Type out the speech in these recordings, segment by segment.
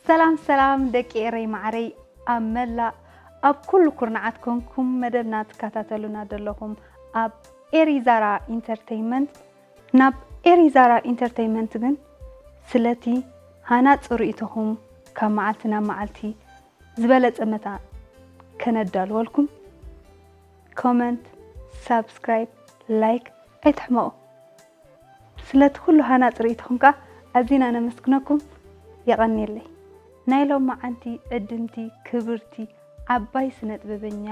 ሰላም ሰላም ደቂ ኤረይ ማዓረይ፣ ኣብ መላእ ኣብ ኩሉ ኩርናዓት ኮንኩም መደብና ትከታተሉና ዘለኹም ኣብ ኤሪዛራ ኢንተርተይንመንት። ናብ ኤሪዛራ ኢንተርተይንመንት ግን ስለቲ ሃናጺ ርእይቶኹም ካብ መዓልቲ ናብ መዓልቲ ዝበለጸ መታ ከነዳልወልኩም ኮመንት፣ ሳብስክራይብ፣ ላይክ ኣይትሕመቑ። ስለቲ ኩሉ ሃናጺ ርእይቶኹም ከኣ ኣዚና ነመስግነኩም። የቐንየለይ። ናይ ሎማዓንቲ ዕድምቲ ክብርቲ ዓባይ ስነ ጥበበኛ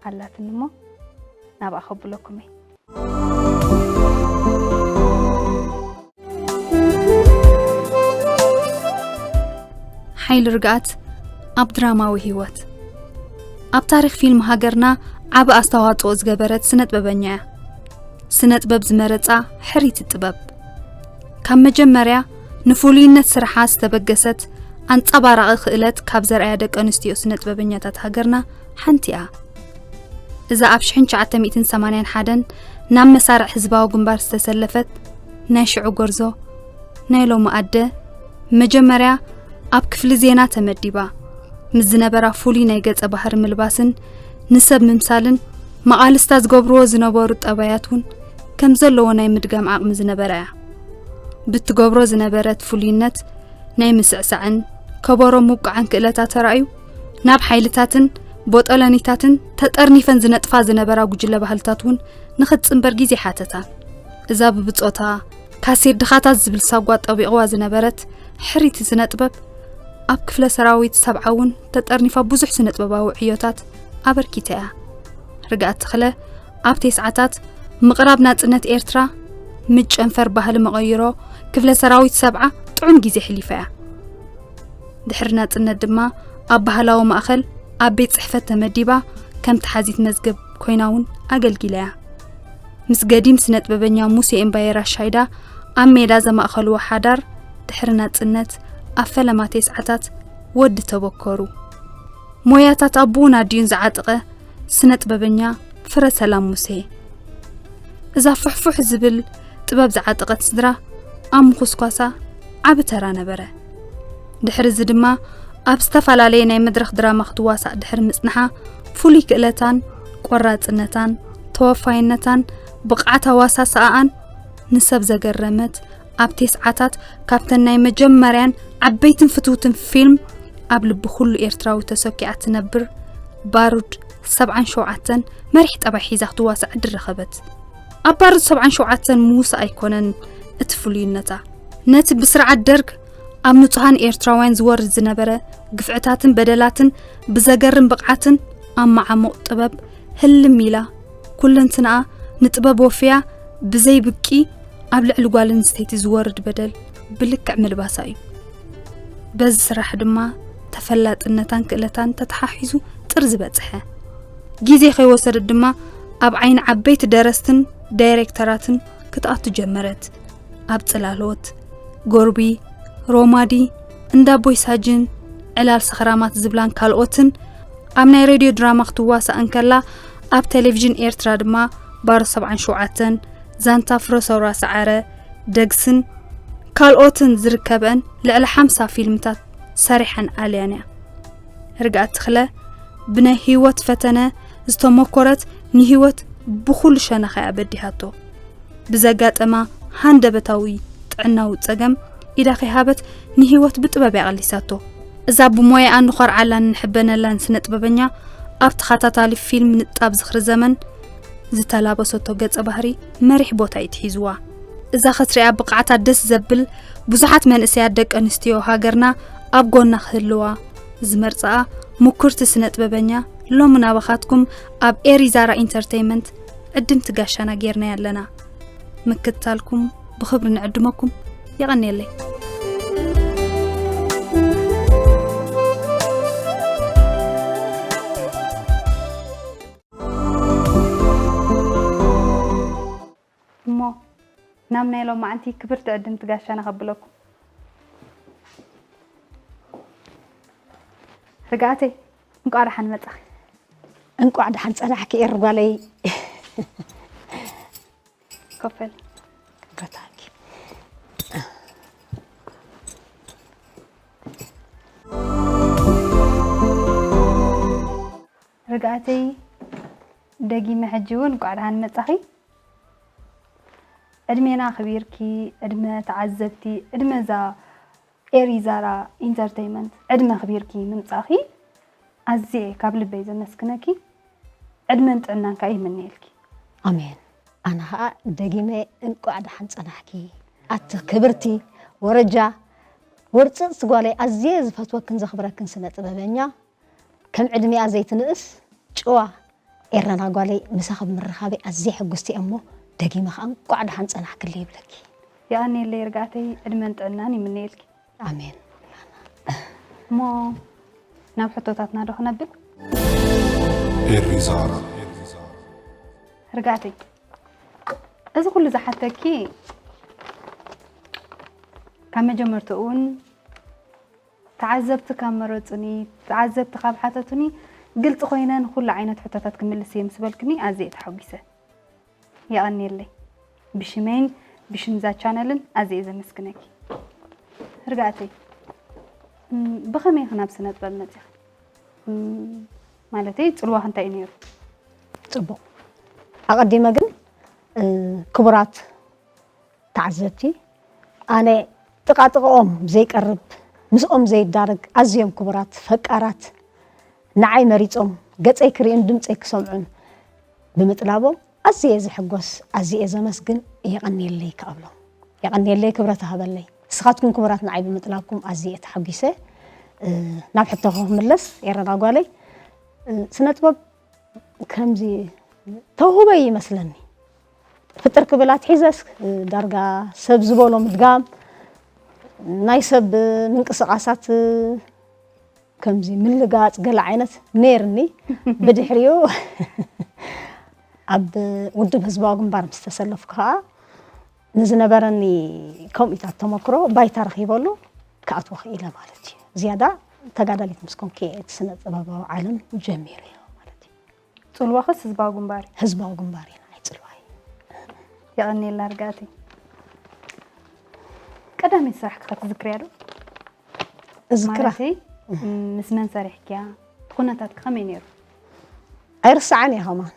ኣላትኒ እሞ ናብኣ ከብለኩም እየ። ሓይሊ ርግኣት ኣብ ድራማዊ ህይወት። ኣብ ታሪኽ ፊልም ሃገርና ዓቢ ኣስተዋጽኦ ዝገበረት ስነ ጥበበኛ እያ። ስነ ጥበብ ዝመረጻ ሕርይቲ ጥበብ። ካብ መጀመርያ ንፍሉይነት ስርሓ ዝተበገሰት ኣንጸባራቒ ክእለት ካብ ዘርኣያ ደቂ ኣንስትዮ ስነ ጥበበኛታት ሃገርና ሓንቲ እያ። እዛ ኣብ ሽሕን ትሽዓተ ሚእትን ሰማንያን ሓደን ናብ መሳርዕ ህዝባዊ ግንባር ዝተሰለፈት ናይ ሽዑ ጎርዞ ናይ ሎሚ ኣደ፣ መጀመርያ ኣብ ክፍሊ ዜና ተመዲባ፣ ምስ ዝነበራ ፍሉይ ናይ ገጸ ባህሪ ምልባስን ንሰብ ምምሳልን መቓልስታ ዝገብርዎ ዝነበሩ ጠባያት እውን ከም ዘለዎ ናይ ምድጋም ዓቕሚ ዝነበራ እያ። ብትገብሮ ዝነበረት ፍሉይነት ናይ ምስዕሳዕን ከበሮ ምውቃዕን ክእለታ ተራእዩ፣ ናብ ሓይልታትን ቦጠለኒታትን ተጠርኒፈን ዝነጥፋ ዝነበራ ጉጅለ ባህልታት እውን ንኽትጽንበር ግዜ ሓተታ። እዛ ብብጾታ ካሴት ድኻታት ዝብል ሳጓ ጠቢቕዋ ዝነበረት ሕርይቲ ስነ ጥበብ፣ ኣብ ክፍለ ሰራዊት ሰብዓ እውን ተጠርኒፋ ብዙሕ ስነ ጥበባዊ ዕዮታት ኣበርኪታ እያ። ርግኣት ተኽለ ኣብ ቴስዓታት ምቕራብ ናጽነት ኤርትራ፣ ምጨንፈር ባህሊ መቐይሮ ክፍለ ሰራዊት ሰብዓ ጥዑም ግዜ ሕሊፋ እያ። ድሕሪ ናጽነት ድማ ኣብ ባህላዊ ማእኸል ኣብ ቤት ጽሕፈት ተመዲባ ከም ተሓዚት መዝገብ ኮይና እውን ኣገልጊላ እያ። ምስ ገዲም ስነ ጥበበኛ ሙሴ ኤምባየ ራሻይዳ ኣብ ሜዳ ዘማእኸልዎ ሓዳር ድሕሪ ናጽነት ኣብ ፈለማ ቴስዓታት ወዲ ተበከሩ። ሞያታት ኣቦኡን ኣዲኡን ዝዓጠቐ ስነ ጥበበኛ ፍረ ሰላም ሙሴ። እዛ ፍሕፉሕ ዝብል ጥበብ ዝዓጠቐት ስድራ ኣብ ምኹስኳሳ ዓቢ ተራ ነበረ። ድሕሪ እዚ ድማ ኣብ ዝተፈላለየ ናይ መድረኽ ድራማ ክትዋሳእ ድሕሪ ምጽንሓ፣ ፍሉይ ክእለታን ቆራጽነታን ተወፋይነታን ብቕዓት ኣዋሳስኣኣን ንሰብ ዘገረመት፣ ኣብ ቴስዓታት ካብተን ናይ መጀመርያን ዓበይትን ፍትውትን ፊልም ኣብ ልቢ ኩሉ ኤርትራዊ ተሰኪዓ ትነብር ባሩድ ሰብዓን ሸውዓተን መሪሕ ጠባይ ሒዛ ክትዋሳእ ዕድል ረኸበት። ኣብ ባሩድ ሰብዓን ሸውዓተን ምውሳእ ኣይኮነን እቲ ፍሉይነታ። ነቲ ብስርዓት ደርግ ኣብ ንጹሃን ኤርትራውያን ዝወርድ ዝነበረ ግፍዕታትን በደላትን ብዘገርም ብቕዓትን ኣመዓሙቕ ጥበብ ህልም ኢላ፣ ኩለንትናኣ ንጥበብ ወፍያ ብዘይ ብቂ ኣብ ልዕሊ ጓል ኣንስተይቲ ዝወርድ በደል ብልክዕ ምልባሳ እዩ። በዚ ስራሕ ድማ ተፈላጥነታን ክእለታን ተተሓሒዙ ጥርዚ በጽሐ። ግዜ ከይወሰደት ድማ ኣብ ዓይኒ ዓበይቲ ደረስትን ዳይሬክተራትን ክትኣቱ ጀመረት። ኣብ ጽላሎት፣ ጎርቢ፣ ሮማዲ፣ እንዳ ቦይ ሳጅን፣ ዕላል ሰኽራማት ዝብላን ካልኦትን ኣብ ናይ ሬድዮ ድራማ ክትዋሳእ እንከላ፣ ኣብ ቴሌቪዥን ኤርትራ ድማ ባሮ ሰብዓን ሸውዓተን፣ ዛንታ ፍረሰውራ ሰዓረ፣ ደግስን ካልኦትን ዝርከበን ልዕሊ ሓምሳ ፊልምታት ሰሪሐን ኣልያን እያ። ርግኣት ተኽለ ብናይ ህይወት ፈተነ ዝተመኮረት፣ ንህይወት ብኹሉ ሸነኻ እያ በዲሃቶ። ብዘጋጠማ ሃንደበታዊ ጥዕናዊ ጸገም ኢዳ ከይሃበት ንህይወት ብጥበብ እያ ቀሊሳቶ። እዛ ብሞያኣ እንኾርዓላን እንሕበነላን ስነ ጥበበኛ ኣብ ተኸታታሊ ፊልም ንጣብ ዝኽሪ ዘመን ዝተላበሰቶ ገጸ ባህሪ መሪሕ ቦታ እዩ ትሒዝዋ። እዛ ክትሪኣ ብቕዓታ ደስ ዘብል ብዙሓት መንእሰያት ደቂ ኣንስትዮ ሃገርና ኣብ ጎና ክህልዋ ዝመርጽኣ ምኩርቲ ስነ ጥበበኛ ሎሚ ናባኻትኩም ኣብ ኤሪዛራ ኢንተርተይመንት ዕድምቲ ጋሻና ጌርናያ ኣለና። ምክትታልኩም ብኽብሪ ንዕድመኩም። የቐንየለይ። እሞ ናብ ናይ ሎማዓንቲ ክብርቲ ዕድምቲ ጋሻና ከብለኩም። ርግኣተይ፣ እንቋዕ ደሓን መጻኺ። እንቋዕ ደሓን ጸናሕኪ ኤሪ ጓለይ። ኮፈል። ገታኪ። ርግኣተይ፣ ደጊመ ሕጂ እውን እንቋዕ ደሓን መጻኺ። ዕድሜና ኣኽቢርኪ፣ ዕድመ ተዓዘብቲ፣ ዕድመ እዛ ኤሪ ዛራ ኢንተርተይመንት ዕድመ ኣኽቢርኪ ምምጻኺ ኣዝየ ካብ ልበይ ዘመስግነኪ። ዕድመን ጥዕናን ከኣ ይምነየልኪ። ኣሜን። ኣነ ኸኣ ደጊመ እንቋዕ ደሓን ጸናሕኪ። ኣቲ ክብርቲ ወረጃ ወርጽጽቲ ጓለይ፣ ኣዝየ ዝፈትወክን ዘኽብረክን ስነ ጥበበኛ፣ ከም ዕድሚኣ ዘይትንእስ ጭዋ ኤረና ጓለይ፣ ምሳኺ ብምርኻበይ ኣዝየ ሕጉስቲ እየ እሞ፣ ደጊመ ኸኣ እንቋዕ ደሓን ጸናሕክለይ ይብለኪ። የቐንየለይ ርግኣተይ፣ ዕድመን ጥዕናን ይምነየልኪ። ኣሜን። እሞ ናብ ሕቶታትና ዶ ክነብል? ኤሪ ዛራ። ርግኣተይ፣ እዚ ኩሉ ዝሓተኪ ካብ መጀመርትኡ እውን ተዓዘብቲ ካብ መረጹኒ፣ ተዓዘብቲ ካብ ሓተቱኒ፣ ግልጺ ኮይነ ንኹሉ ዓይነት ሕቶታት ክምልስ እየ ምስ በልክኒ ኣዝየ ተሓጒሰ። የቐንየለይ። ብሽመይን ብሽም እዛ ቻነልን ኣዝየ እየ ዘመስግነኪ። ርግኣተይ፣ እም፣ ብኸመይ ኢኺ ናብ ስነ ጥበብ መጺኺ? እም፣ ማለተይ ጽልዋኺ እንታይ እዩ ነይሩ? ጽቡቕ። ኣቐዲመ ግን፣ እ፣ ክቡራት ተዓዘብቲ፣ ኣነ ጥቓጥቕኦም ዘይቀርብ፣ ምስኦም ዘይዳረግ፣ ኣዝዮም ክቡራት ፈቃራት፣ ንዓይ መሪጾም፣ ገጸይ ክርእዩን ድምጸይ ክሰምዑን ብምጥላቦም ኣዝየ እየ ዝሕጎስ፣ ኣዝየ እየ ዘመስግን፣ የቐንየለይ ከኣ እብሎም። የቐንየለይ፣ ክብረት ይሃበለይ። ንስኻትኩም ክቡራት ንዓይ ብምጥላብኩም ኣዝየ እየ ተሓጒሰ። እ፣ ናብ ሕቶኺ ክምለስ፣ ኤረና ጓለይ፣ እ፣ ስነ ጥበብ ከምዚ ተውህቦ እዩ ይመስለኒ። ፍጥር ክብል ኣትሒዘስ ዳርጋ ሰብ ዝበሎ ምድጋም፣ ናይ ሰብ ምንቅስቓሳት ከምዚ ምልጋጽ ገለ ዓይነት ነይርኒ። ብድሕሪኡ ኣብ ውድብ ህዝባዊ ግንባር ምስ ተሰለፍኩ ከኣ ንዝነበረኒ ከምኡታት ተመክሮ ባይታ ረኺበሉ ክኣትዎ ክኢለ ማለት እዩ። ዝያዳ ተጋዳሊት ምስ ኮንኩ እየ እቲ ስነ ጥበባዊ ዓለም ጀሚረ ማለት እዩ። ጽልዋኽስ ህዝባዊ ግንባር እዩ? ህዝባዊ ግንባር እዩ ንዓይ ጽልዋይ። የቐንየልና ርግኣተይ። ቀዳመይቲ ስራሕኪ ከ ትዝክርያ ዶ? እዝክራ። ማለተይ፣ ምስ መን ሰሪሕክያ? እቲ ኩነታትኪ ከመይ ነይሩ? ኣይርስዓን እየ ከማን።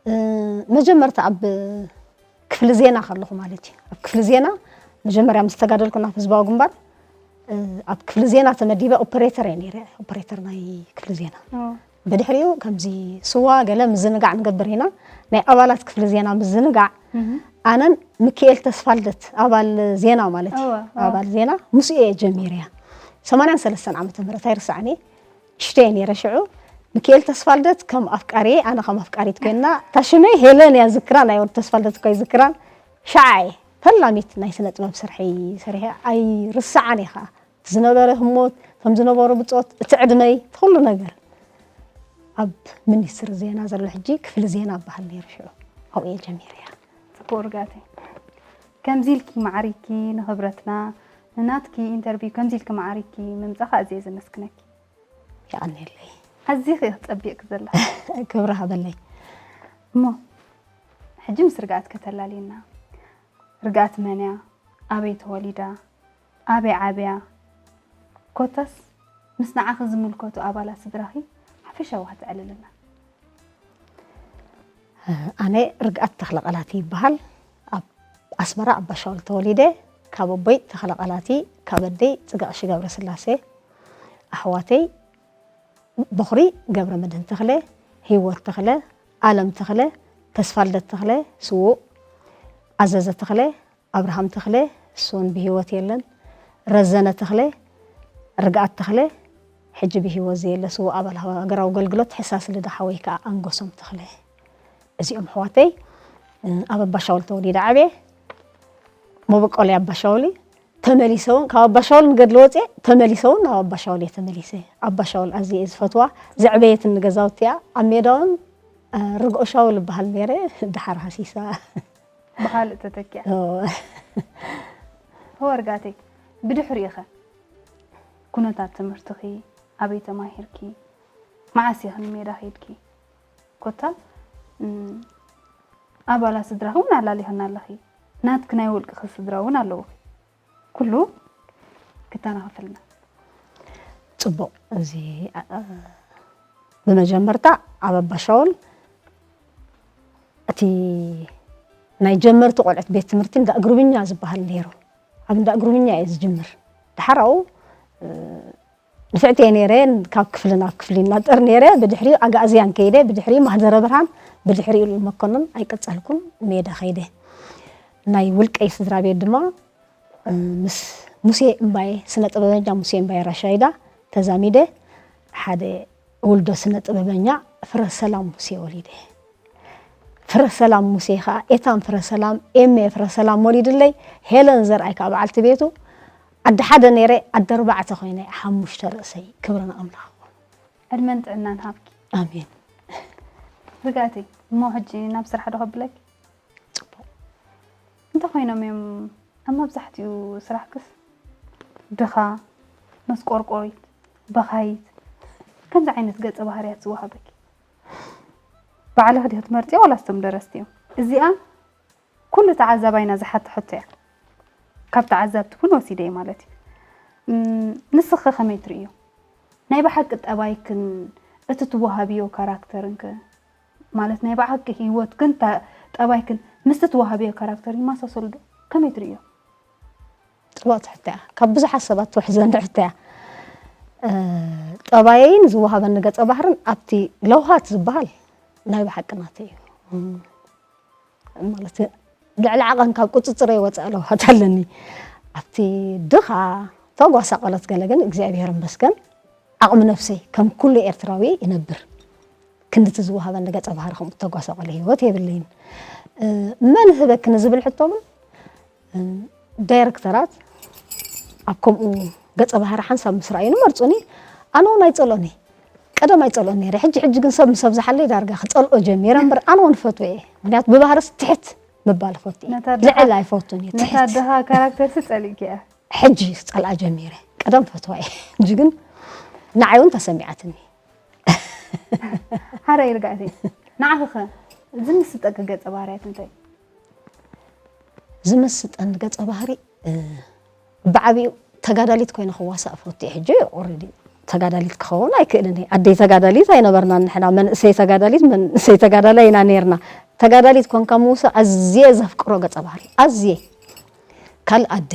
እ፣ መጀመርታ ኣብ ክፍሊ ዜና ከለኹ ማለት እዩ። ኣብ ክፍሊ ዜና መጀመርያ ምስ ተጋደልኩ ናብ ህዝባዊ ግንባር፣ እ፣ ኣብ ክፍሊ ዜና ተመዲበ ኦፐሬተር እየ ነይረ፣ ኦፐሬተር ናይ ክፍሊ ዜና። ኦ። ብድሕሪኡ ከምዚ ስዋ ገለ ምዝንጋዕ ንገብር ኢና፣ ናይ ኣባላት ክፍሊ ዜና ምዝንጋዕ፣ እህ። ኣነን ሚኪኤል ተስፋልደት ኣባል ዜና ማለት እዩ። እወ፣ እወ። ኣባል ዜና ምስኡ እየ ጀሚረያ። ሰማንያን ሰለስተን ዓመተ ምህረት ኣይርስዓን እየ። ሽቶ እየ ነይረ ሽዑ። ሚኪኤል ተስፋልደት ከም ኣፍቃሪ፣ ኣነ ከም ኣፍቃሪት ኮይና፣ እታ ሽመይ ሄለን እያ ዝክራ፣ ናይ ወዲ ተስፋልደት እኮ ይዝክራን። ሸዓ እየ ፈላሚት ናይ ስነ ጥበብ ስርሐይ ሰሪሐ ኣይርስዓን እየ ከዓ። ዝነበረ ህሞት፣ ከም ዝነበሩ ብጾት፣ እቲ ዕድመይ፣ እቲ ኩሉ ነገር። ኣብ ሚኒስትሪ ዜና ዘሎ ሕጂ ክፍሊ ዜና እበሃል ነይሩ ሽዑ። ኣብኡ እየ ጀሚረያ። ጽቡቕ ርግኣተይ። ከምዚ ኢልኪ ማዕሪግኪ ንኽብረትና፣ ንናትኪ ኢንተርቪው ከምዚ ኢልኪ ማዕሪግኪ ምምጻኻ ኣዝየ ዘመስግነኪ። የቐንየለይ። ኣዚኺ ኢኺ ጸቢቕኪ ዘለኺ። ክብሪ ሃበለይ። እሞ፣ ሕጂ ምስ ርግኣት ከተላልየና። ርግኣት መን እያ? ኣበይ ተወሊዳ? ኣበይ ዓብያ? ኮታስ፣ ምስ ንዓኺ ዝምልከቱ ኣባላት ስድራኺ ሓፈሻዊ ከተዕልልና። ኣነ ርግኣት ተኽለ ቃላቲ ይበሃል። ኣብ ኣስመራ ኣባሻውል ተወሊደ። ካብ ኣቦይ ተኽለ ቃላቲ፣ ካብ ኣደይ ጽጋቕሺ ገብረስላሴ። ኣሕዋተይ፣ ቦኽሪ ገብረመድህን ተኽለ፣ ህይወት ተኽለ፣ ኣለም ተኽለ፣ ተስፋልደት ተኽለ፣ ስዉእ፣ ኣዘዘ ተኽለ፣ ኣብርሃም ተኽለ፣ እሱ እውን ብህይወት የለን፣ ረዘነ ተኽለ፣ ርግኣት ተኽለ፣ ሕጂ ብህይወት ዘየለ ስዉእ ኣባል ሃገራዊ ኣገልግሎት፣ ሕሳስ ልዳ ሓወይ ከኣ ኣንገሶም ተኽለ። እዚኦም ኣሕዋተይ፣ ኣብ ኣባሻውል ተወሊደ ዓብየ፣ መበቆለይ ኣባሻውል እዩ። ተመሊሰ እውን ካብ ኣባሻውል ንገድሊ ወፅየ፣ ተመሊሰ እውን ናብ ኣባሻውል እየ ተመሊሰ። ኣባሻውል ኣዝየ እየ ዝፈትዋ፣ ዘዕበየትኒ ገዛውቲ እያ። ኣብ ሜዳ እውን፣ እ፣ ርግኦ ሻውል እበሃል ነይረ፣ ደሓር ሃሲሳ። ብኻልእ ተተኪኣ። እወ። ህወ ርግኣተይ፣ ብድሕሪኡ ኸ? ኩነታት ትምህርትኺ፣ ኣበይ ተማሂርኪ? መዓስ ኢኺ ንሜዳ ኸይድኪ? ኮታ፣ እም፣ ኣባላት ስድራኺ እውን ኣላሊኽና ኣለኺ። ናትኪ ናይ ውልቅኺ ስድራ እውን ኣለውኺ። ኩሉ ክተናኸፈልና። ጽቡቕ፣ እዚ፣ ኣ-፣ ኣ-፣ ብመጀመርታ ኣብ ኣባሻውል እቲ ናይ ጀመርቲ ቆልዑት ቤት ትምህርቲ እንዳ እግርብኛ ዝበሃል ነይሩ። ኣብ እንዳ እግርብኛ እየ ዝጅምር። ድሓር ኣብኡ ንፍዕቲ እየ ነይረ። ካብ ክፍሊ ናብ ክፍሊ እናጠር ነይረ። ብድሕሪኡ ኣጋእዝያን ከይደ፣ ብድሕሪኡ ማህደረ ብርሃን፣ ብድሕሪኡ መኮንን ኣይቀጸልኩን፣ ሜዳ ከይደ። ናይ ውልቀይ ስድራ ቤት ድማ ምስ ሙሴ እምባየ፣ ስነ ጥበበኛ ሙሴ እምባየ ራሻይዳ ተዛሚደ ሓደ ውልዶ ስነ ጥበበኛ ፍረ ሰላም ሙሴ ወሊደ። ፍረ ሰላም ሙሴ ከኣ ኤታን ፍረ ሰላም፣ ኤሜ ፍረ ሰላም ወሊድለይ። ሄለን ዘርኣይ ከኣ በዓልቲ ቤቱ ኣደ ሓደ ነይረ፣ ኣደ ኣርባዕተ ኮይነ ሓሙሽተ ርእሰይ። ክብሪ ንኣምላኽ ይኹን። ዕድመን ጥዕናን ሃብኪ። ኣሜን። ርግኣተይ እሞ ሕጂ ናብ ስራሕ ዶ ከብለኪ? ጽቡቕ። እንታይ ኮይኖም እዮም ኣብ መብዛሕትኡ ስራሕክስ ድኻ፣ መስቆርቆሪት፣ በኻይት፣ ከምዚ ዓይነት ገጸ ባህርያት ዝወሃበኪ? ባዕልኺ ዲኺ ትመርጽዮ ዋላስ እቶም ደረስቲ እዮም? እዚኣ ኩሉ ተዓዛባይና ዝሓቶ ሕቶ እያ። ካብ ተዓዛብቲ እውን ወሲደ እየ ማለት እዩ። እም፣ ንስኺ ከመይ ትርእዮ? ናይ ብሓቂ ጠባይክን እቲ ትወሃብዮ ካራክተርንከ? ማለት ናይ ብሓቂ ህይወትክን ተ-፣ ጠባይክን ምስቲ ትወሃብዮ ካራክተር ይመሳሰሉ ዶ? ከመይ ትርእዮ? ጽቡቕቲ ሕቶ እያ። ካብ ብዙሓት ሰባት ትውሕዘኒ ሕቶ እያ። እ፣ ጠባየይን ዝወሃበኒ ገጸ ባህርን ኣብቲ ለውሃት ዝበሃል ናይ ብሓቂ ናተይ እዩ። እም፣ ማለት ልዕሊ ዓቐን ካብ ቁጽጽረይ ወጻኢ ለውሃት ኣለኒ። ኣብቲ ድኻ ተጓሳቐለት ገለ ግን እግዚኣብሔር ይመስገን ዓቕሚ ነብሰይ ከም ኩሉ ኤርትራዊ ይነብር። ክንድቲ ዝወሃበኒ ገጸ ባህሪ ከምኡ ተጓሳቐለ ህይወት የብለይን። እ፣ መን ህበኪ ንዝብል ሕቶ እውን፣ እ፣ ዳይረክተራት ኣብ ከምኡ ገጸ ባህሪ ሓንሳብ ምስ ረኣዩኒ መርጹኒ። ኣነ እውን ኣይጸልኦን እየ። ቀደም ኣይጸልኦን ነይረ። ሕጂ ሕጂ ግን ሰብ ምስ ኣብዝሓለይ ዳርጋ ክጸልኦ ጀሚረ እምበር ኣነ እውን እፈትዎ እየ። ምኽንያቱ ብባህርስ ትሕት ምባል እፈቱ እየ። ነታ ድኻ- ልዕል ኣይፈቱን እየ። ነታ ትሕት። ድኻ ካራክተር ሲ ጸሊእኪ እያ። ሕጂ ክጸልኣ ጀሚረ። ቀደም ፈትዋ እየ። ሕጂ ግን ንዓይ እውን ተሰሚዓትኒ። ሓራይ ርግኣተይ። ንዓኺ ኸ ዝምስጠኪ ገጸ ባህርያት እንታይ? ዝምስጠኒ ገጸ ባህሪ፣ እ፣ ብዓቢኡ ተጋዳሊት ኮይነ ክዋሳእ እፈቱ እየ። ሕጂ ኦልሬዲ ተጋዳሊት ክኸውን ኣይክእልን እየ። ኣደይ ተጋዳሊት ኣይነበርናን ንሕና። መንእሰይ ተጋዳሊት፣ መንእሰይ ተጋዳላይ ኢና ነይርና። ተጋዳሊት ኮንካ ምውሳእ ኣዝየ ዘፍቅሮ ገጸ ባህሪ። ኣዝየ። ካልእ ኣደ።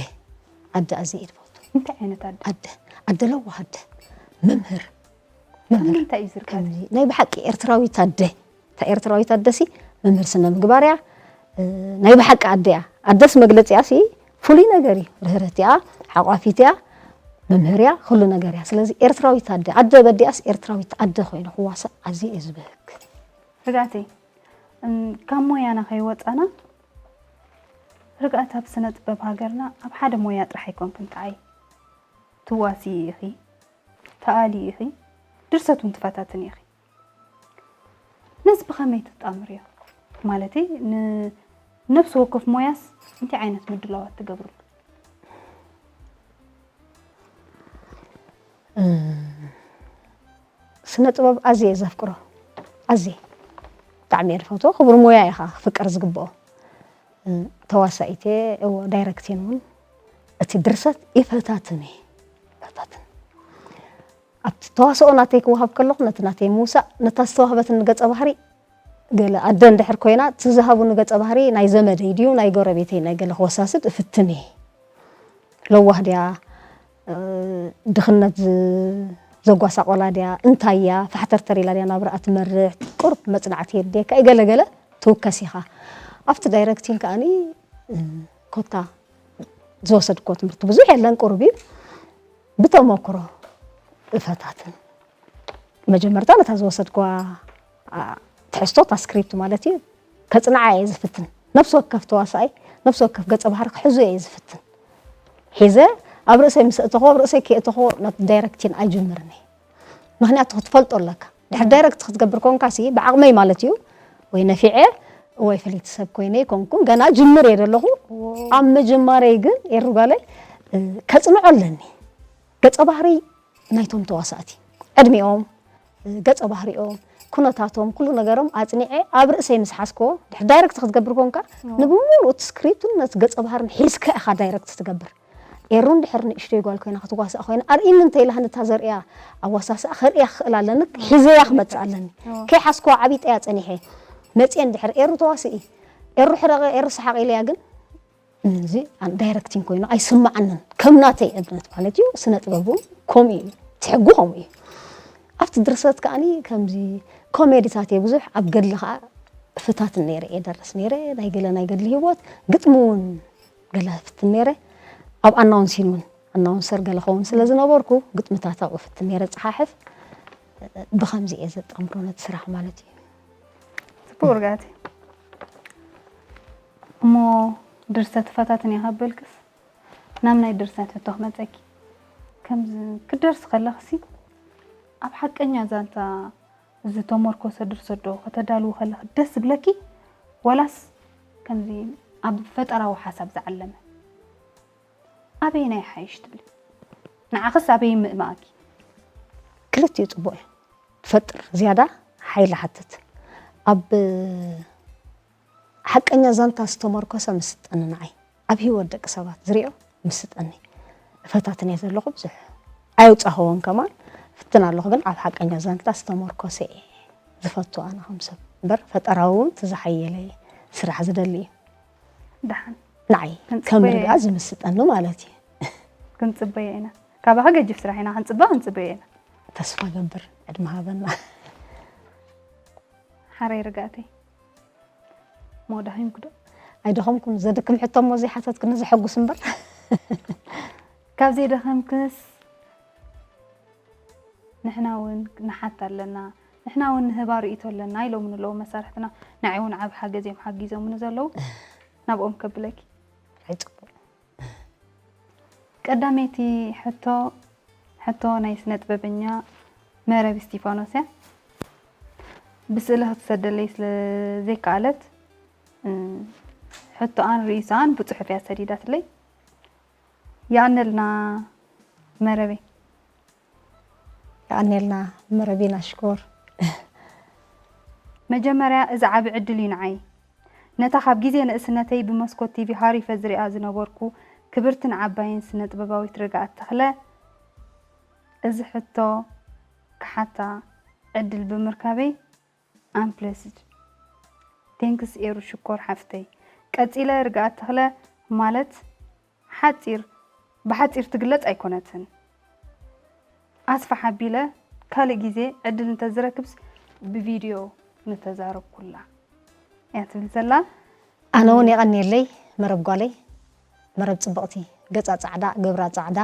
ኣደ ኣዝየ እየ ዝፈቱ። እንታይ ዓይነት ኣደ? ኣደ። ኣደ ለዋህ ኣደ። መምህር። መምህር። ከምዚ እንታይ እዩ ዝርከብ? ከምዚ ናይ ብሓቂ ኤርትራዊት ኣደ። እታ ኤርትራዊት ኣደሲ መምህር ስነ ምግባር እያ። እ፣ ናይ ብሓቂ ኣደ እያ። ኣደስ መግለጺኣ ሲ ፍሉይ ነገር እዩ። ርህርህቲ እያ፣ ሓቋፊት እያ፣ መምህር እያ፣ ኩሉ ነገር እያ። ስለዚ ኤርትራዊት ኣደ፣ ኣደ በዲኣስ ኤርትራዊት ኣደ ኮይኑ ክዋሳእ ኣዝየ እየ ዝብህግ። ርግኣተይ፣ እም፣ ካብ ሞያና ከይወጻና ርግኣት ኣብ ስነ ጥበብ ሃገርና ኣብ ሓደ ሞያ ጥራሕ ኣይኮንክን ተዓይ። ትዋሲ ኢኺ፣ ተኣሊ ኢኺ፣ ድርሰት እውን ትፈታትን ኢኺ። ነዚ ብኸመይ ትጣምርዮ? ማለተይ ንነፍሲ ወከፍ ሞያስ እንታይ ዓይነት ምድላዋት ትገብርሉ? እ፣ ስነ ጥበብ ኣዝየ እየ ዘፍቅሮ። ኣዝየ። ብጣዕሚ እየ ዝፈትዎ። ክቡር ሞያ ኢኻ ክፍቀር ዝግብኦ። እ፣ ተዋሳኢት እየ፣ እዎ፣ ዳይረክቲን እውን። እቲ ድርሰት ይፈታትን እየ። ይፈታትን። ኣብቲ ተዋስኦ ናተይ ክወሃብ ከለኹ ነቲ ናተይ ምውሳእ፣ ነታ ዝተዋህበትኒ ገጸ ባህሪ ገለ ኣደ እንድሕር ኮይና፣ እቲ ዝሃቡኒ ገጸ ባህሪ ናይ ዘመደይ ድዩ ናይ ጎረቤተይ ናይ ገለ ክወሳስድ እፍትን እየ። ለዋህ ድያ፣ እ፣ ድኽነት ዝ-፣ ዘጓሳቆላ ድያ፣ እንታይ እያ፣ ፋሕተርተር ኢላ ድያ ናብራኣ ትመርሕ፣ ቁሩብ መጽናዕቲ የድልየካ፣ ገለ ገለ ትውከስ ኢኻ። ኣብቲ ዳይረክቲንግ ከኣኒ፣ እ፣ ኮታ ዝወሰድክዎ ትምህርቲ ብዙሕ የለን፣ ቁሩብ እዩ። ብተመክሮ እፈታትን። መጀመርታ ነታ ዝወሰድክዋ፣ ኣ፣ ትሕዝቶ፣ እታ ስክሪፕት ማለት እዩ፣ ከጽንዓ እየ ዝፍትን። ነፍሲ ወከፍ ተዋሳኣይ፣ ነፍሲ ወከፍ ገጸ ባህሪ ክሕዞ እየ ዝፍትን። ሒዘ ኣብ ርእሰይ ምስ ኣእተኽዎ፣ ኣብ ርእሰይ ከየእተኽዎ ነቲ ዳይረክቲን ኣይጅምርን እየ። ምኽንያቱ ክትፈልጦ ኣለካ። ድሕሪ ዳይረክት ክትገብር ኮንካ ሲ ብዓቕመይ ማለት እዩ፣ ወይ ነፊዐ ወይ ፍልይቲ ሰብ ኮይነ ኣይኮንኩን፣ ገና ጅምር እየ ዘለኹ። ኣብ ምጅማረይ ግን ኤሩ ጓለይ፣ እ፣ ከጽንዖ ኣለኒ። ገጸ ባህሪ ናይቶም ተዋሳእቲ፣ ዕድሚኦም፣ እ፣ ገጸ ባህሪኦም፣ ኩነታቶም፣ ኩሉ ነገሮም ኣጽኒዐ ኣብ ርእሰይ ምስ ሓዝክዎ፣ ድሕሪ ዳይረክት ክትገብር ኮንካ፣ ንብምሉኡ እቲ ስክሪፕትን ነቲ ገጸ ባህርን ሒዝካ ኢኻ ዳይረክት ትገብር። ኤሩ እንድሕር ንእሽተይ ጓል ኮይና ክትዋሳእ ኮይና ኣርእኒ እንተ ኢላ ነታ ዘርእያ ኣዋሳስኣ ከርእያ ክኽእል ኣለኒ፣ ሒዘያ ክመጽእ ኣለኒ። ከይሓዝክዋ ዓቢጠያ ጸኒሐ መጽየ እንድሕር ኤሩ ተዋስኢ፣ ኤሩ ሕረቐ፣ ኤሩ ሰሓቕ ኢለያ ግን እዚ ዳይረክቲንግ ኮይኑ ኣይስምዓንን። ከም ናተይ እምነት ማለት እዩ። ስነ ጥበብ እውን ከምኡ እዩ። እቲ ሕጉ ከምኡ እዩ። ኣብቲ ድርሰት ከኣኒ ከምዚ ኮሜዲታት እየ ብዙሕ ኣብ ገድሊ ከዓ ፍታትን ነይረ እየ ደርስ ነይረ። ናይ ገለ ናይ ገድሊ ህይወት ግጥሚ እውን ገለ ፍትን ነይረ። ኣብ ኣናውንሲን እውን ኣናውንሰር ገለ ኸውን ስለ ዝነበርኩ ግጥምታት ኣብኡ ፍትን ነይረ ጸሓሕፍ። ብኸምዚ እየ ዘጣምሮ ነቲ ስራሕ ማለት እዩ። ጽቡቅ ርጋቲ። እሞ ድርሰት ፈታትን እየ ካብ በልክስ ናብ ናይ ድርሰት ሕቶ ክመጸኪ። ከምዚ ክደርስ ከለኽሲ ኣብ ሓቀኛ ዛንታ ዝተመርኮሰ ድርሰት ዶ ከተዳልዊ ከለኺ ደስ ዝብለኪ፣ ዋላስ ከምዚ ኣብ ፈጠራዊ ሓሳብ ዝዓለመ? ኣበየናይ ይሓይሽ ትብሊ? ንዓኽስ ኣበይ ምእማኣኪ? ክልቲኡ ጽቡቕ እዩ። ትፈጥር ዝያዳ ሓይሊ ሓትት። ኣብ ሓቀኛ ዛንታ ዝተመርኮሰ ምስጠኒ ንዓይ። ኣብ ህይወት ደቂ ሰባት ዝሪኦ ምስጠኒ። እፈታትን እየ ዘለኹ ብዙሕ ኣየውጻኸዎን ከማን ፍትን ኣለኹ፣ ግን ኣብ ሓቀኛ ዛንታ ዝተመርኮሰ እየ ዝፈቱ ኣነ ከም ሰብ። እምበር ፈጠራዊ እውን እቲ ዝሓየለ ስራሕ ዝደሊ እዩ። ደሓን ንዓይ ከም ክንጽበዮ ርግኣ ዝምስጠኒ ማለት እዩ። ክንጽበዮ ኢና። ካባኺ ገጅፍ ስራሕ ኢና ክንጽበ ክንጽበዮ ኢና። ተስፋ ገብር ዕድመ ሃበና። ሓራይ ርጋእተይ ሞ ደኺምኪ ዶ? ኣይደኸምኩን። ዘድክም ሕቶ እሞ ዘይሓተትክኒ ዘሐጉስ እምበር። ካብ ዘይደኸምክስ ንሕና እውን ንሓት ኣለና፣ ንሕና እውን ንህባ ርእይቶ ኣለና ኢሎም ንለዉ መሳርሕትና። ንዓይ እውን ዓብ ሓገዝ እዮም ሓጊዞምኒ ዘለዉ። ናብኦም ከብለኪ። ኣይጽቡቕ። ቀዳመይቲ ሕቶ ሕቶ ናይ ስነ ጥበበኛ መረብ እስቲፋኖስ እያ። ብስእሊ ክትሰደለይ ስለ ዘይከኣለት እ፣ ሕቶኣን ርእይቶኣን ብጽሑፍ እያ ሰዲዳትለይ። የቐነልና መረበይ። የቐኔልና መረቢና ሽኮር። መጀመርያ እዚ ዓቢ ዕድል እዩ ንዓይ። ነታ ካብ ግዜ ንእስነተይ ብመስኮት ቲቪ ሃሪፈ ዝሪኣ ዝነበርኩ ክብርትን ዓባይን ስነ ጥበባዊት ርግኣት ተኽለ እዚ ሕቶ ክሓታ ዕድል ብምርካበይ I'm blessed። Thanks ኤሩ ሽኮር ሓፍተይ። ቀጺለ ርግኣት ተኽለ ማለት ሓጺር ብሓጺር ትግለጽ ኣይኮነትን። ኣስፍሕ ኣቢለ ካልእ ግዜ ዕድል እንተዝረክብስ ብቪድዮ ምተዛረብኩላ እያ ትብል ዘላ። ኣነ እውን የቐንየለይ መረብ ጓለይ፣ መረብ ጽብቕቲ፣ ገጻ ጻዕዳ፣ ግብራ ጻዕዳ።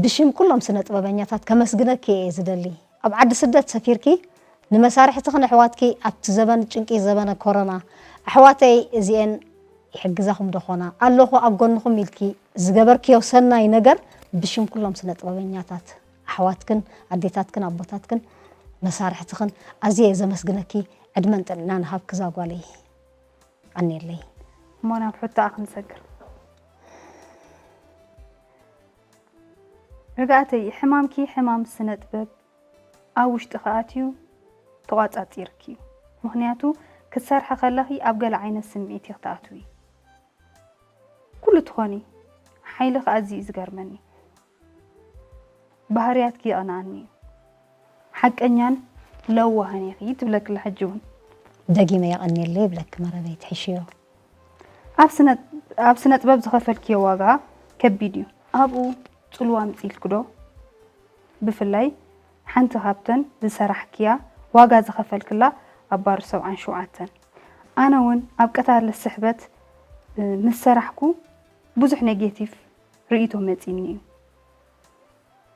ብሽም ኩሎም ስነ ጥበበኛታት ከመስግነኪ እየ ዝደሊ። ኣብ ዓዲ ስደት ሰፊርኪ ንመሳርሕትኽን ኣሕዋትኪ ኣብቲ ዘበን ጭንቂ ዘበነ ኮሮና ኣሕዋተይ እዚኤን ይሕግዛኹም ዶ ኾና ኣለኹ ኣብ ጎንኹም ኢልኪ ዝገበርክዮ ሰናይ ነገር ብሽም ኩሎም ስነ ጥበበኛታት ኣሕዋትክን ኣዴታትክን ኣቦታትክን መሳርሕትኽን ኣዝየ እየ ዘመስግነኪ። ዕድመን ጥዕናን ሃብኪ እዛ ጓለይ። ቀንየለይ። እሞ ናብ ሕቶኣ ክንሰግር። ርግኣተይ፣ ሕማምኪ ሕማም ስነ ጥበብ ኣብ ውሽጥኺ ኣትዩ ተቋጻጺርኪ እዩ። ምኽንያቱ ክትሰርሒ ከለኺ ኣብ ገለ ዓይነት ስምዒት ኢኺ ትኣትዊ። ኩሉ ትኾኒ፣ ሓይልኺ ኣዝዩ እዩ ዝገርመኒ። ባህርያትኪ የቐንኣኒ እዩ። ሓቀኛን ለዋህን ኢኺ ትብለኪ ኣላ ሕጂ እውን። ደጊመ የቐንየለይ ይብለኪ መረበይ ትሕሽዮ። ኣብ ስነ ኣብ ስነ ጥበብ ዝኸፈልክዮ ዋጋ ከቢድ እዩ። ኣብኡ ጽልዋ ኣምጺእልኪ ዶ? ብፍላይ ሓንቲ ካብተን ዝሰራሕክያ ዋጋ ዝኸፈልክላ ኣብ ባር ሰብዓን ሸውዓተን። ኣነ እውን ኣብ ቀታሊ ስሕበት እ፣ ምስ ሰራሕኩ ብዙሕ ኔጌቲቭ ርእይቶ መጺኒ እዩ።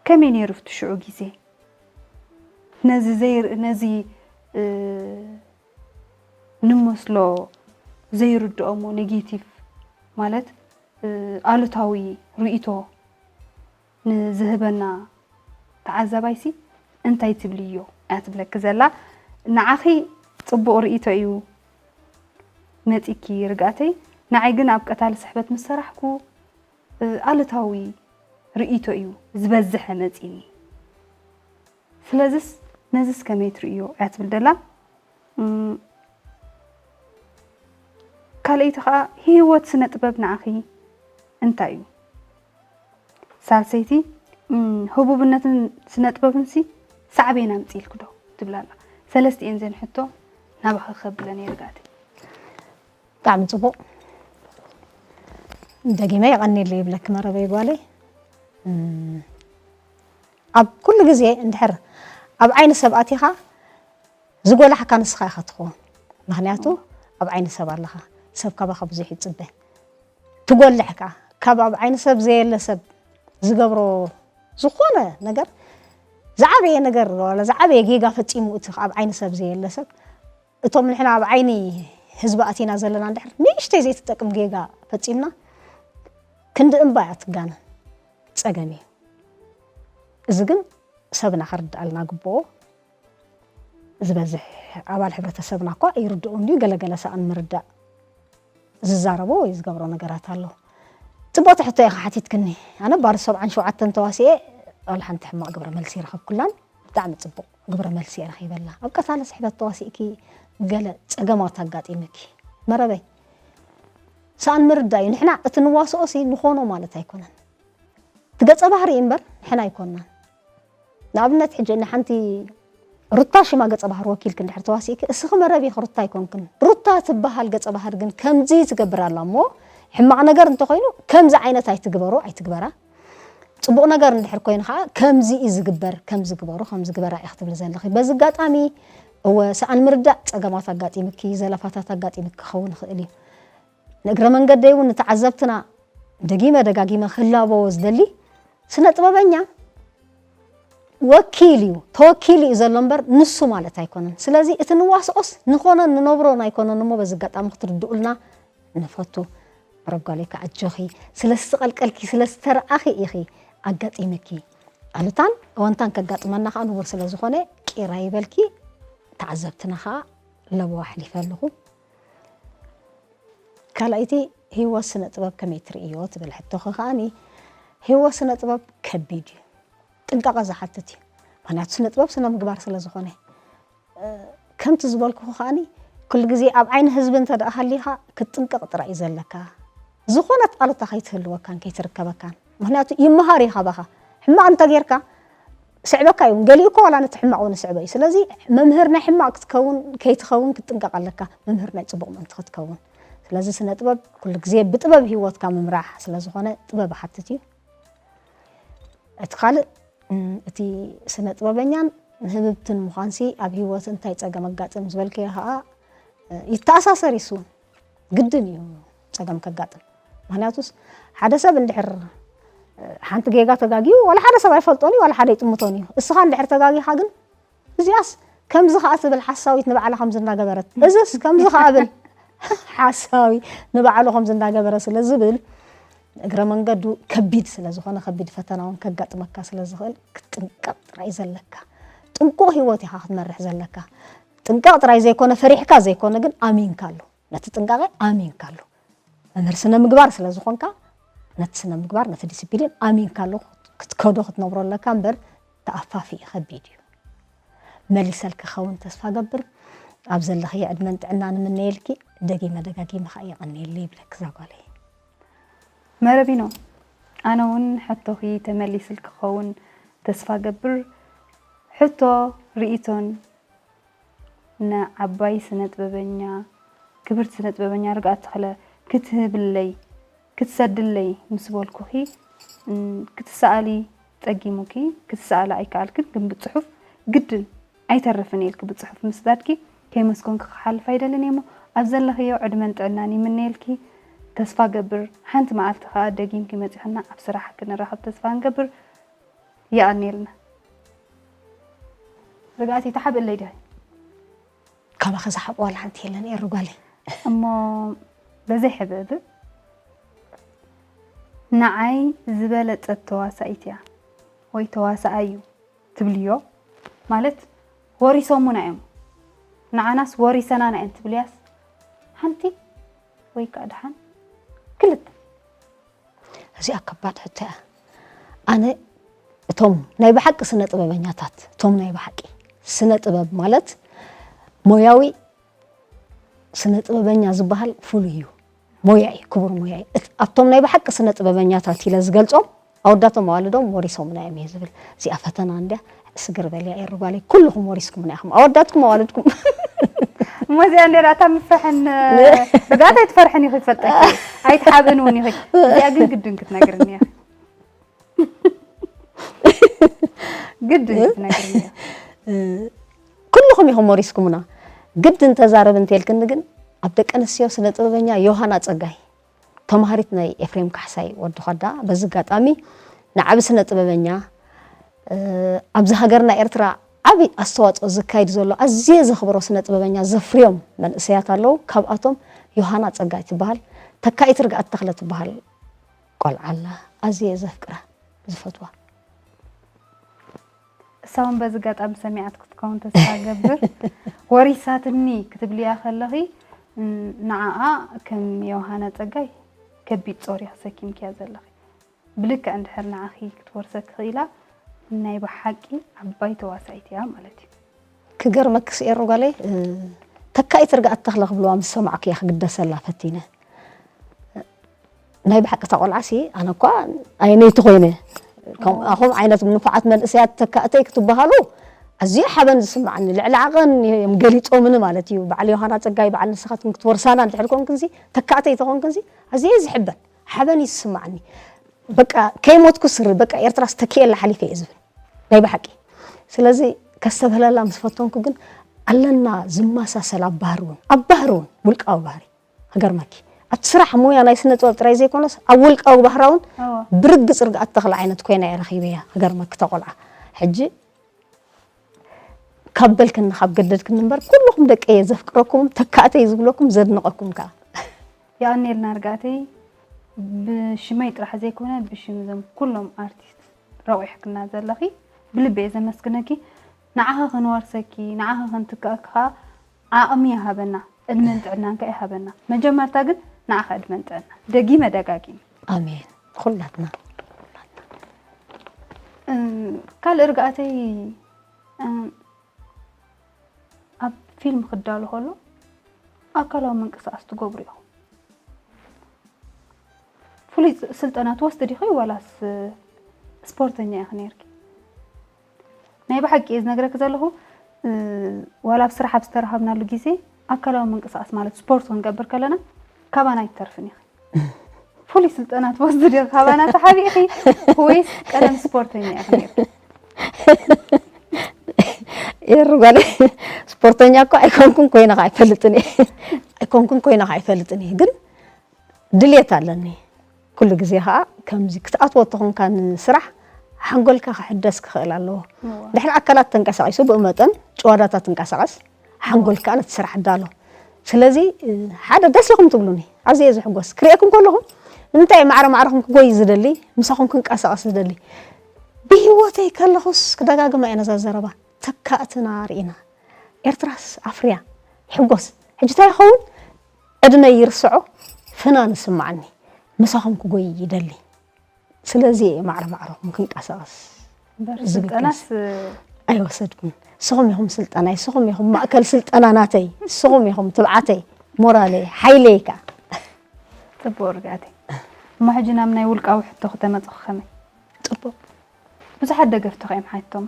ከመይ ነይሩ እቲ ሽዑ ግዜ? ነዚ ዘይር ነዚ እ፣ ንመስሎ ዘይርድኦሞ ኔጌቲቭ ማለት እ፣ ኣሉታዊ ርእይቶ ንዝህበና ተዓዛባይሲ እንታይ ትብልዮ እያ ትብለኪ ዘላ። ንዓኺ ጽቡቕ ርእይቶ እዩ መጺኪ ርግኣተይ። ንዓይ ግን ኣብ ቀታሊ ስሕበት ምስ ሰራሕኩ እ፣ ኣሉታዊ ርእይቶ እዩ ዝበዝሐ መጺኒ። ስለዚስ ነዚስ ከመይ ትርእዮ እያ ትብል ደላ። እም፣ ካልኣይቲ ኸኣ ህይወት ስነ ጥበብ ንዓኺ እንታይ እዩ? ሳልሰይቲ፣ እም፣ ህቡብነትን ስነ ጥበብንሲ ሳዕቤን ኣምፅኢልኪ ዶ ትብል ኣላ። ሰለስቲኤን ዘን ሕቶ ናባኺ ከብለኒ ርግኣተይ። ብጣዕሚ ጽቡቕ። ደጊመ የቐንየለይ ይብለኪ መረበይ ጓለይ። እም፣ ኣብ ኩሉ ግዜ እንድሕር ኣብ ዓይኒ ሰብ ኣቲኻ ዝጎላሕካ ንስኻ ኢኻ ትኸውን። ምኽንያቱ ኣብ ዓይኒ ሰብ ኣለኻ። ሰብ ካባኻ ብዙሕ ይጽበ። ትጎልሕ ከኣ ካብ ኣብ ዓይኒ ሰብ ዘየለ ሰብ ዝገብሮ ዝኾነ ነገር ዝዓበየ ነገር ዋላ ዝዓበየ ጌጋ ፈጺሙ እቲ ኣብ ዓይኒ ሰብ ዘየለ ሰብ እቶም ንሕና ኣብ ዓይኒ ህዝቢ ኣቲና ዘለና እንድሕር ንእሽተይ ዘይትጠቅም ጌጋ ፈጺምና ክንዲ እምባ እያ ትጋነ ጸገም እዩ። እዚ ግን ሰብና ክርድኣልና ግብኦ። ዝበዝሕ ኣባል ሕብረተሰብና እኳ ይርድኡ እንድዩ ገለገለ ሰኣን ምርዳእ ዝዛረቦ ወይ ዝገብሮ ነገራት ኣሎ። ጽቡቕቲ ሕቶ ኢኻ ሓቲትክኒ። ኣነ ባር ሰብዓን ሸውዓተን ተዋሲኤ ዋላ ሓንቲ ሕማቕ ግብረ መልሲ ይረኸብኩላን ብጣዕሚ ጽቡቕ ግብረ መልሲ እየ ረኺበላ። ኣብ ቀታሊ ስሕበት ተዋሲእኪ ገለ ጸገማት ኣጋጢምኪ መረበይ ሰኣን ምርዳእ እዩ። ንሕና እቲ ንዋስኦ ሲ ንኾኖ ማለት ኣይኮነን። እቲ ገጸ ባህሪ እዩ እምበር ንሕና ኣይኮንናን። ንኣብነት ሕጂ ንሓንቲ ሩታ ሽማ ገጸ ባህሪ ወኪልኪ እንድሕር ተዋሲእኪ እስኺ መረብ ኢኺ ሩታ ኣይኮንክን። ሩታ ትበሃል ገጸ ባህሪ ግን ከምዚ ትገብር ኣላ እሞ ሕማቕ ነገር እንተኾይኑ ከምዚ ዓይነት ኣይትግበሮ ኣይትግበራ። ጽቡቕ ነገር እንድሕር ኮይኑ ከዓ ከምዚ እዩ ዝግበር ከምዚ ግበሩ ከምዚ ግበራ ኢኺ ትብሊ ዘለኺ። በዚ ኣጋጣሚ እወ ሰኣን ምርዳእ ጸገማት ኣጋጢምኪ ዘለፋታት ኣጋጢምኪ ክኸውን ይኽእል እዩ። ንእግረ መንገደይ እውን ንተዓዘብትና ደጊመ ደጋጊመ ክላበዎ ዝደሊ ስነ ጥበበኛ ወኪል እዩ ተወኪሉ እዩ ዘሎ እምበር ንሱ ማለት ኣይኮነን። ስለዚ እቲ ንዋስኦስ ንኾነን ንነብሮን ኣይኮነን እሞ በዚ ኣጋጣሚ ክትርድኡልና ንፈቱ። ረጓለይ ከዓ ኣጆኺ ስለ ዝተቐልቀልኪ ስለ ዝተረኣኺ ኢኺ ኣጋጢምኪ። ኣሉታን እወንታን ከጋጥመና ከዓ ንቡር ስለ ዝኾነ ቂራ ይበልኪ። ተዓዘብትና ከዓ ለበዋ ኣሕሊፈ ኣለኹ። ካልኣይቲ ህይወት ስነ ጥበብ ከመይ ትርእዮ ትብል ሕቶኺ ከዓኒ ህይወት ስነ ጥበብ ከቢድ እዩ። ጥንቃቐ ዝሓትት እዩ። ምኽንያቱ ስነ ጥበብ ስነ ምግባር ስለ ዝኾነ ከምቲ ዝበልኩኹ ከዓኒ ኩሉ ግዜ ኣብ ዓይኒ ህዝቢ እንተ ደኣ ሃሊኻ ክትጥንቀቕ ጥራይ እዩ ዘለካ። ዝኾነት ኣሉታ ከይትህልወካን ከይትርከበካን። ምኽንያቱ ይመሃር እዩ ካባኻ። ሕማቕ እንተ ጌርካ ስዕበካ እዩ። ገሊኡ እኮ ዋላ ነቲ ሕማቕ እውን ይስዕቦ እዩ። ስለዚ መምህር ናይ ሕማቕ ክትከውን ከይትኸውን ክትጥንቀቕ ኣለካ። መምህር ናይ ጽቡቕ ምእንቲ ክትከውን። ስለዚ ስነ ጥበብ ኩሉ ግዜ ብጥበብ ህይወትካ ምምራሕ ስለ ዝኾነ ጥበብ ይሓትት እዩ። እቲ ካልእ እቲ ስነ ጥበበኛን ንህብብትን ምዃንሲ ኣብ ህይወት እንታይ ጸገም ኣጋጥም ዝበልክዮ ከዓ ይተኣሳሰር ይስውን ግድን እዩ ጸገም ከጋጥም። ምክንያቱስ ሓደ ሰብ እንድሕር ሓንቲ ጌጋ ተጋጊዩ ዋላ ሓደ ሰብ ኣይፈልጦን እዩ ዋላ ሓደ ይጥምቶን እዩ። እስኻ እንድሕር ተጋጊኻ ግን እዚኣስ ከምዚ ከዓ ትብል ሓሳዊት ንባዕላ ከምዚ እናገበረት እዚስ ከምዚ ከዓ ብል ሓሳዊ ንባዕሉ ከምዚ እናገበረ ስለ ዝብል እግረ መንገዱ ከቢድ ስለ ዝኾነ ከቢድ ፈተና እውን ከጋጥመካ ስለ ዝኽእል ክትጥንቀቕ ጥራይ ዘለካ። ጥንቁቕ ህይወት ኢኻ ክትመርሕ ዘለካ። ጥንቃቕ ጥራይ ዘይኮነ ፈሪሕካ ዘይኮነ ግን ኣሚንካሉ። ነቲ ጥንቃቐ ኣሚንካሉ። መምህር ስነ ምግባር ስለ ዝኾንካ ነቲ ስነ ምግባር ነቲ ዲሲፕሊን ኣሚንካሉ ክትከዶ ክትነብሮ ኣለካ እምበር ተኣፋፊ ከቢድ እዩ። መሊሰልኪ ክኸውን ተስፋ ገብር። ኣብ ዘለኽዮ ዕድመን ጥዕናን እምነየልኪ። ደጊመ ደጋጊመ ከዓ የቐንየለይ ይብለኪ እዛ ጓለይ። መረቢኖ ኣነ እውን ሕቶኺ ተመሊስልኪ ክኸውን ተስፋ ገብር። ሕቶ ርእይቶን ንዓባይ ስነ ጥበበኛ ክብርቲ ስነ ጥበበኛ ርግኣት ተኽለ ክትህብለይ ክትሰድለይ ምስ በልኩኺ ክትሰኣሊ ጸጊሙኪ ክትሰኣሊ ኣይከኣልክን ግን ብጽሑፍ ግድን ኣይተርፍን ኢልኪ ብጽሑፍ ምስዳድኪ ከይመስገንኩ ክሓልፍ ኣይደልን እየ እሞ ኣብ ዘለኽዮ ዕድመን ጥዕናን ይምነየልኪ ተስፋ ገብር ሓንቲ መዓልቲ ከኣ ደጊምኪ መጺኽና ኣብ ስራሕ ክንራኸብ ተስፋ ንገብር። የቐንየልና። ርግኣተይ ተሓብእለይ ዲኺ? ካባኺ ዝሓብኦ ዋላ ሓንቲ የለን ኤሪ ጓለይ። እሞ በዘይ ሕብእብእ ንዓይ ዝበለጸት ተዋሳኢት እያ ወይ ተዋሳኣይ እዩ ትብልዮ ማለት ወሪሶሙና እዮም ንዓናስ ወሪሰናና እየን ትብልያስ ሓንቲ ወይ ከዓ ደሓን ክልተ እዚኣ ከባድ ሕቶ እያ። ኣነ እቶም ናይ ብሓቂ ስነ ጥበበኛታት እቶም ናይ ብሓቂ ስነ ጥበብ ማለት ሞያዊ ስነ ጥበበኛ ዝበሃል ፍሉይ እዩ። ሞያ እዩ፣ ክቡር ሞያ እዩ። ኣብቶም ናይ ብሓቂ ስነ ጥበበኛታት ኢለ ዝገልጾም ኣወዳቶም ኣዋልዶም ወሪሶምና እዮም እዩ ዝብል። እዚኣ ፈተና እንድያ። ስግር በልያ ኤሩ ጓለይ፣ ኩልኹም ወሪስኩምና ኢኹም፣ ኣወዳትኩም ኣዋልድኩም። እሞ እዚኣ እንደ ዳታ ምፍርሕን ርጋት ኣይትፈርሕን ኢኹ ይፈልጠኪ። ኣይትሓብእን እውን ኢኹ። እዚኣ ግን ግድን ክትነግርኒ ኢኺ። ግድን ክትነግርኒ ኢኺ። ኩልኹም ኢኹም ወሪስኩምና። ግድን ተዛረብ እንተልክኒ ግን ኣብ ደቂ ኣንስትዮ ስነ ጥበበኛ ዮሃና ጸጋይ፣ ተማሃሪት ናይ ኤፍሬም ካሕሳይ ወዲ ኸዳ፣ በዚ ኣጋጣሚ ንዓቢ ስነ ጥበበኛ ኣብዚ ሃገርና ኤርትራ ዓቢ ኣስተዋጽኦ ዝካይድ ዘሎ ኣዝየ ዘኽብሮ ስነ ጥበበኛ ዘፍርዮም መንእሰያት ኣለዉ። ካብኣቶም ዮሃና ጸጋይ ትበሃል፣ ተካኢት ርግኣት ተኽለ ትበሃል ቆልዓ ኣላ። ኣዝየ ዘፍቅራ ዝፈትዋ። እሳ እውን በዚ ኣጋጣሚ ሰሚዓት ክትከውን ተስፋ ገብር። ወሪሳትኒ ክትብልያ ከለኺ ንዓኣ ከም ዮሃና ጸጋይ ከቢድ ጾር ኢኺ ሰኪምክያ ዘለኺ። ብልክዕ እንድሕር ንዓኺ ክትወርሰኪ ክኢላ ናይ ብሓቂ ዓባይ ተዋሳኢት እያ ማለት እዩ። ክገርመክስ ኤሩ ጓለይ፣ ተካኢት ርግኣት ተኽለ ክብልዋ ምስ ሰማዕኩ እያ ክግደሰላ ፈቲነ። ናይ ብሓቂ እታ ቆልዓሲ ኣነ እኳ ኣየነይቲ ኮይነ፣ ከምኣኹም ዓይነት ንፉዓት መንእሰያት ተካእተይ ክትበሃሉ ኣዝዩ ሓበን ዝስምዓኒ። ልዕሊ ዓቐን እዮም ገሊጾምኒ ማለት እዩ። በዓል ዮሃና ጸጋይ፣ በዓል ንስኻትክን ክትወርሳና እንድሕር ኮንክንሲ፣ ተካእተይ ተኾንክንሲ ኣዝየ ዝሕበን ሓበን እዩ ዝስምዓኒ። በቃ ከይሞትኩ ስሪ በቃ ኤርትራስ ተኪኤላ ሓሊፈ እየ ዝብል ናይ ብሓቂ። ስለዚ ከስተብህለላ ምስ ፈተንኩ ግን ኣለና ዝመሳሰል ኣብ ባህሪ እውን፣ ኣብ ባህሪ እውን ውልቃዊ ባህሪ ክገርመኪ ኣብቲ ስራሕ ሞያ ናይ ስነ ጥበብ ጥራይ ዘይኮነስ ኣብ ውልቃዊ ባህራ እውን እወ። ብርግጽ ርግኣት ተኽለ ዓይነት ኮይና እየ ረኺበያ። ክገርመኪ ተቆልዓ ሕጂ ካብ በልክኒ ካብ ገደድክኒ እምበር ኩልኹም ደቀየ ዘፍቅረኩም ተካእተይ ዝብለኩም ዘድንቐኩም ከዓ የቐንየልና ርግኣተይ። ብሽመይ ጥራሕ ዘይኮነ ብሽም እዞም ኩሎም ኣርቲስት ረቑሕክና ዘለኺ ብልቢ እየ ዘመስግነኪ። ንዓኺ ክንወርሰኪ ንዓኺ ክንትክኣኪ ከዓ ዓቕሚ ይሃበና፣ ዕድመን ጥዕናን ከኣ ይሃበና። መጀመርታ ግን ንዓኺ ዕድመን ጥዕናን ደጊመ ደጋጊመ። ኣሜን። ኩላትና ካልእ ርግኣተይ ኣብ ፊልም ክዳሎ ከሎ ኣካላዊ ምንቅስቃስ ትገብሩ ኢኹም። ፍሉይ ስልጠና ትወስዲ ዲኺ ዋላስ ስፖርተኛ ኢኺ ነይርኪ? ናይ ብሓቂ እየ ዝነግረኪ ዘለኹ። ዋላ ኣብ ስራሕ ኣብ ዝተረኸብናሉ ግዜ ኣካላዊ ምንቅስቃስ ማለት ስፖርት ክንገብር ከለና ካባና ኣይትተርፍን ኢኺ። ፍሉይ ስልጠና ትወስዲ ዲኺ ካባና ተሓቢእኺ ወይስ ቀደም ስፖርተኛ ኢኺ ነይርኪ? ኤሩ ጓለይ ስፖርተኛ እኮ ኣይኮንኩን ኮይነ ከዓ ኣይፈልጥን እየ ኣይኮንኩን ኮይነ ከዓ ኣይፈልጥን እየ ግን ድልየት ኣለኒ ኩሉ ግዜ ከዓ ከምዚ ክትኣትዎ ተኾንካ ንስራሕ ሓንጎልካ ክሕደስ ክኽእል ኣለዎ ድሕሪ ኣካላት ተንቀሳቂሱ ብኡ መጠን ጭዋዳታ ትንቀሳቀስ ሓንጎልካ ነቲ ስራሕ ዳሎ ስለዚ ሓደ ደስ ኢኹም ትብሉኒ ኣዝየ ዝሕጎስ ክርእየኩም ከለኹ ንምንታይ ማዕረ ማዕረኹም ክጎይ ዝደሊ ምሳኹም ክንቀሳቀስ ዝደሊ ብህይወተይ ከለኹስ ክደጋግማ እየ ነዛ ዘረባ ተካእትና ርኢና ኤርትራስ ኣፍርያ ይሕጎስ ሕጂ እንታይ ይኸውን ዕድመይ ይርስዖ ፍናን ይስምዓኒ ምሳኹም ክጎይ ይደሊ ስለዚ እየ ማዕረ ማዕረኹም ክንቀሳቐስ እምበር ዝብል ስልጠናስ ኣይወሰድኩን ንስኹም ኢኹም ስልጠናይ ንስኹም ኢኹም ማእከል ስልጠና ናተይ ንስኹም ኢኹም ትብዓተይ ሞራለይ ሓይለይ ከዓ ጽቡቕ ርግኣተይ። እሞ ሕጂ ናብ ናይ ውልቃዊ ሕቶ ክተመጽኹ ከመይ? ጽቡቕ ብዙሓት ደገፍትኺ እዮም ሓቲቶማ።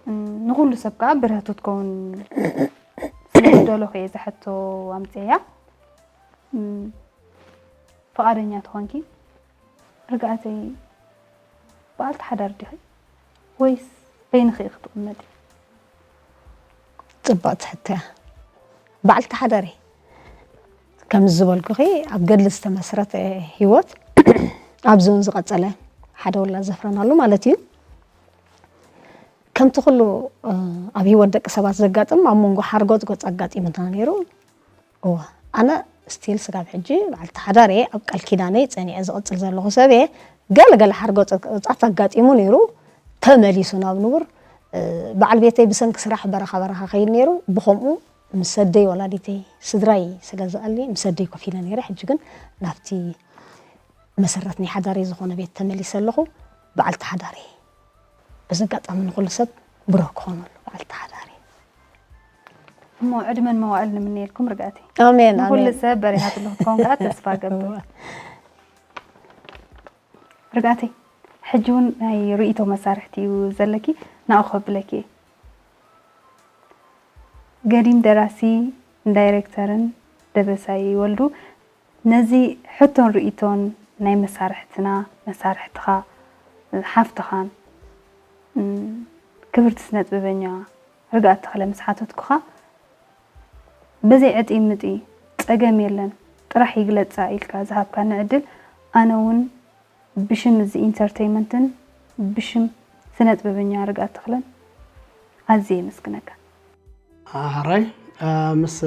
እም፣ ንኹሉ ሰብ ከዓ ብርህቱ ትከውን ስለ ዝደለኹ እየ ዝሕቶ ኣምፅእያ። እም፣ ፍቓደኛ ትኾንኪ? ርግኣተይ በዓልቲ ሓዳር ዲኺ ወይስ በይንኺ ክትቕመጢ? ጽብቕቲ ሕቶ እያ በዓልቲ ሓዳር እየ ከምዚ ዝበልኩኺ ኣብ ገድሊ ዝተመስረተ ህይወት ኣብዚ እውን ዝቐጸለ ሓደ ውላድ ዘፍረናሉ ማለት እዩ ከምቲ ኩሉ ኣብ ህይወት ደቂ ሰባት ዘጋጥም ኣብ መንጎ ሓርጎጽጎጽ ኣጋጢሙና ነይሩ እወ ኣነ ስቲል ስጋብ ሕጂ በዓልቲ ሓዳር እየ ኣብ ቃል ኪዳነይ ጸኒዐ ዝቕጽል ዘለኹ ሰብ እየ ገለ ገለ ሓርጎጽጎጻት ኣጋጢሙ ነይሩ ተመሊሱ ናብ ንቡር በዓል ቤተይ ብሰንኪ ስራሕ በረኻ በረኻ ከይድ ነይሩ ብኸምኡ ምስ ኣደይ ወላዲተይ ስድራይ ስለ ዝኣሊ ምስ ኣደይ ኮፍ ኢለ ነይረ ሕጂ ግን ናብቲ መሰረት ናይ ሓዳረይ ዝኾነ ቤት ተመሊሰ ኣለኹ በዓልቲ ሓዳረይ በዚ ኣጋጣሚ ንኹሉ ሰብ ብሩህ ክኾነሉ በዓልቲ ሓዳረይ እሞ ዕድመን መዋእል ንምነየልኩም ርግኣተይ ኣሜን ንኹሉ ኣሜን ሰብ በሪሃትሉ ክትከውን ከዓ ተስፋ ገብር ርግኣተይ፣ ሕጂ እውን ናይ ርእይቶ መሳርሕቲ እዩ ዘለኪ፣ ናብኡ ከብለኪ እየ። ገዲም ደራሲ ዳይሬክተርን ደበሳይ ወልዱ፣ ነዚ ሕቶን ርእይቶን ናይ መሳርሕትና፣ መሳርሕትኻ፣ ሓፍትኻን፣ እም፣ ክብርቲ ስነጥበበኛ ርግኣት ተኽለ ምስ ሓተትኩኻ፣ ብዘይ ዕጢ ምጢ፣ ጸገም የለን፣ ጥራሕ ይግለጻ ኢልካ ዝሃብካኒ ዕድል፣ ኣነ እውን ብሽም እዚ ኢንተርተይመንትን ብሽም ስነጥበበኛ ርግኣት ተኽለን ኣዝየ የመስግነካ። ሕራይ፣ ምስ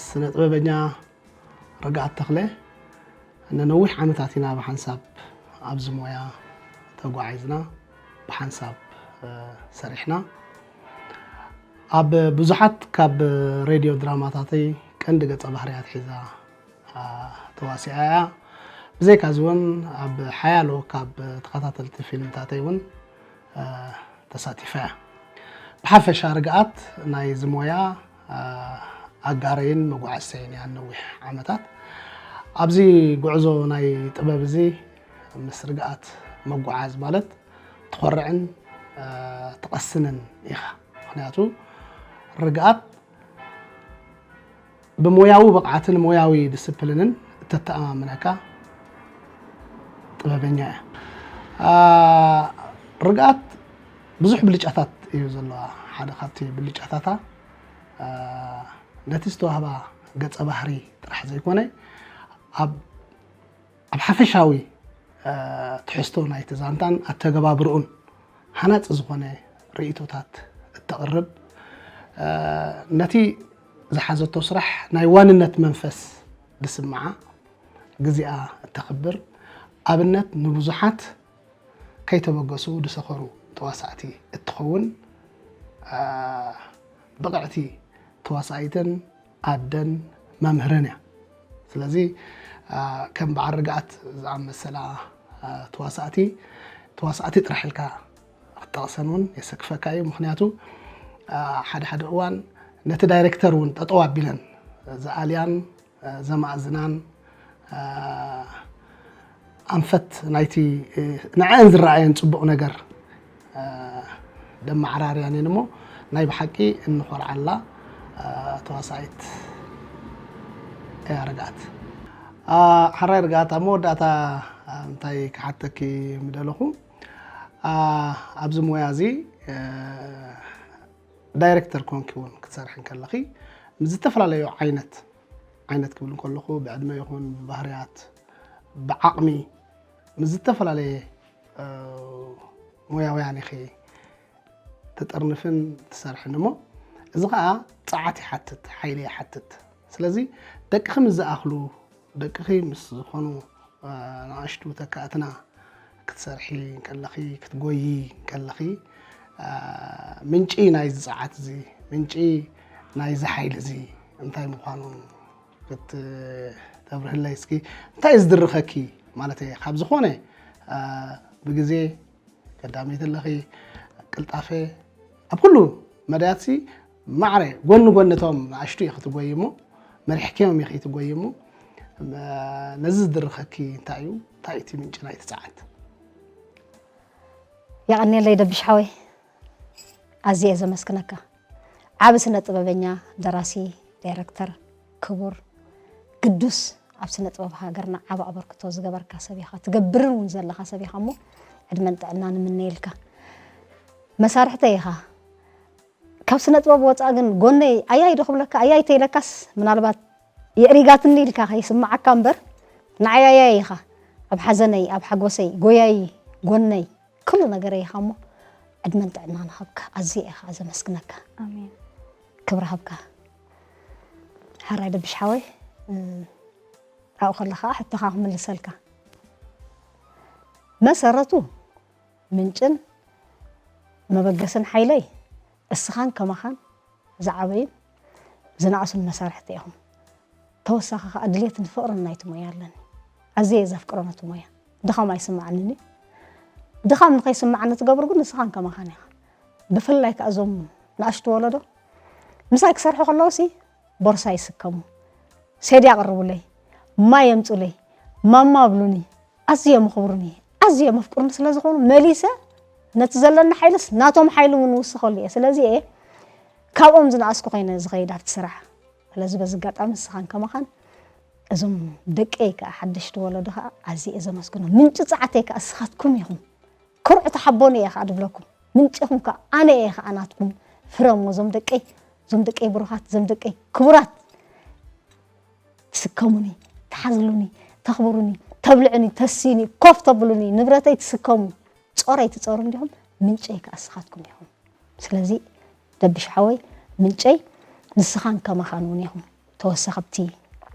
ስነጥበበኛ ርግኣት ተኽለ ንነዊሕ ዓመታት ኢና ብሓንሳብ ኣብዚ ሞያ ተጓዒዝና፣ ብሓንሳብ ሰሪሕና። ኣብ ብዙሓት ካብ ሬድዮ ድራማታተይ ቀንዲ ገጸ ባህርያት ሒዛ ተዋሲኣ እያ። ብዘይካዚ እውን ኣብ ሓያሎ ካብ ተኸታተልቲ ፊልምታተይ እውን ተሳቲፋ እያ። ብሓፈሻ ርግኣት ናይዚ ሞያ ኣጋረይን መጓዓዝተይን እያ ነዊሕ ዓመታት። ኣብዚ ጉዕዞ ናይ ጥበብ እዚ ምስ ርግኣት መጓዓዝ ማለት ትኾርዕን ትቐስንን ኢኻ። ምኽንያቱ ርግኣት ብሞያዊ ብቕዓትን ሞያዊ ዲስፕሊንን እተተኣማምነካ ጥበበኛ እያ። ርግኣት ብዙሕ ብልጫታት እዩ ዘለዋ። ሓደ ካብቲ ብልጫታታ ነቲ ዝተዋህባ ገጸ ባህሪ ጥራሕ ዘይኮነ ኣብ ኣብ ሓፈሻዊ ትሕዝቶ ናይቲ ዛንታን ኣተገባብርኡን ሃናጺ ዝኾነ ርእይቶታት እተቕርብ፣ ነቲ ዝሓዘቶ ስራሕ ናይ ዋንነት መንፈስ ዝስምዓ፣ ግዚኣ እተኽብር፣ ኣብነት ንብዙሓት ከይተበገሱ ዝሰኸሩ ተዋሳእቲ እትኸውን ብቕዕቲ ተዋሳኢትን ኣደን መምህርን እያ። ስለዚ ከም በዓል ርግኣት ዝኣመሰላ ተዋሳእቲ ተዋሳእቲ ጥራሕ ኢልካ ክትጠቕሰን እውን የሰክፈካ እዩ። ምክንያቱ ሓደ ሓደ እዋን ነቲ ዳይሬክተር እውን ጠጠው ኣቢለን ዝኣልያን ዘማእዝናን ኣንፈት ናይቲ ንዐአን ዝረኣየን ፅቡቕ ነገር ደመዓራርያን እየን እሞ ናይ ብሓቂ እንኾርዓላ ተዋሳኢት እያ ርግኣት። ሓራይ ርግኣት፣ ኣብ መወዳእታ እንታይ ክሓተኪ ምደለኹ፣ ኣብዚ ሞያ እዚ ዳይሬክተር ኮንኪ እውን ክትሰርሒ እንከለኺ ምስ ዝተፈላለዩ ዓይነት ዓይነት ክብል እንከለኹ ብዕድመ ይኹን ብባህርያት ብዓቕሚ ምስ ዝተፈላለየ ሞያውያን ኢኺ ትጥርንፍን ትሰርሕን እሞ እዚ ከዓ ፃዓት ይሓትት፣ ሓይሊ ይሓትት። ስለዚ ደቅኺ ምስ ዝኣኽሉ ደቅኺ ምስ ዝኾኑ ንኣሽቱ ተካእትና ክትሰርሒ እንከለኺ ክትጎይ እንከለኺ ምንጪ ናይዚ ፃዓት እዚ ምንጪ ናይዚ ሓይሊ እዚ እንታይ ምዃኑ ክትተብርህለይ እስኪ። እንታይ እዩ ዝድርኸኪ ማለት እየ ካብ ዝኾነ ብግዜ ቀዳመይቲ ኣለኺ ቅልጣፈ ኣብ ኩሉ መዳያትሲ ማዕረ ጎኒ ጎኒ እቶም ንኣሽቱ ኢኺ ትጎይ እሞ መሪሕኪዮም ኢኺ ትጎይ እሞ ነዚ ዝድርኸኪ እንታይ እዩ? እንታይ እቲ ምንጪ ናይቲ ፃዓት? የቐንየለይ ደብሽ ሓወይ፣ ኣዝየ እየ ዘመስግነካ። ዓቢ ስነ ጥበበኛ፣ ደራሲ፣ ዳይረክተር፣ ክቡር፣ ግዱስ፣ ኣብ ስነ ጥበብ ሃገርና ዓቢ ኣበርክቶ ዝገበርካ ሰብ ኢኻ፣ ትገብርን እውን ዘለኻ ሰብ ኢኻ እሞ ዕድመን ጥዕናን እምነየልካ። መሳርሕተይ ኢኻ። ካብ ስነ ጥበብ ወፃእ ግን ጎነይ ኣያይ ዶ ክብለካ ኣያይ ተይለካስ ምናልባት የዕሪጋትኒ ኢልካ ከይስምዓካ እምበር ንዓይ ኣያይ ኢኻ። ኣብ ሓዘነይ፣ ኣብ ሓጎሰይ፣ ጎያይ፣ ጎነይ፣ ኩሉ ነገረይ ኢኻ እሞ ዕድመን ጥዕናን ሃብካ። ኣዝየ እየ ከዓ ዘመስግነካ። ኣሜን። ክብሪ ሃብካ። ሓራይ ደብሽ ሓወይ፣ ኣብኡ ከለኻ ሕቶኻ ክምልሰልካ። መሰረቱ ምንጭን መበገስን ሓይለይ እስኻን ከማኻን ዝዓበዩን ዝነኣሱን መሳርሕቲ ኢኹም። ተወሳኺ ከዓ ድሌትን ፍቕርን ናይቲ ሞያ ኣለኒ። ኣዝየ እየ ዘፍቅሮ ነቲ ሞያ። ድኻም ኣይስምዓንን እዩ። ድኻም ንኸይስምዓኒ ትገብሩ ግን ንስኻን ከማኻን ኢኻ። ብፍላይ ከዓ እዞም ንኣሽቱ ወለዶ ምሳይ ክሰርሑ ከለውሲ ቦርሳ ይስከሙ፣ ሴዲ ኣቕርቡለይ፣ ማይ የምፁለይ፣ ማማ ኣብሉኒ፣ ኣዝዮም የኽብሩኒ፣ ኣዝዮም የፍቅሩኒ ስለ ዝኾኑ መሊሰ ነቲ ዘለኒ ሓይልስ ናቶም ሓይሊ እውን ንውስኸሉ እየ። ስለዚ እየ ካብኦም ዝነኣስኩ ኮይነ ዝኸይድ ኣብቲ ስራሕ። ስለዚ በዚ ኣጋጣሚ ንስኻን ከማኻን እዞም ደቀይ ከዓ ሓደሽቲ ወለዶ ከዓ ኣዝየ እየ ዘመስግኖም። ምንጪ ጸዓተይ ከዓ እስኻትኩም ኢኹም። ኮርዑ ተሓቦኒ እየ ከዓ ድብለኩም። ምንጪኹም ከዓ ኣነ እየ ከዓ ናትኩም። ፍረሙ እዞም ደቀይ፣ እዞም ደቀይ ብሩኻት፣ እዞም ደቀይ ክቡራት። ትስከሙኒ፣ ትሓዝሉኒ፣ ተኽብሩኒ፣ ተብልዑኒ፣ ተስዩኒ፣ ኮፍ ተብሉኒ፣ ንብረተይ ትስከሙ፣ ጾረይ ትጸሩ እንዲኹም፣ ምንጨይ ከኣ እስኻትኩም ኢኹም። ስለዚ ደብሽ ሓወይ ምንጨይ ንስኻን ከማኻን እውን ኢኹም። ተወሰኸብቲ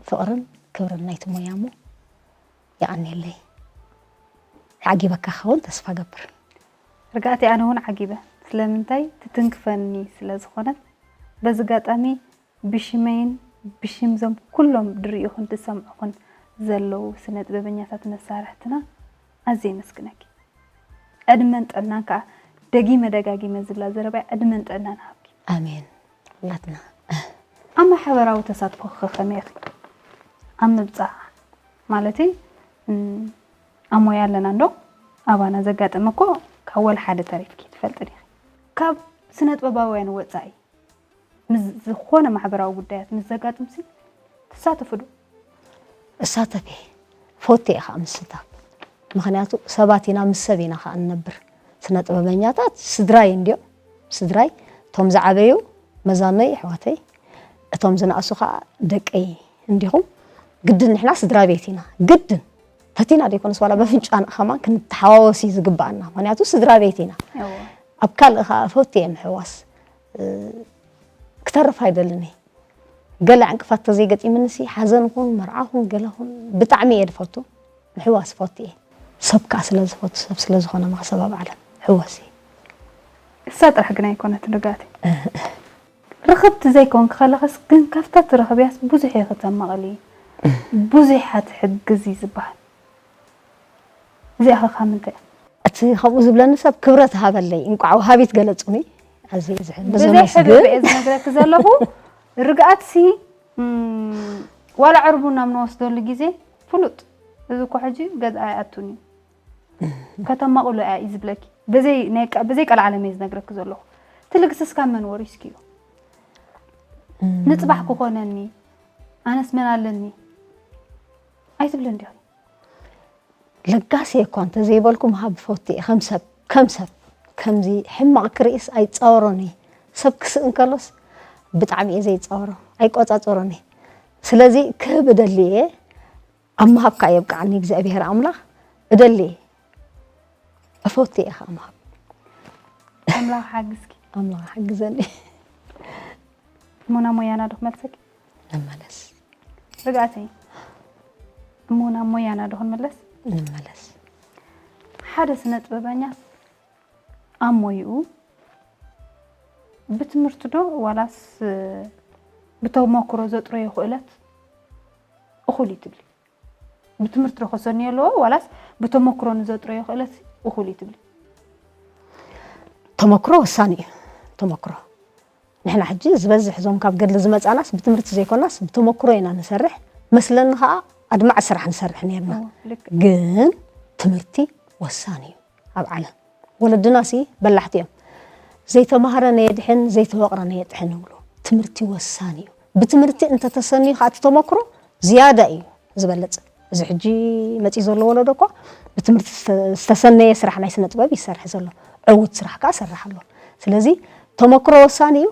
ፍቕርን ክብርን ናይቲ ሞያ እሞ የቐንየለይ። ዓጊበካ ክኸውን ተስፋ ገብር። ርግኣተይ ኣነ እውን ዓጊበ። ስለምንታይ ትትንክፈኒ ስለ ዝኾነት። በዚ ኣጋጣሚ ብሽመይን ብሽም ዞም ኩሎም ድርእዩኹን ድሰምዑኹን ዘለዉ ስነ ጥበበኛታት መሳርሕትና ኣዝየ የመስግነኪ። ዕድመን ጥዕናን ከኣ ደጊመ ደጋጊመ ዝብላ ዘረባይ ዕድመን ጥዕናን ሃብኪ። ኣሜን። ናትና። ኣብ ማሕበራዊ ተሳትፎ ከ ከመይ ኢኺ? ኣብ ምብጻሕ ማለተይ፣ እም፣ ኣብ ሞያ ኣለና እንዶ ኣባና ዘጋጠመ እኮ ካብ ወላ ሓደ ተሪፍኪ ትፈልጢ ዲኺ? ካብ ስነ ጥበባውያን ወጻኢ ምስ ዝኾነ ማሕበራዊ ጉዳያት ምስ ዘጋጥምሲ ትሳተፊ ዶ? እሳተፍ እየ። ፈቱ እየ ከዓ ምስታፍ። ምኽንያቱ ሰባት ኢና፣ ምስ ሰብ ኢና ከዓ እንነብር። ስነ ጥበበኛታት ስድራይ እንድዮም። ስድራይ፣ እቶም ዝዓበዩ መዛኖይ፣ ኣሕዋተይ፣ እቶም ዝነኣሱ ከዓ ደቀይ እንዲኹም። ግድን ንሕና ስድራ ቤት ኢና። ግድን። ፈቲና ደይኮነስ ዋላ በፍንጫና ከማን ክንተሓዋወስ እዩ ዝግብኣና። ምኽንያቱ ስድራ ቤት ኢና። እዎ። ኣብ ካልእ ከዓ ፈቱ እየ ምሕዋስ። እ፣ ክተርፍ ኣይደልን እየ። ገለ ዕንቅፋት ተዘይገጢምንሲ፣ ሓዘን ኹን፣ መርዓ ኹን፣ ገለ ኹን፣ ብጣዕሚ እየ ዝፈቱ። ምሕዋስ እፈቱ እየ። ሰብ ከዓ ስለ ዝፈቱ፣ ሰብ ስለ ዝኾነ መኽሰብ ኣብ ዓለም ሕወስ እየ። እሳ ጥራሕ ግን ኣይኮነትን ርግኣተይ። ርኽብቲ ዘይኮንኪ ከለኽስ ግን ካብታ ትረኽብያስ ብዙሕ ኢኺ ተማቕሊ፣ ብዙሓት ትሕግዚ ዝበሃል። እዚኣ ኸ ካብ ምንታይ? እቲ ከምኡ ዝብለኒ ሰብ ክብረት ሃበለይ፣ እንቋዕ ወሃቢት ገለጹኒ። ኣዝየ እየ ዝሕን-፣ በዞም ብዘይ ኣመስግን። ሕብእ እየ ዝነግረኪ ዘለኹ። ርግኣትሲ፣ እም፣ ዋላ ዕርቡና ኣብ ንወስደሉ ግዜ ፍሉጥ። እዚ እኮ ሕጂ ገዛ ኣይኣቱን እዩ። ከተማቕሎ እያ እዩ ዝብለኪ። በዘይ ናይ ቀ-፣ በዘይ ቀልዓለም እየ ዝነግረኪ ዘለኹ። እቲ ልግስስ ካብ መን ወሪስኪ እዩ? እም። ንጽባሕ ክኾነኒ፣ ኣነስ መን ኣለኒ ኣይትብልን ዲኺ? ለጋሲ እኳ እንተዘይበልኩ ምሃብ ፈቱ እየ። ከም ሰብ፣ ከም ሰብ፣ ከምዚ ሕማቕ ክርእስ ኣይጻወሮን እየ። ሰብ ክስእ እንከሎስ ብጣዕሚ እየ ዘይጻወሮ፣ ኣይቆጻጸሮን እየ። ስለዚ ክህብ እደሊ እየ፣ ኣብ ምሃብ ከኣ የብቅዓኒ እግዚኣብሄር ኣምላኽ። እደሊ እየ፣ እፈቱ እየ ከኣ ምሃብ። ኣምላኽ ሓግዝኪ። ኣምላኽ ሓግዘኒ። እሞ ናብ ሞያና ዶ ክመልሰኪ? ንመለስ። ርግኣተይ፣ እሞ ናብ ሞያና ዶ ክንምለስ? ንመለስ። ሓደ ስነ ጥበበኛ ኣብ ሞይኡ ብትምህርቲ ዶ ዋላስ ብተመክሮ ዘጥረዮ ክእለት እኹል እዩ ትብሊ? ብትምህርቲ ዶ ከሰንዮ ኣለዎ ዋላስ ብተመክሮ ንዘጥረዮ ክእለት እኹል እዩ ትብሊ? ተመክሮ ወሳኒ እዩ። ተመክሮ። ንሕና ሕጂ ዝበዝሕ እዞም ካብ ገድሊ ዝመጻናስ ብትምህርቲ ዘይኮናስ ብተመክሮ ኢና ንሰርሕ። መስለኒ ኸኣ ኣድማዒ ስራሕ ንሰርሕ ነይርና። ኦ፣ ልክዕ። ግን ትምህርቲ ወሳኒ እዩ ኣብ ዓለም። ወለድናሲ በላሕቲ እዮም። ዘይተማህረ ነየድሕን፣ ዘይተወቕረ ነየጥሕን ይብሉ። ትምህርቲ ወሳኒ እዩ። ብትምህርቲ እንተተሰንዩ ኸኣ እቲ ተመክሮ ዝያዳ እዩ ዝበልጽ። እዚ ሕጂ መጺኡ ዘሎ ወለዶ እኳ ብትምህርቲ ዝተ-፣ ዝተሰነየ ስራሕ ናይ ስነ ጥበብ ይሰርሕ ዘሎ። ዕዉት ስራሕ ከኣ ሰርሕ ኣሎ። ስለዚ ተመክሮ ወሳኒ እዩ።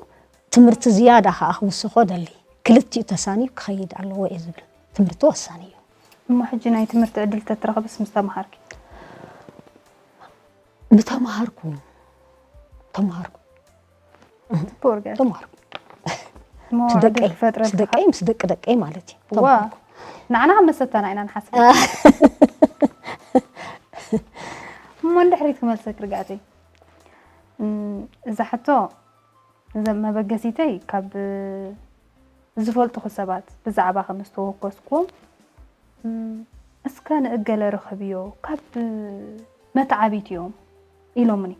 ትምህርቲ ዝያዳ ከኣ ክውስኾ ደሊ። ክልቲኡ ተሳንዩ ክኸይድ ኣለዎ እየ ዝብል። ትምህርቲ ወሳኒ እዩ። እሞ ሕጂ ናይ ትምህርቲ ዕድል ተትረኽብስ ምስ ተማሃርኪ? ምተማሃርኩ፣ ተማሃርኩ። ትፖርጋል። ተማሃርኩ። እሞ ምስ ደቀይ፣ ዕድል ክፈጥረልካ ምስ ደቀይ፣ ምስ ደቂ ደቀይ ማለት እዩ። ዋ፣ ተማሃርኩ። ንዓና ከም መሰታና ኢና ንሓስብ። እሞ ንድሕሪት ክመልሰክ ርግኣተይ። እም፣ እዛ ሕቶ፣ እዛ መበገሲተይ ካብ ዝፈልጥኹ ሰባት ብዛዕባኺ ምስ ተወከስኩዎም፣ እም፣ እስከ ንእገለ ርኸብዮ፣ ካብ መተዓቢት እዮም ኢሎምኒ።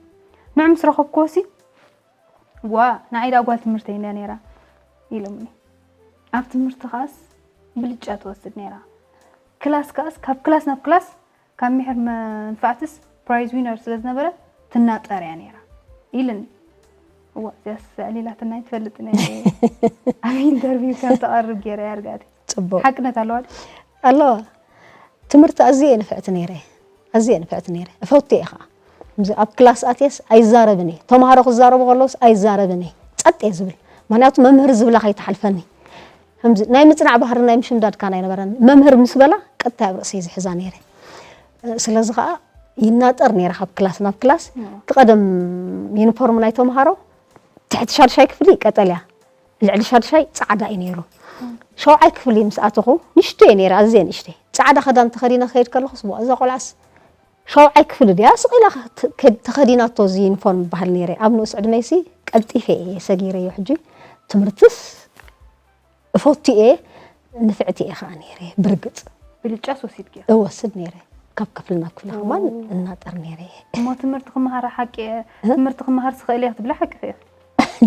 ንዑ ምስ ረኸብኩዎሲ፣ ዋ፣ ንዓይ ደኣ ጓል ትምህርተይ እንድያ ነይራ ኢሎምኒ። ኣብ ትምህርቲ ከኣስ ብልጫ ትወስድ ነይራ። ክላስ ከኣስ፣ ካብ ክላስ ናብ ክላስ ካብ ምሕር መንፋዕትስ ፕራይዝ ዊነር ስለ ዝነበረ ትናጠር እያ ነይራ ኢልኒ። እዋ እዚያስ ኣዕሊላትና ኣይትፈልጥን እያ። ኣብ ኢንተርቪው ከም ተቐርብ ገይረ እያ ርግኣተይ። ጽቡቕ ሓቅነት ኣለዋ ድዩ? ኣለዋ። ትምህርቲ ኣዝየ ንፍዕቲ ነይረ፣ ኣዝየ ንፍዕቲ ነይረ፣ እፈቱ እየ ከዓ። ከምዚ ኣብ ክላስ ኣትየስ ኣይዛረብን እየ። ተምሃሮ ክዛረቡ ከለውስ ኣይዛረብን እየ፣ ጸጥ እየ ዝብል። ምክንያቱ መምህር ዝብላ ከይትሓልፈኒ። ከምዚ ናይ ምጽናዕ ባህሪ ናይ ምሽምዳድ ካን ኣይነበረን። መምህር ምስ በላ ቀጥታ ኣብ ርእሰይ ዝሕዛ ነይረ። ስለዚ ከዓ ይናጠር ነይረ ካብ ክላስ ናብ ክላስ። እቲ ቀደም ዩኒፎርም ናይ ተምሃሮ ትሕቲ ሻድሻይ ክፍሊ ቀጠልያ፣ ልዕሊ ሻድሻይ ጻዕዳ እዩ ነይሩ። ሸውዓይ ክፍሊ ምስ ኣተኹ ንሽቶ እየ ነይረ፣ ኣዝየ ንእሽተይ። ጻዕዳ ክዳን ተኸዲነ ክኸይድ ከለኹስ፣ "እዋ፣ እዛ ቆልዓስ ሸውዓይ ክፍሊ ድያ ስቕ ኢላ ከ-፣ ከ-፣ ተኸዲናቶ እዚ ዩኒፎርም?" በሃል ነይረ። ኣብ ንኡስ ዕድመይሲ ቀልጢፈ እየ ሰጊረዮ። ሕጂ ትምህርትስ እፈቱ እየ፣ ንፍዕቲ እየ ከዓ ነይረ። ብርግጽ ብልጫስ ወሲድክዮ? እወስድ ነይረ። ካብ ክፍሊ ናብ ክፍሊ ከማን እናጠር ነይረ እየ። እሞ ትምህርቲ ክመሃር ሓቂ እየ፣ ትምህርቲ ክመሃር ስኽእል እየ ክትብላ ሓቂ እየ።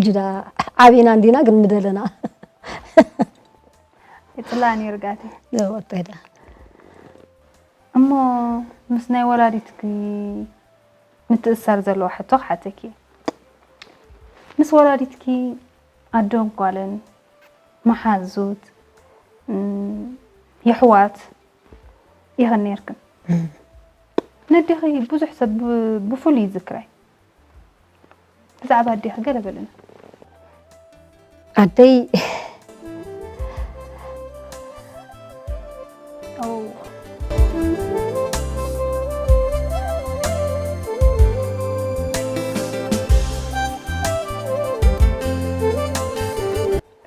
ጅዳ ዓቢና እንዲና ግን ምደለና። ይጽላእኒ ርጋቲ። ወጥተዳ እሞ ምስ ናይ ወላዲትኪ ምትእሳር ዘለዎ ሕቶ ክሓተኪ እየ። ምስ ወላዲትኪ ኣዶን ጓልን መሓዙት፣ እም፣ የሕዋት ኢኽን ነይርክን። ነዴኺ ብዙሕ ሰብ ብ-፣ ብፍሉይ ይዝክራ እዩ። ብዛዕባ ኣዴኺ ገለ በልና። ኣደይ ኦ።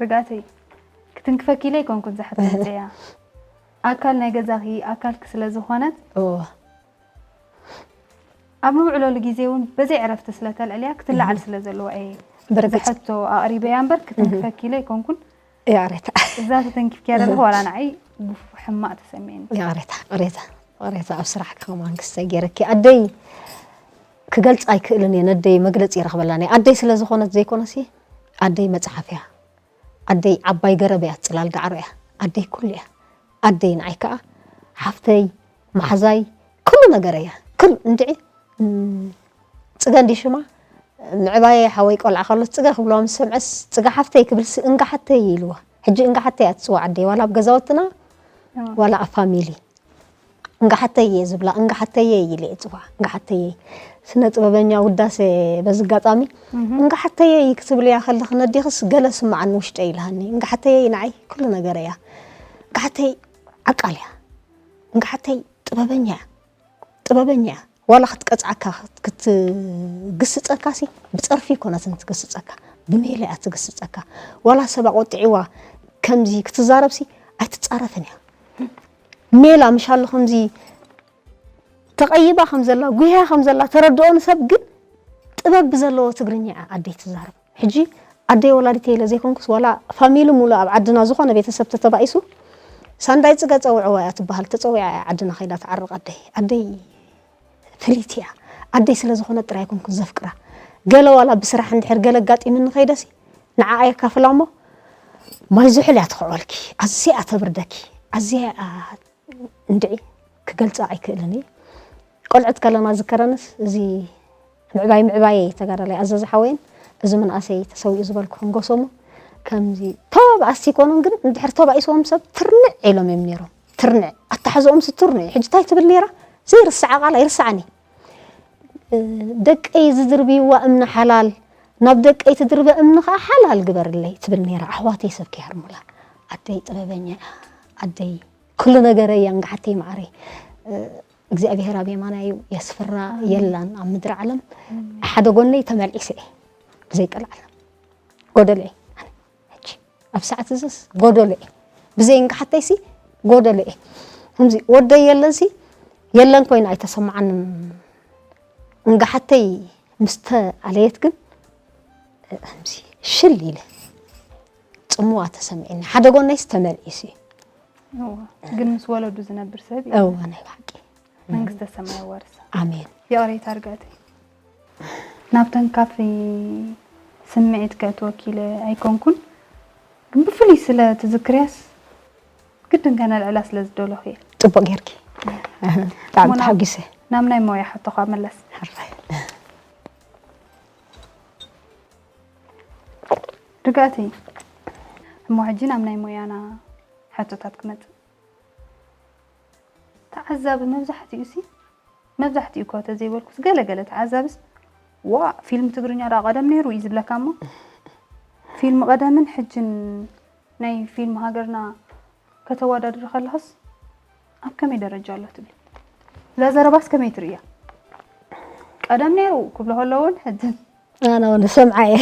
ርጋተይ፣ ክትንክፈኪ ኢለ ኣይኮንኩን ዝሓተት እያ። ኣካል ናይ ገዛኺ ኣካልኪ ስለ ዝኾነት፣ እዎ። ኣብ ንውዕለሉ ግዜ እውን በዘይ ዕረፍቲ ስለ ተልዕልያ ክትለዓል ስለ ዘለዋ እየ። ብርግጽ። ዝሕቶ ኣቕሪበያ እምበር ክትንክፈኪ ኢለ ኣይኮንኩን። ይቕሬታ። እዛ ተተንኪፍኪያ ዘለኹ ዋላ ንዓይ ብሕማቕ ተሰሚዕኒ። ይቕሬታ፣ ይቕሬታ፣ ይቕሬታ። ኣብ ስራሕ ከማን ክስተይ ገይረኪ። ኣደይ ክገልጽ ኣይክእልን እየ። ነደይ መግለጺ ይረኽበላን እየ። ኣደይ ስለ ዝኾነት ዘይኮነሲ፣ ኣደይ መጽሓፍ እያ። ኣደይ ዓባይ ገረብ እያ፣ ጽላል ዳዕሮ እያ። ኣደይ ኩሉ እያ። ኣደይ ንዓይ ከኣ ሓፍተይ፣ መሓዛይ፣ ኩሉ ነገር እያ። ኩሉ እንድዒ፣ እም፣ ጽገ እንዲ ሽማ፣ ምዕባየ ሓወይ ቆልዓ ከሎ ጽገ ክብልዋ ምስ ሰምዐስ፣ "ጽገ ሓፍተይ" ክብልሲ፣ "እንጋ ሓተይ" ኢልዋ። ሕጂ እንጋ ሓተይ እያ ትጽዋዕ ኣደይ፣ ዋላ ኣብ ገዛውትና፣ ዋላ ኣብ ፋሚሊ። "እንጋ ሓተይ" እየ ዝብላ፣ "እንጋ ሓተይ" ኢለ እየ ዝጽዋዕ፣ "እንጋ ሓተይ"። ስነ ጥበበኛ ውዳሴ በዚ ኣጋጣሚ፣ "እንጋ ሓተይ" ክትብልያ ከለኺ ነዴኽስ ገለ ስምዓኒ ውሽጠይ ኢልሃኒ። እንጋ ሓተይ ንዓይ ኩሉ ነገር እያ። እንጋ ሓተይ ዓቃል እያ። እንጋ ሓተይ ጥበበኛ እያ። ጥበበኛ እያ። ዋላ ክትቀጽዓካ፣ ክት-፣ ክትግስጸካሲ ብጸርፊ ኣይኮነትን ትግስጸካ፣ ብሜላ እያ ትግስጸካ። ዋላ ሰብ ኣቖጢዕዋ ከምዚ ክትዛረብሲ ኣይትጻረፍን እያ። ሜላ ምሻሉ ከምዚ ተቐይባ ከም ዘላ፣ ጉህያ ከም ዘላ ተረድኦ ንሰብ፣ ግን ጥበብ ብዘለዎ ትግርኛ እያ ኣደይ ትዛረብ። ሕጂ ኣደይ ወላዲተይ ኢለ ዘይኮንኩስ፣ ዋላ ፋሚሊ ሙሉእ ኣብ ዓድና ዝኾነ ቤተሰብ ተተባኢሱ፣ ሳንዳይ ጽገ ጸውዕዋ እያ ትበሃል። ተጸዊዓ እያ ዓድና ከይዳ ትዓርቕ ኣደይ። ኣደይ ፍልይቲ እያ። ኣደይ ስለ ዝኾነት ጥራይ ኣይኮንኩን ዘፍቅራ። ገለ ዋላ ብስራሕ እንድሕር ገለ ኣጋጢምኒ ከይደሲ፣ ንዓኣ የካፍላ እሞ፣ ማይ ዝሑል እያ ትኽዕወልኪ። ኣዝያ እያ ተብርደኪ። ኣዝያ እያ እንድዒ ክገልጻ ኣይክእልን እየ። ቆልዑት ከለና ዝከረንስ፣ እዚ ምዕባይ ምዕባየይ ተጋዳላይ ኣዘዘ ሓወይን፣ እዚ መንእሰይ ተሰዊኡ ዝበልኩኹም ጎሶሞ፣ ከምዚ ተባባእስቲ ይኮኑን፣ ግን እንድሕር ተባኢስዎም ሰብ ትርንዕ ኢሎም እዮም ነይሮም። ትርንዕ። ኣተሓዝኦምሲ ትርንዕ እዩ። ሕጂ እንታይ ትብል ነይራ? ዘይርስዓ ቃል ኣይርስዓን እዩ። እ፣ "ደቀይ ዝድርብይዋ እምኒ ሓላል፣ ናብ ደቀይ ትድርበ እምኒ ኸዓ ሓላል ግበርለይ" ትብል ነይራ። ኣሕዋተይ ሰብ ከይሃርሙላ። ኣደይ ጥበበኛ እያ። ኣደይ ኩሉ ነገረይ እያ፣ እንጋሓተይ መዓረይ። እ፣ እግዚኣብሄር ኣብ የማናይ እዩ፣ የስፍራ የላን ኣብ ምድሪ ዓለም። ሓደ ጎነይ ተመልዒሰ እየ፣ ብዘይ ቀልዓለም ጎደሎ እየ። ኣነ ሕጂ ኣብ ሰዓት እዝስ ጎደሎ እየ፣ ብዘይ እንጋሓተይሲ ጎደሎ እየ። ከምዚ ወደይ የለንሲ የለን ኮይኑ ኣይተሰማዓንን። እንጋሓተይ ምስ ተኣለየት ግን፣ እ፣ ከምዚ ሽል ኢለ ጽምዋ ተሰሚዕኒ። ሓደ ጎነይስ ተመልዒሱ እዩ። እዋ፣ ግን ምስ ወለዱ ዝነብር ሰብ እዩ። እወ፣ ናይ ብሓቂ። መንግስተ ሰማይ ያዋርሳ። ኣሜን። ይቕሬታ ርጋተይ። ናብተን ካፊ ስምዒት ከእትወኪ ኢለ ኣይኮንኩን፣ ግን ብፍሉይ ስለ ትዝክርያስ ግድን ከነልዕላ ስለ ዝደለኹ እየ። ጽቡቕ ጌርኪ። ብጣዕሚ ተሓጒሰ። ናብ ናይ ሞያ ሕቶኻ መለስ። ርግኣተይ፣ እሞ ሕጂ ናብ ናይ ሞያና ሕቶታት ክመጽእ። ተዓዛቢ መብዛሕትኡ ሲ መብዛሕትኡ እኳ ተዘይበልኩስ፣ ገለ ገለ ተዓዛብስ፣ ዋ፣ ፊልም ትግርኛ ደኣ ቀደም ነይሩ እዩ ዝብለካ። እሞ ፊልም ቀደምን ሕጅን ናይ ፊልም ሃገርና ከተወዳድሪ ከለኽስ ኣብ ከመይ ደረጃ ኣሎ ትብሊ? እዛ ዘረባስ ከመይ ትርእያ? ቀደም ነይሩ ክብሉ ከለውን ሕጅን ኣነ እውን ሰምዓ እየ።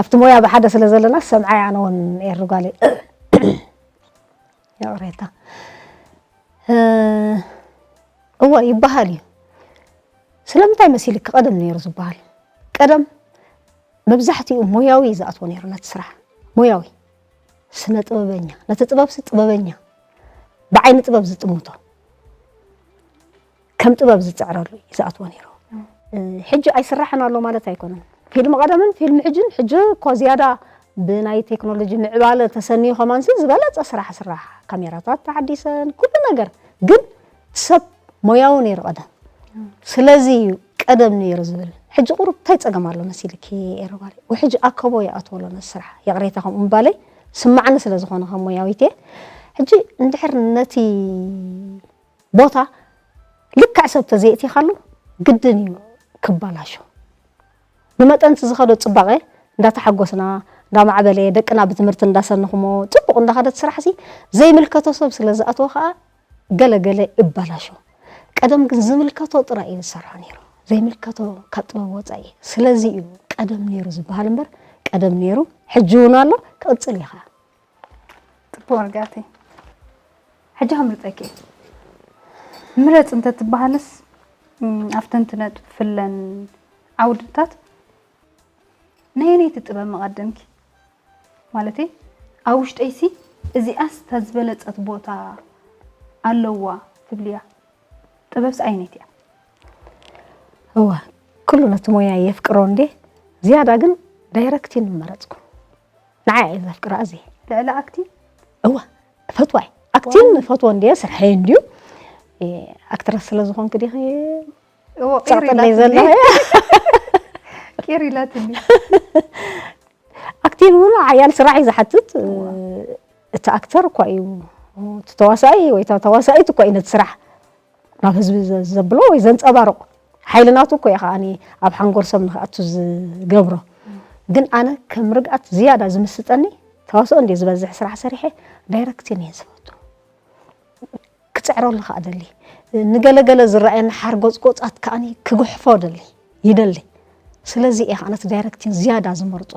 ኣብቲ ሞያ ብሓደ ስለ ዘለና ሰምዓ እየ። ኣነ እውን ኤሪ ጓለይ፣ ይቕሬታ። እወ ይበሃል እዩ። ስለምንታይ መሲልኪ ቀደም ነይሩ ዝበሃል? ቀደም መብዛሕትኡ ሞያዊ እዩ ዝኣትዎ ነይሩ ነቲ ስራሕ። ሞያዊ፣ ስነ ጥበበኛ፣ ነቲ ጥበብሲ ጥበበኛ፣ ብዓይኒ ጥበብ ዝጥምቶ፣ ከም ጥበብ ዝፅዕረሉ እዩ ዝኣትዎ ነይሩ። ሕጂ ኣይስራሕን ኣሎ ማለት ኣይኮነን። ፊልም ቀደምን ፊልም ሕጅን፣ ሕጂ እኮ ዝያዳ ብናይ ቴክኖሎጂ ምዕባለ ተሰንዩ ከማንሲ ዝበለፀ ስራሕ ስራሕ፣ ካሜራታት ተሓዲሰን ኩሉ ነገር፣ ግን ሰብ ሞያዊ ነይሩ ቀደም። ስለዚ እዩ ቀደም ነይሩ ዝብል። ሕጂ ቁሩብ እንታይ ፀገም ኣሎ መሲልኪ ኤረባሪ? ወሕጂ ኣከቦ ይኣትዎ ኣሎ ነቲ ስራሕ። ይቕሬታ ከምኡ ምባለይ ስማዕኒ ስለ ዝኾነ ከም ሞያዊት እየ። ሕጂ እንድሕር ነቲ ቦታ ልክዕ ሰብ ተዘይእቲኻሉ ግድን እዩ ክባላሾ። ብመጠን እቲ ዝኸዶ ፅባቐ እንዳተሓጎስና እንዳማዕበለ ደቅና ብትምህርቲ እንዳሰንኹሞ ፅቡቕ እንዳኸደት ስራሕ ሲ ዘይምልከቶ ሰብ ስለ ዝኣትዎ ከዓ ገለ ገለ እባላሾ። ቀደም ግን ዝምልከቶ ጥራይ እዩ ዝሰርሖ ነይሩ። ዘይምልከቶ ካብ ጥበብ ወፃኢ። ስለዚ እዩ ቀደም ነይሩ ዝበሃል እምበር ቀደም ነይሩ ሕጂ እውን ኣሎ ክቕፅል እዩ ከዓ። ጽቡቕ ርግኣተይ። ሕጂ ከምርጸኪ ምረጽ እንተትበሃልስ ኣብተን ትነጥፍለን ዓውድታት ናይ ኣየነይቲ ጥበብ ምቐደምኪ? ማለተይ ኣብ ውሽጠይሲ እዚኣስ እታ ዝበለጸት ቦታ ኣለዋ ትብልያ ጥበብስ ኣየነይቲ እያ? እወ ኩሉ ነቲ ሞያ የፍቅሮ እንዴ ዝያዳ ግን ዳይረክቲን ምመረጽኩ። ንዓይ እየ ዘፍቅራ እዚ። ልዕሊ ኣክቲንግ? እወ እፈትዋ እየ። ኣክቲንግ እፈትዎ እንድየ ስርሐይ እንድዩ። ኣክትረስ ስለ ዝኾንክ ዲኺ እዎ ቂር ትጸቕጥለይ ኢላትኒ። ዘለኺ? ቂር ኢላትኒ። ኣክቲንግ እውን ሓያል ስራሕ እዩ ዝሓትት። እቲ ኣክተር እኳ እዩ እቲ ተዋሳኢ ወይ እታ ተዋሳኢት እኳ እዩ ነቲ ስራሕ ናብ ህዝቢ ዘ- ዘብሎ ወይ ዘንፀባርቆ ሓይሊ ናቱ እኮ እዩ ከዓኒ ኣብ ሓንጎል ሰብ ንክኣቱ ዝገብሮ። ግን ኣነ ከም ርግኣት ዝያዳ ዝምስጠኒ ተዋስኦ እንድየ ዝበዝሕ ስራሕ ሰሪሐ ዳይረክቲን እየ ዝፈቱ። ክፅዕረሉ ከዓ ደሊ ንገለገለ ዝረኣየኒ ሓርጎፅጎፃት ከዓኒ ክጉሕፎ ደሊ ይደሊ። ስለዚ እየ ከዓ ነቲ ዳይረክቲን ዝያዳ ዝመርፆ።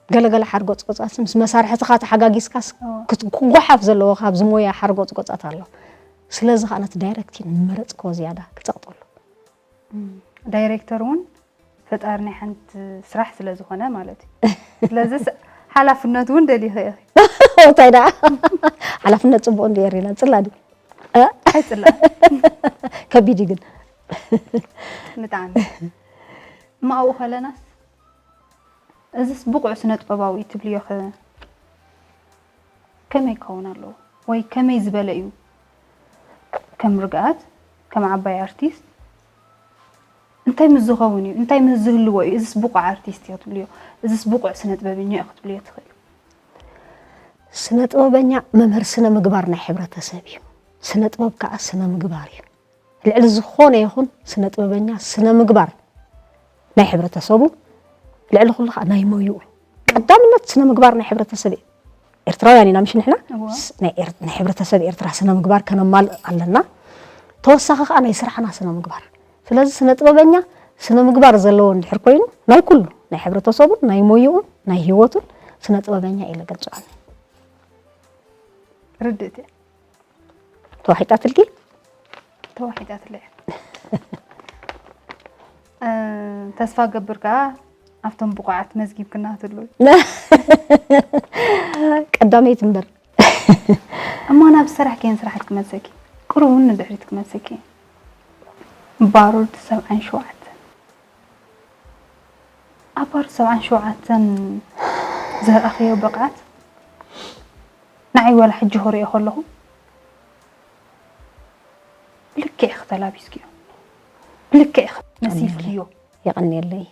ገለገለ ሓርጎፅጎፃት ምስ መሳርሕትኻ ተሓጋጊዝካስ ክት- ክጓሓፍ ዘለዎ ካብዚ ሞያ ሓርጎፅጎፃት ኣሎ። ስለዚ ከዓ ነቲ ዳይረክቲን መረፅክዎ ዝያዳ ክፀቕጠሉ። ዳይሬክተር እውን ፈጣሪ ናይ ሓንቲ ስራሕ ስለ ዝኾነ ማለት እዩ። ስለዚ ስ- ሓላፍነቱ እውን ደሊኺ ኢኺ። እንታይ ደኣ ሓላፍነት ፅቡቅ እንዲ ኤሪና ፅላዲ ኣይፅላእ ከቢድ እዩ ግን ብጣዕሚ እማብኡ ከለናስ እዚስ ብቑዕ ስነ ጥበባዊ እዩ ትብልዮ ኸ ከመይ ክኸውን ኣለዎ ወይ ከመይ ዝበለ እዩ? ከም ርግኣት ከም ዓባይ ኣርቲስት እንታይ ምስ ዝኸውን እዩ እንታይ ምስ ዝህልዎ እዩ እዚስ ብቑዕ ኣርቲስት እዮ ትብልዮ እዚስ ብቑዕ ስነ ጥበበኛ እዮ ክትብልዮ ትኽእል? ስነ ጥበበኛ መምህር ስነ ምግባር ናይ ሕብረተሰብ እዩ። ስነ ጥበብ ከዓ ስነ ምግባር እዩ። ልዕሊ ዝኾነ ይኹን ስነ ጥበበኛ ስነ ምግባር ናይ ሕብረተሰቡ ልዕሊ ኩሉ ከዓ ናይ ሞይኡ ቀዳምነት ስነ ምግባር ናይ ሕብረተሰብ እዩ። ኤርትራውያን ኢና ምሽ ንሕና እዎ። ስ- ናይ ኤር- ናይ ሕብረተሰብ ኤርትራ ስነ ምግባር ከነማልእ ኣለና። ተወሳኺ ከዓ ናይ ስራሕና ስነ ምግባር። ስለዚ ስነ ጥበበኛ ስነ ምግባር ዘለዎ እንድሕር ኮይኑ ናይ ኩሉ ናይ ሕብረተሰቡን ናይ ሞይኡን ናይ ህይወቱን ስነ ጥበበኛ ኢለ ገልፅዖ። ርድእቲ እያ። ተዋሒጣትልኪ? ተዋሒጣትለይ እያ። እ፣ ተስፋ ገብር ከዓ ኣብቶም ብቑዓት መዝጊብክና ትህልው። ቀዳመይቲ እምበር። እሞ ናብ ስራሕ ከይን ስራሕት ክመልሰኪ ቁሩብ እውን ንድሕሪት ክመልሰኪ ባሩድ ሰብዓን ሸውዓተን ኣብ ባሩድ ሰብዓን ሸውዓተን ዘርኣኸዮ ብቕዓት ንዓይ ዋላ ሕጂ ክሪኦ ከለኹ ብልክዕ ኢኺ ተላቢስክዮ፣ ብልክዕ ኢኺ መሲልክዮ። የቐንየለይ።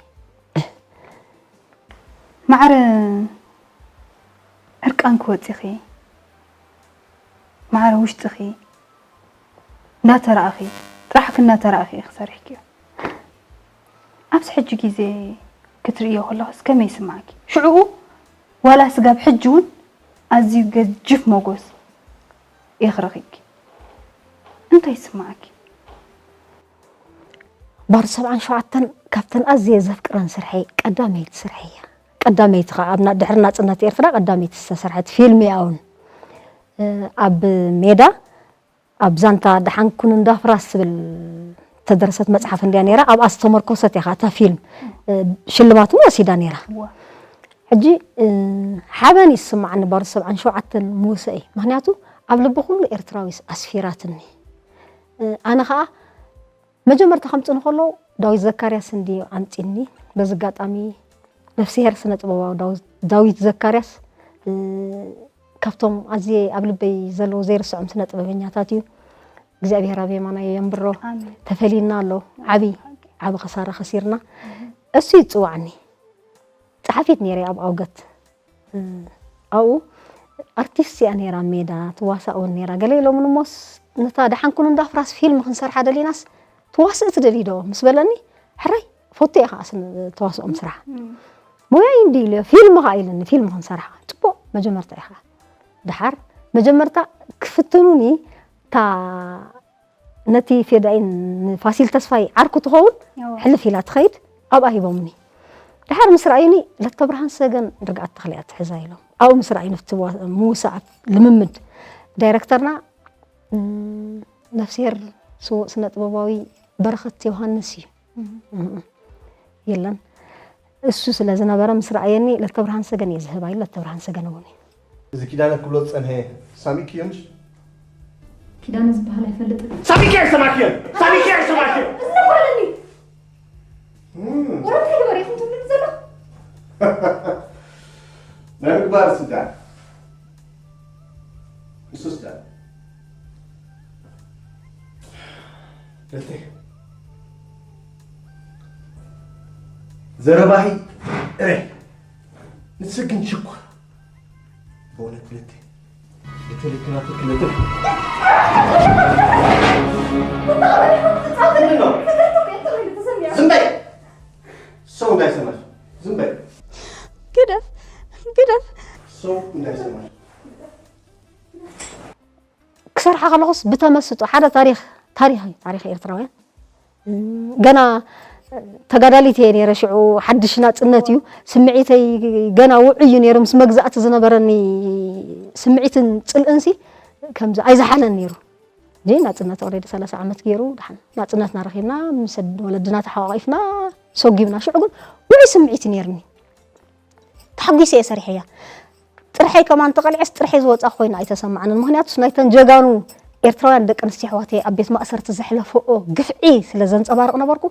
ማዕረ ዕርቃንኪ ወፂኺ፣ ማዕረ ውሽጥኺ እናተራእኺ፣ ጥራሕኪ እናተራእኺ ኢኺ ሰሪሕክዮ። ኣብዚ ሕጂ ግዜ ክትርእዮ ከለኽስ ከመይ ይስምዓኪ? ሽዕኡ ዋላ ስጋብ ሕጂ እውን ኣዝዩ ገጅፍ መጎስ ኢኺ ረኺብኪ። እንታይ ይስምዓኪ? ባር ሰብዓን ሸውዓተን ካብተን ኣዝየ ዘፍቅረን ስርሐይ ቀዳመይቲ ስርሐይ እያ። ቀዳመይቲ ከዓ ኣብ ና- ድሕሪ ናፅነት ኤርትራ ቀዳመይቲ ዝተሰርሐት ፊልም እያ እውን። እ፣ ኣብ ሜዳ ኣብ ዛንታ ደሓንኩን እንዳፍራስ ትብል ተደረሰት መፅሓፍ እንድያ ነይራ። ኣብኣ ዝተመርኮሰት እያ ከዓ እታ ፊልም። እ፣ ሽልማት እውን ወሲዳ ነይራ። እዋ። ሕጂ እ፣ ሓበን ይስማዓኒ ባር ሰብዓን ሸውዓተን ምውሰይ፣ ምክንያቱ ኣብ ልቢ ኩሉ ኤርትራዊ ኣስፊራትኒ። እ፣ ኣነ ከዓ መጀመርታ ከምፅእ እንከሎ ዳዊት ዘካርያስ እንድዩ ኣምፂኒ። በዚ ኣጋጣሚ ነፍስሄር ስነ ጥበባዊ ዳዊት- ዳዊት ዘካርያስ እ፣ ካብቶም ኣዝየ ኣብ ልበይ ዘለዉ ዘይርስዖም ስነ ጥበበኛታት እዩ። እግዚኣብሔር ኣብ የማናዮ የንብሮ። ኣሜን። ተፈሊና ኣሎ። ዓቢ ዓቢ ከሳራ ከሲርና። እሱ ይፅዋዕኒ። ጸሓፊት ነይረ ኣብ ኣውገት። እ፣ ኣብኡ ኣርቲስት እያ ነይራ፣ ሜዳ ትዋሳእ እውን ነይራ። ገለ ኢሎምኒ እሞስ ነታ ደሓንኩን እንዳ ፍራስ ፊልም ክንሰርሓ ደሊናስ ትዋስእ ትደሊ ዶ ምስ በለኒ፣ ሕራይ ፈቱ እየ ከዓ ስን- ተዋስኦም ስራሕ። ሞያይ እንዲ ኢለ ፊልም ከዓ ኢለኒ፣ ፊልም ክንሰርሓ። ፅቡቕ መጀመርታ እየ ከዓ። ደሓር መጀመርታ ክፍትኑኒ እታ ነቲ ፌዳኢን ንፋሲል ተስፋይ ዓርኩ ትኸውን እዎ። ሕልፍ ኢላ ትኸይድ ኣብኣ ሂቦምኒ። ደሓር ምስ ረኣዩኒ ለተብርሃን ሰገን ርግኣት ተኽለ እያ ትሕዛ ኢሎም ኣብኡ ምስ ረኣዩኒ ኣብቲ ዋ- ምውሳእ ልምምድ ዳይረክተርና ም፣ ነፍስሄር ስዉእ ስነ ጥበባዊ በረኸት ዮሃንስ እዩ። እም፣ የለን እሱ ስለ ዝነበረ ምስ ረኣየኒ ለተብርሃን ሰገን እየ ዝህባ ኢሉ ለተብርሃን ሰገን እውን እዩ። እዚ ኪዳነ ክብሎ ዝጸንሐ ሳሚኪ እዩ ምሽ? ኪዳነ ዝበሃል ኣይፈልጥን። ሳሚኪ ኣይሰማክዮን! ሳሚኪ ኣይሰማክዮን! እዝነጓለኒ እም፣ ወረታ ይግበር ኢኹም ትብሉኒ ዘሎ ናይ ምግባር ስልጣን ንሱ ስልጣን ክልተ ዘረባሂ እረ ንስግን ሽኮር በእውነት ክልተ ክልተ ክልተ ክልተ ዝም በይ ሰው እንዳይሰማሽ ዝም በይ ግደፍ ግደፍ ሰው እንዳይሰማሽ ክሰርሓ ከለኹስ ብተመስጦ ሓደ ታሪኽ ታሪኽ እዩ ታሪኽ ኤርትራውያን እም፣ ገና ተጋዳሊት እየ ነይረ ሽዑ ሓድሽ ናፅነት እዩ ስምዒተይ ገና ውዑይ እዩ ነይሩ ምስ መግዛእቲ ዝነበረኒ ስምዒትን ፅልእንሲ ከምዚ ኣይዝሓለን ነይሩ ጂ ናፅነት ኦልሬዲ ሰላሳ ዓመት ገይሩ ድሓን ናፅነትና ረኺብና ምስ ወለድና ተሓቋቒፍና ሰጒምና ሽዑ ግን ውዑይ ስምዒት እዩ ነይርኒ ተሓጒሰ እየ ሰሪሐያ ጥርሐይ ከማን ተቐሊዐስ ጥርሐይ ዝወፃ ኮይና ኣይተሰማዓንን ምክንያቱስ ናይተን ጀጋኑ ኤርትራውያን ደቂ ኣንስትዮ ኣሕዋተይ ኣብ ቤት ማእሰርቲ ዘሕለፈኦ ግፍዒ ስለ ዘንፀባርቕ ነበርኩ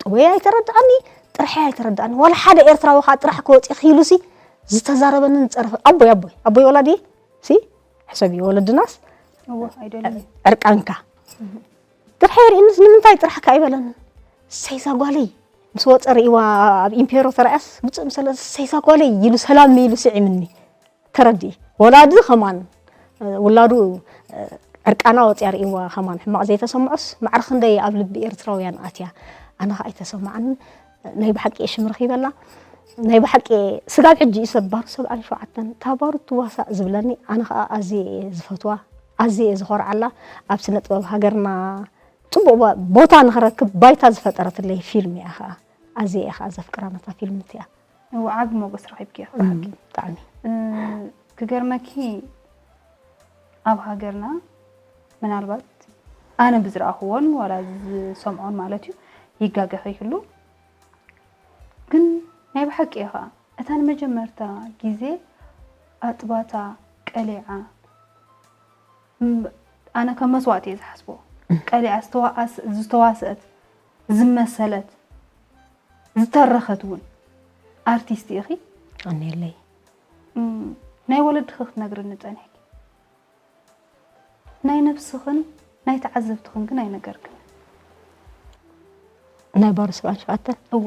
ጥወይ ኣይተረድኣኒ ጥርሐይ ኣይተረድኣኒ ዋላ ሓደ ኤርትራዊ ከዓ ጥራሕ ክወፂ ክኢሉሲ ዝተዛረበንን ዝፀረፈ ኣቦይ ኣቦይ ኣቦይ ወላዲ ሲ ሕሰብ እዩ ወለድናስ እወ ኣይደልን ዕርቃንካ ጥርሐይ ርኢንስ ንምንታይ ጥራሕካ ኣይበለንን ሰይዛ ጓለይ ምስ ወፀ ርእዋ ኣብ ኢምፔሮ ተረኣያስ ውፅእ ምሰለ ሰይዛ ጓለይ ኢሉ ሰላም ኢሉ ስዒምኒ ተረድኢ ወላዲ ከማን ውላዱ ዕርቃና ወፅያ ርእዋ ከማን ሕማቕ ዘይተሰምዖስ ማዕረ ክንደይ ኣብ ልቢ ኤርትራውያን ኣትያ ኣነ ከዓ ኣይተሰማዓንን ናይ ብሓቂ እየ ሽም ረኺበላ ናይ ብሓቂ ስጋብ ሕጂ እዩ ሰብ ባሩ ሰብዓን ሸውዓተን እታ ባሩ ትዋሳእ ዝብለኒ ኣነ ከዓ ኣዝየ እየ ዝፈትዋ ኣዝየ እየ ዝኾርዓላ ኣብ ስነ ጥበብ ሃገርና ፅቡቕ ቦታ ንኽረክብ ባይታ ዝፈጠረትለይ ፊልም እያ ከዓ ኣዝየ እየ ከዓ ዘፍቅራ ነታ ፊልም እቲኣ እወ ዓቢ ሞገስ ረኺብኪ ኢኺ ብሓቂ ብጣዕሚ እ፣ ክገርመኪ ኣብ ሃገርና ምናልባት ኣነ ብዝረኣኽዎን ዋላ ዝሰምዖን ማለት እዩ ይጋገ ከይህሉ ግን ናይ ብሓቂ እየ ከዓ እታ ንመጀመርታ ግዜ ኣጥባታ ቀሊዓ ም- ኣነ ከም መስዋእቲ እየ ዝሓስቦ ቀሊዓ ዝተዋኣስ- ዝተዋስአት ዝመሰለት ዝተረኸት እውን ኣርቲስት ኢኺ ኣነየለይ እም፣ ናይ ወለድኺ ክትነግርኒ ጸኒሕኪ ናይ ነብስኽን ናይ ተዓዘብትኽን ግን ኣይነገርክን። ናይ ባሮ ሰብዓን ሸውዓተን እወ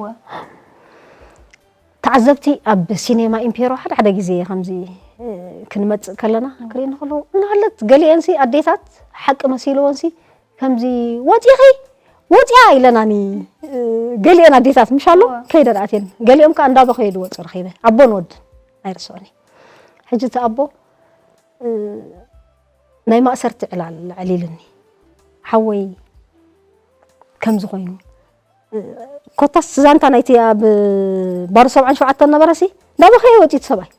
ተዓዘብቲ ኣብ ሲኔማ ኢምፔሮ ሓደ ሓደ ግዜ ከምዚ እ፣ ክንመጽእ ከለና ክርእየኒ ከለዉ እናሃለት ገሊአንሲ ኣዴታት ሓቂ መሲልወንሲ ከምዚ ወፂኺ ወፂኣ ኢለናኒ እ፣ ገሊአን ኣዴታት ምሽ ኣሎ ከይደን ኣትየን ገሊኦም ከዓ እንዳበኸዩ ዝወፁ ረኺበ ኣቦን ወድን ኣይርስዖኒ ሕጂ እቲ ኣቦ እ፣ ናይ ማእሰርቲ ዕላል ዕሊልኒ ሓወይ ከምዚ ኮይኑ ኮታስ ዛንታ ናይቲ ኣብ ባር ሰብዓን ሸውዓተን ነበረሲ እንዳበኸየ ወፂኡ እቲ ሰብኣይ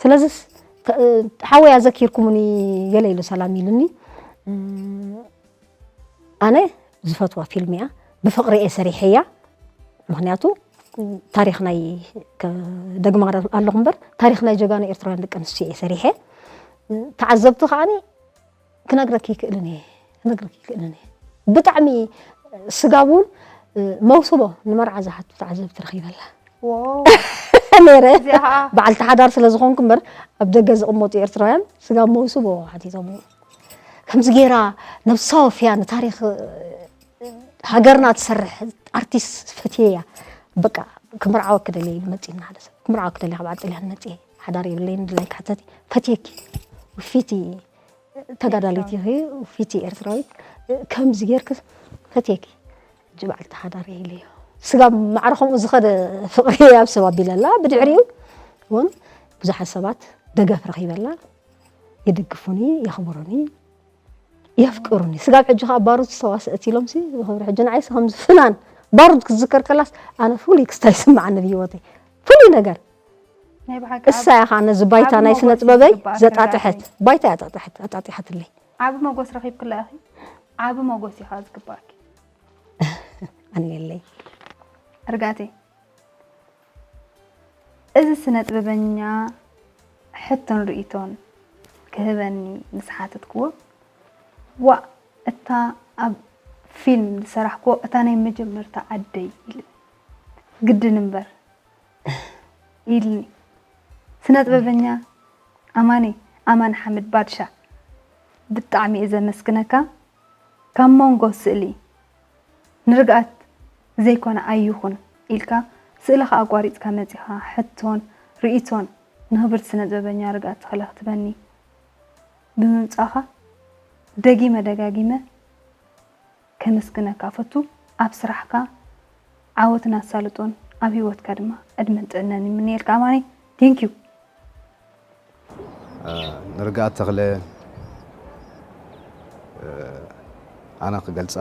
ስለዚስ ሓወይ ኣዘኪርኩምኒ ገለ ኢሉ ሰላም ኢሉኒ ኣነ ዝፈትዋ ፊልም እያ ብፍቕሪ እየ ሰሪሐያ ምክንያቱ ታሪክ ናይ ከ- ደግማ ኣለኹ እምበር ታሪክ ናይ ጀጋኑ ኤርትራውያን ደቂ ኣንስትዮ እየ ሰሪሐ ተዓዘብቲ ከዓኒ ክነግረኪ ይክእልን እየ ክነግረኪ ይክእልን እየ ብጣዕሚ ስጋብ እውን መውስቦ ንመርዓ ዝሓቱ ተዓዘብቲ ረኺበላ ነረ በዓልቲ ሓዳር ስለ ዝኾንኩ እምበር ኣብ ደገ ዝቕመጡ ኤርትራውያን ስጋብ መውስቦ ሓቲቶም ከምዚ ገይራ ነብሳ ወፍያ ንታሪክ ሃገርና ትሰርሕ ኣርቲስት ፈትየያ በቃ ክምርዓወ ክደልየ ኢሉ መፂና ሓደ ሰብ ክምርዓወ ክደልየ ካብ ዓዲ ጥልያን መፅየ ሓዳር የብለይን ድላይ ክሕተት ፈትየኪ ውፊቲ ተጋዳሊት ኢኺ ውፊቲ ኤርትራዊት ከምዚ ጌርክ ፈትየኪ ሕጂ በዓልቲ ሓዳር እየ ኢለዮ ስጋብ ማዕረ ከምኡ ዝኸደ ፍቕሪ ኣብ ሰብ ኣቢለላ ብድሕሪኡ እውን ብዙሓት ሰባት ደገፍ ረኺበላ ይድግፉኒ የኽብሩኒ የፍቅሩኒ ስጋብ ሕጂ ከዓ ባሩድ ዝተዋስእት ኢሎም ሲ ዝኸብሩ ሕጂ ንዓይሲ ከምዚ ፍናን ባሩድ ክትዝከር ከላስ ኣነ ፍሉይ ክስታ ይስምዓኒ ብሂወተይ ፍሉይ ነገር ናይ ብሓቂ እሳ እያ ከዓ ነዚ ባይታ ናይ ስነ ጥበበይ ዘጣጥሐት ባይታ እያ ጣጥሐት ኣጣጢሓትለይ ዓብ መጎስ ረኺብክላ ኢኺ ዓብ መጎስ ኢኻ ዝግባኣኪ ኣንየለይ እርጋቴ እዚ ስነ ጥበበኛ ሕቶን ርእይቶን ክህበኒ ምስ ሓተትክዎ ዋእ እታ ኣብ ፊልም ዝሰራሕክዎ እታ ናይ መጀመርታ ዓደይ ኢሉ ግድን እምበር ኢልኒ ስነ ጥበበኛ ኣማኒ ኣማን ሓምድ ባድሻ ብጣዕሚ እየ ዘመስግነካ ካብ መንጎ ስእሊ ንርግኣት ዘይኮነ ኣይኹን ኢልካ ስእልኻ ኣቋሪፅካ መፂኻ ሕቶን ርእይቶን ንኽብርቲ ስነ ጥበበኛ ርግኣት ተኽለ ክትበኒ ብምምፃእኻ ደጊመ ደጋጊመ ከመስግነካ ፈቱ ኣብ ስራሕካ ዓወትን ኣሳልጦን ኣብ ሂወትካ ድማ ዕድመን ጥዕናን ይምነየልካ ኣማኒ thank you ንርግኣት ተኽለ ኣነ ክገልፃ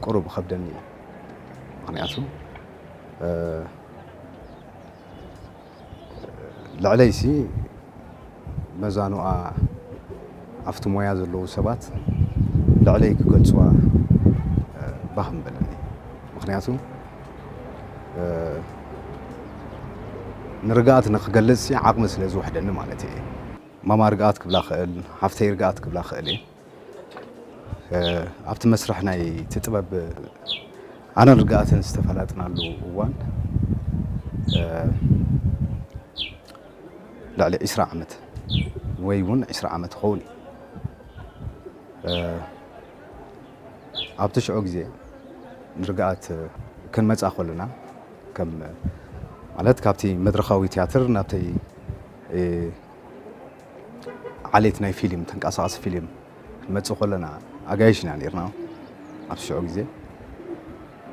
ቁሩብ ከብደኒ እዩ ምክንያቱ ልዕለይሲ መዛኑኣ ኣብቲ ሞያ ዘለዉ ሰባት ልዕለይ ክገልፅዋ ባህ ምበለኒ ምክንያቱ ንርግኣት ንክገልፅ ዓቕሚ ስለ ዝውሕደኒ ማለት እየ ማማ ርግኣት ክብላ ክእል ሓፍተይ ርግኣት ክብላ ክእል እየ ኣብቲ መስርሕ ናይ እቲ ጥበብ ኣነን ርግኣትን ዝተፈላጥናሉ እዋን ልዕሊ ዒስራ ዓመት ወይ እውን ዒስራ ዓመት ይኸውን እዩ ኣብቲ ሽዑ ግዜ ንርግኣት ክንመፃ ከለና ከም ማለት ካብቲ መድረኻዊ ትያትር ናብተይ ዓሌት ናይ ፊልም ተንቀሳቐሲ ፊልም ክንመፅእ ከለና ኣጋይሽ ኢና ነርና ኣብ ሽዑ ግዜ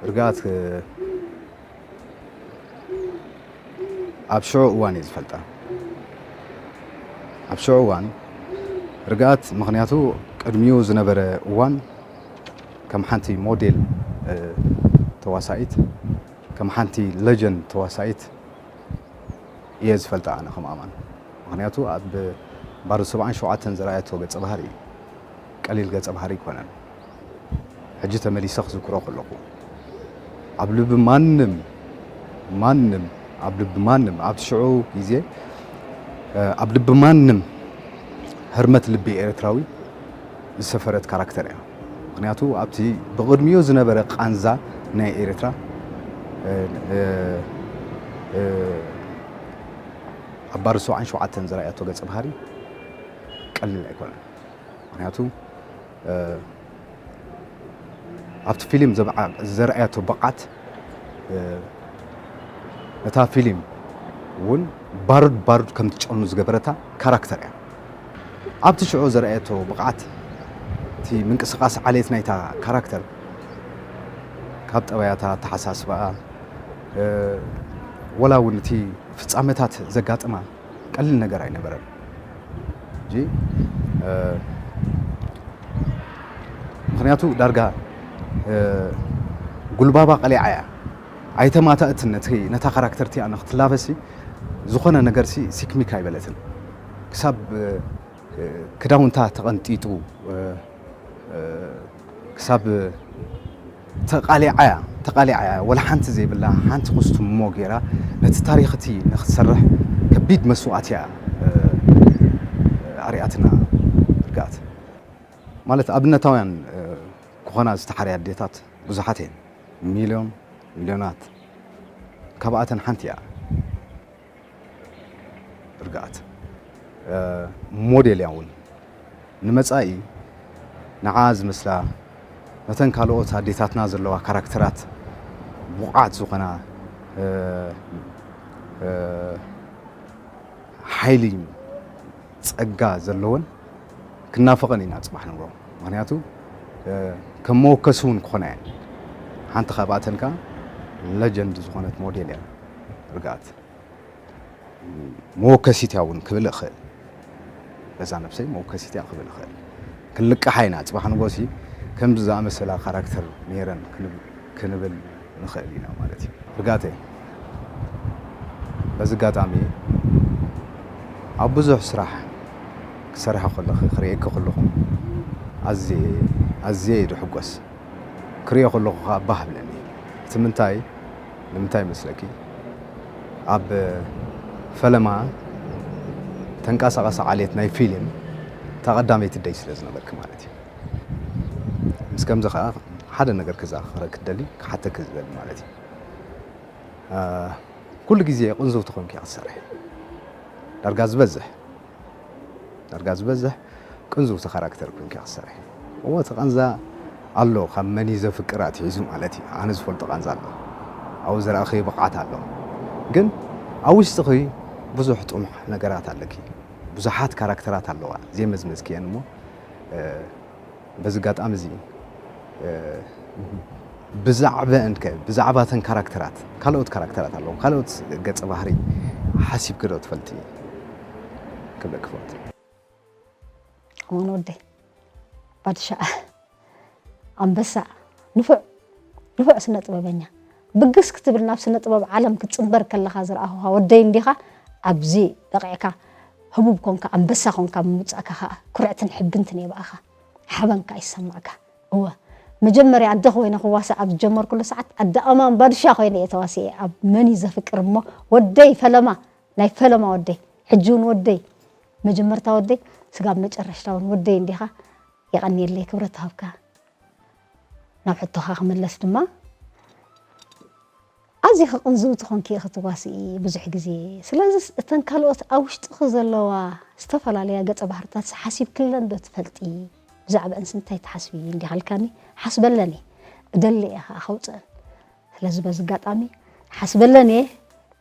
ርግኣት ኣብ ሽዑ እዋን እየ ዝፈልጣ ኣብ ሽዑ እዋን ርግኣት ምክንያቱ ቅድሚኡ ዝነበረ እዋን ከም ሓንቲ ሞዴል ተዋሳኢት ከም ሓንቲ ለጀንድ ተዋሳኢት እየ ዝፈልጣ ኣነ ከም ኣማን ምክንያቱ ኣብ ባር ሰብዓን ሸውዓተን ዝረኣየቶ ገፀ ባህሪ እዩ ቀሊል ገፀ ባህሪ ኣይኮነን ሕጂ ተመሊሰ ክዝክሮ ከለኹ ኣብ ልቢ ማንም ማንም ኣብ ልቢ ማንም ኣብ ሽዑ ግዜ ኣብ ልቢ ማንም ህርመት ልቢ ኤርትራዊ ዝሰፈረት ካራክተር እያ ምክንያቱ ኣብቲ ብቕድሚኡ ዝነበረ ቃንዛ ናይ ኤርትራ ኣብ ባር ሰብዓን ሸውዓተን ዝረኣየቶ ገፀ ባህሪ ቀሊል ኣይኮነን ምክንያቱ ኣብቲ ፊልም ዘርኣያቶ ብቕዓት ነታ ፊልም እውን ባሩድ ባሩድ ከም ትጨኑ ዝገበረታ ካራክተር እያ። ኣብቲ ሽዑ ዘርኣየቶ ብቕዓት፣ እቲ ምንቅስቓስ ዓሌት ናይታ ካራክተር፣ ካብ ጠባያታ፣ ኣተሓሳስባኣ፣ ወላ እውን እቲ ፍጻመታት ዘጋጥማ ቀሊል ነገር ኣይነበረን። ምክንያቱ ዳርጋ ጉልባባ ቀሊዓ እያ። ኣይተማታእትን ነታ ካራክተር እቲኣ ንክትላበሲ ዝኾነ ነገር ሲ ሲክሚክ ኣይበለትን። ክሳብ ክዳውንታ ተቐንጢጡ ክሳብ ተቓሊዓ እያ፣ ተቓሊዓ እያ። ወላ ሓንቲ ዘይብላ ሓንቲ ኩስትሞ ገይራ ነቲ ታሪኽ እቲ ንክትሰርሕ ከቢድ መስዋእቲ እያ ኣርያትና። ርግኣት ማለት ኣብነታውያን ክኾና ዝተሓርያ ኣዴታት ብዙሓት እየን። ሚልዮን ሚልዮናት። ካብኣተን ሓንቲ እያ። ርግኣት ሞዴል እያ እውን ንመጻኢ ንዓ ዝመስላ ነተን ካልኦት ኣዴታትና ዘለዋ ካራክተራት ብቑዓት ዝኾና ሓይሊ ጸጋ ዘለወን ክናፈቐን ኢና ጽባሕ ንግሆ። ምክንያቱ ከም መወከሲ እውን ክኾና እየን። ሓንቲ ካብኣተን ከኣ ለጀንድ ዝኾነት ሞዴል እያ ርግኣት። መወከሲት እያ እውን ክብል እኽእል። በዛ ነብሰይ መወከሲት እያ ክብል እኽእል። ክንልቅሓ ኢና ጽባሕ ንጎሲ ከምዚ ዝኣመሰላ ካራክተር ነይረን ክንብል ንኽእል ኢና ማለት እዩ። ርጋተይ በዚ ኣጋጣሚ ኣብ ብዙሕ ስራሕ ክሰርሐ ከለኹ ክርእየኪ ከለኹ ኣዝየ ኣዝየ እየ ዝሕጎስ። ክሪኦ ከለኹ ከዓ ባህ ብለኒ። እቲ ምንታይ ንምንታይ ይመስለኪ? ኣብ ፈለማ ተንቀሳቐሲ ዓሌት ናይ ፊልም እታ ቀዳመይቲ ደይ ስለ ዝነበርኪ ማለት እዩ። ምስ ከምዚ ከዓ ሓደ ነገር ክዘኻኸረኪ ክደሊ ክሓተኪ ዝደሊ ማለት እዩ። ኩሉ ግዜ ቅንዝውቲ ኮንኪ ክትሰርሒ ዳርጋ ዝበዝሕ ዳርጋ ዝበዝሕ ቅንዝውቲ ካራክተር ኮንኪ ክትሰርሒ። እዎ እቲ ቃንዛ ኣሎ ካብ መን እዩ ዘፍቅር ኣትሒዙ ማለት እዩ። ኣነ ዝፈልጦ ቃንዛ ኣሎ ኣብኡ ዝረኣኽዮ ብቕዓት ኣሎ። ግን ኣብ ውሽጥኺ ብዙሕ ጥሙሕ ነገራት ኣለኪ። ብዙሓት ካራክተራት ኣለዋ ዘይመዝመዝክየን እሞ በዚ ኣጋጣሚ እዚ ብዛዕበ እንከ ብዛዕባ እተን ካራክተራት ካልኦት ካራክተራት ኣለዉ ካልኦት ገጸ ባህሪ ሓሲብኪ ዶ ትፈልጢ ክብለኪ ፈቱ። ኣማን ወደይ ባድሻ ኣንበሳ ንፉዕ ንፉዕ ስነ ጥበበኛ ብግስ ክትብል ናብ ስነ ጥበብ ዓለም ክትጽንበር ከለኻ ዝረኣኹኻ ወደይ እንዲኻ ኣብዚ በቒዕካ ህቡብ ኮንካ ኣንበሳ ኮንካ ብምውጻእካ ከዓ ኩርዕትን ሕብንትን እየ ብኣኻ ሓበን ከዓ ይሰማዕካ እወ መጀመርያ ኣደ ኮይነ ክዋሳእ ኣብ ዝጀመርኩሉ ሰዓት ኣደ ኣማን ባድሻ ኮይነ እየ ተዋሲኤ ኣብ መን እዩ ዘፍቅር እሞ ወደይ ፈለማ ናይ ፈለማ ወደይ ሕጂ እውን ወደይ መጀመርታ ወደይ ስጋብ መጨረሽታ እውን ወደይ እንዲኻ የቐንየለይ ክብረት ይሃብካ ናብ ሕቶኻ ክምለስ ድማ ኣዚኺ ቅንዝውቲ ኮንኪ ኢኺ ትዋስኢ ብዙሕ ግዜ ስለዚስ እተን ካልኦት ኣብ ውሽጥኺ ዘለዋ ዝተፈላለያ ገጸ ባህርታትስ ሓሲብክለን ዶ ትፈልጢ ብዛዕበአንስ እንታይ ትሓስቢ እንዲኺ ኢልካኒ ሓስበለን እየ እደሊ እየ ኸኣ ከውጽአን ስለዚ በዚ ኣጋጣሚ ሓስበለን እየ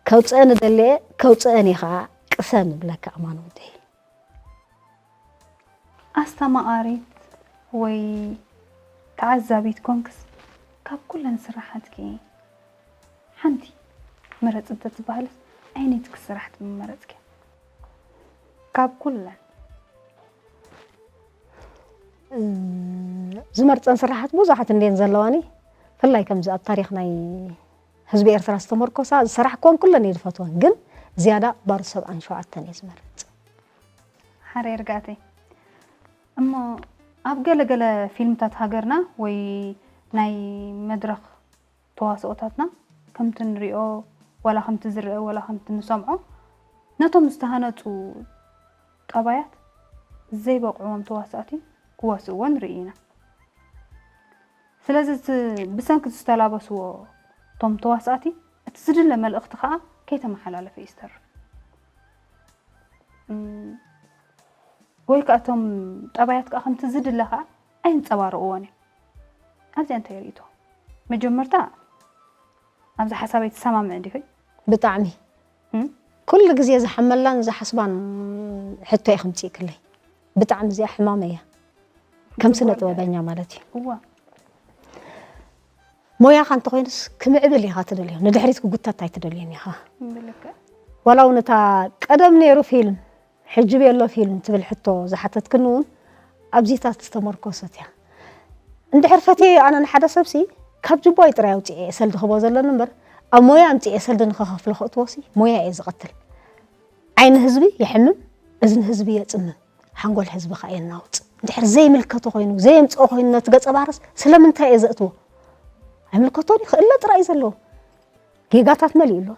ከውጽአን እደሊ እየ ከውጽአን እየ ኸኣ ቅሰን እብለካ ኣማን ወደይ። ኣስተማቓሪት ወይ ተዓዛቢት ኮንክስ ካብ ኩለን ስራሓትኪ ሓንቲ ምረጺ እንተትበሃልስ ኣየነይቲ ክትስራሕ ምመረጽኪ? ካብ ኩለን። ዝመርጸን ስራሓት ብዙሓት እንድየን ዘለዋኒ ፍላይ ከምዚ ኣብ ታሪኽ ናይ ህዝቢ ኤርትራ ዝተመርኮሳ ዝሰራሕክወን ኩለን እየ ዝፈትወን ግን ዝያዳ ባር ሰብዓን ሸውዓተን እየ ዝመርጽ። ሓረይ ርግኣተይ እሞ ኣብ ገለ ገለ ፊልምታት ሃገርና ወይ ናይ መድረኽ ተዋስኦታትና ከምቲ ንሪኦ ዋላ ከምቲ ዝረአ ዋላ ከምቲ ንሰምዖ ነቶም ዝተሃነፁ ጠባያት ዘይበቕዕዎም ተዋሳእቲ ክዋስእዎ ንርኢ ኢና። ስለዚ እቲ ብሰንኪ ዝተላበስዎ እቶም ተዋሳእቲ እቲ ዝድለ መልእኽቲ ከዓ ከይተመሓላለፈ እዩ ዝተርፍ። ወይ ከዓ እቶም ጠባያት ከዓ ከምቲ ዝድለ ከዓ ኣይንፀባረቕዎን እዮም። ኣብዚኣ እንታይ ርእይቶ? መጀመርታ ኣብዚ ሓሳበይ ትሰማምዕ ዲኺ? ብጣዕሚ። እም? ኩሉ ግዜ ዝሓመላን ዝሓስባን ሕቶ ኢኹም ምፅእክለይ። ብጣዕሚ እዚኣ ሕማመይ እያ። ከም ስነ ጥበበኛ ማለት እዩ። እዋ። ሞያኻ እንተኾይኑስ ክምዕብል ኢኻ ትደልዮ፣ ንድሕሪት ክጉተት ኣይትደልዮን ኢኻ። ብልክዕ። ዋላ እውን እታ ቀደም ነይሩ ፊልም ሕጂ ቤሎ ፊልም ትብል ሕቶ ዝሓተትክኒ እውን ኣብዚታት ዝተመርኮሰት እያ። እንድሕር ፈትየዮ ኣነ ንሓደ ሰብሲ ካብ ጅቦይ ጥራይ ኣውፅኤ እየ ሰልዲ ክህቦ ዘለኒ እምበር ኣብ ሞያ ኣምፅኤ ሰልዲ ንኸኸፍሎ ከእትዎሲ ሞያ እየ ዝቐትል። ዓይኒ ህዝቢ የሕምም፣ እዝኒ ህዝቢ የፅምም፣ ሓንጎል ህዝቢ ከዓ የናውፅ። እንድሕር ዘይምልከቶ ኮይኑ ዘየምፅኦ ኮይኑ ነቲ ገፀ ባህርስ ስለምንታይ እየ ዘእትዎ? ኣይምልከቶን እዩ፣ ክእለ ጥራይ እዩ ዘለዎ። ጌጋታት መሊኡ ኣሎ።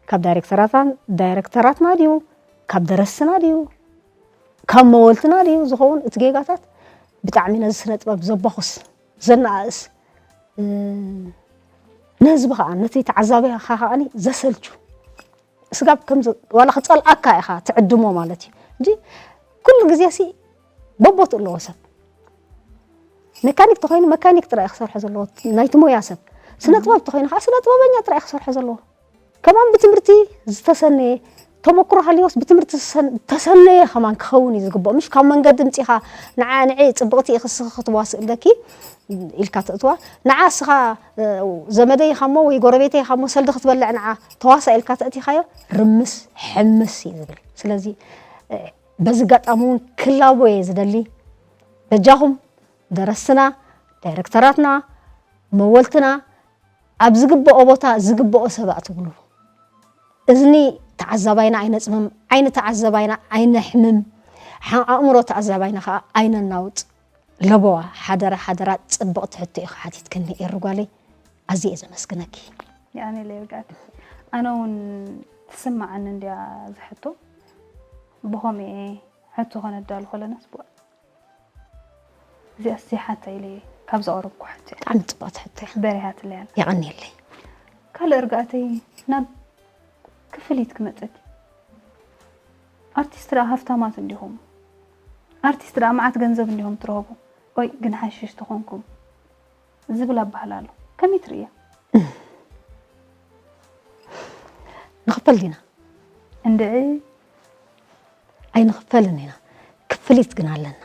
ካብ ዳይሬክተራትና ድዩ፣ ካብ ደረስትና ድዩ፣ ካብ መወልትና ድዩ ዝኸውን እቲ ጌጋታት? ብጣዕሚ ነዚ ስነ ጥበብ ዘባኹስ ዘነኣእስ፣ ንህዝቢ ከዓ ነቲ ተዓዛቢ ከዓ ዘሰልቹ ስጋብ ከም ዋላ ክፀልኣካ ኢኻ ትዕድሞ ማለት እዩ እንጂ ኩሉ ግዜ ሲ በቦት ኣለዎ ሰብ። መካኒክ ተኾይኑ መካኒክ ጥራይ ክሰርሖ ዘለዎ ናይቲ ሞያ ሰብ። ስነ ጥበብ ተኾይኑ ከዓ ስነ ጥበበኛ ጥራይ ክሰርሖ ዘለዎ። ከማን ብትምህርቲ ዝተሰነየ ተመክሮ ሃልዮስ ብትምህርቲ ዝተሰነየ ከማን ክኸውን እዩ ዝግብኦ። ምሽ ካብ መንገዲ ምፂኻ ንዓ ንዒ ፅብቕቲ ኢኺ እስኺ ክትዋስእ ኣለኪ ኢልካ ተእትዋ። ንዓ እስኻ ዘመደይ ኢኻሞ ወይ ጎረቤተይ ኢኻሞ ሰልዲ ክትበልዕ ንዓ ተዋሳ ኢልካ ተእቲኻዮ ርምስ ሕምስ እዩ ዝብል። ስለዚ በዚ ጋጣሚ እውን ክላቦ እየ ዝደሊ። በጃኹም ደረስትና፣ ዳይረክተራትና፣ መወልትና ኣብ ዝግብኦ ቦታ ዝግብኦ ሰብ ኣእትውሉ። እዝኒ ተዓዛባይና ኣይነፅምም፣ ዓይኒ ተዓዛባይና ኣይነሕምም፣ ሓ- ኣእምሮ ተዓዛባይና ከዓ ኣይነናውፅ። ለበዋ ሓደራ ሓደራ ፅብቕቲ ሕቶ ኢኻ ሓቲትክኒ ኤሩ ጓለይ፣ ኣዝየ እየ ዘመስግነኪ። የቐንየለይ ርግኣት። ኣነ እውን ትስምዓኒ እንድያ ዝሕቶ ብኸምኡ እየ ሕቶ ከነዳሉ ከለናስ ብዋ እዚኣ እስቲ ሓታ ኢለ ካብ ዘቕረብኩ ሕቶ እያ። ብጣዕሚ ፅብቕቲ ሕቶ እያ። በሪሃትለይ ኣላ። የቐንየለይ። ካልእ ርግኣተይ ናብ ክፍሊት ክመፀኪ ኣርቲስት ደኣ ሃፍታማት እንዲኹም ኣርቲስት ደኣ መዓት ገንዘብ እንዲኹም ትረኽቡ ወይ ግን ሓሽሽ ተኾንኩም ዝብል ኣባህላ ኣሎ ከመይ ትርእያ? ንኽፈል ዲና? እንድዒ ኣይንኽፈልን ኢና። ክፍሊት ግን ኣለና።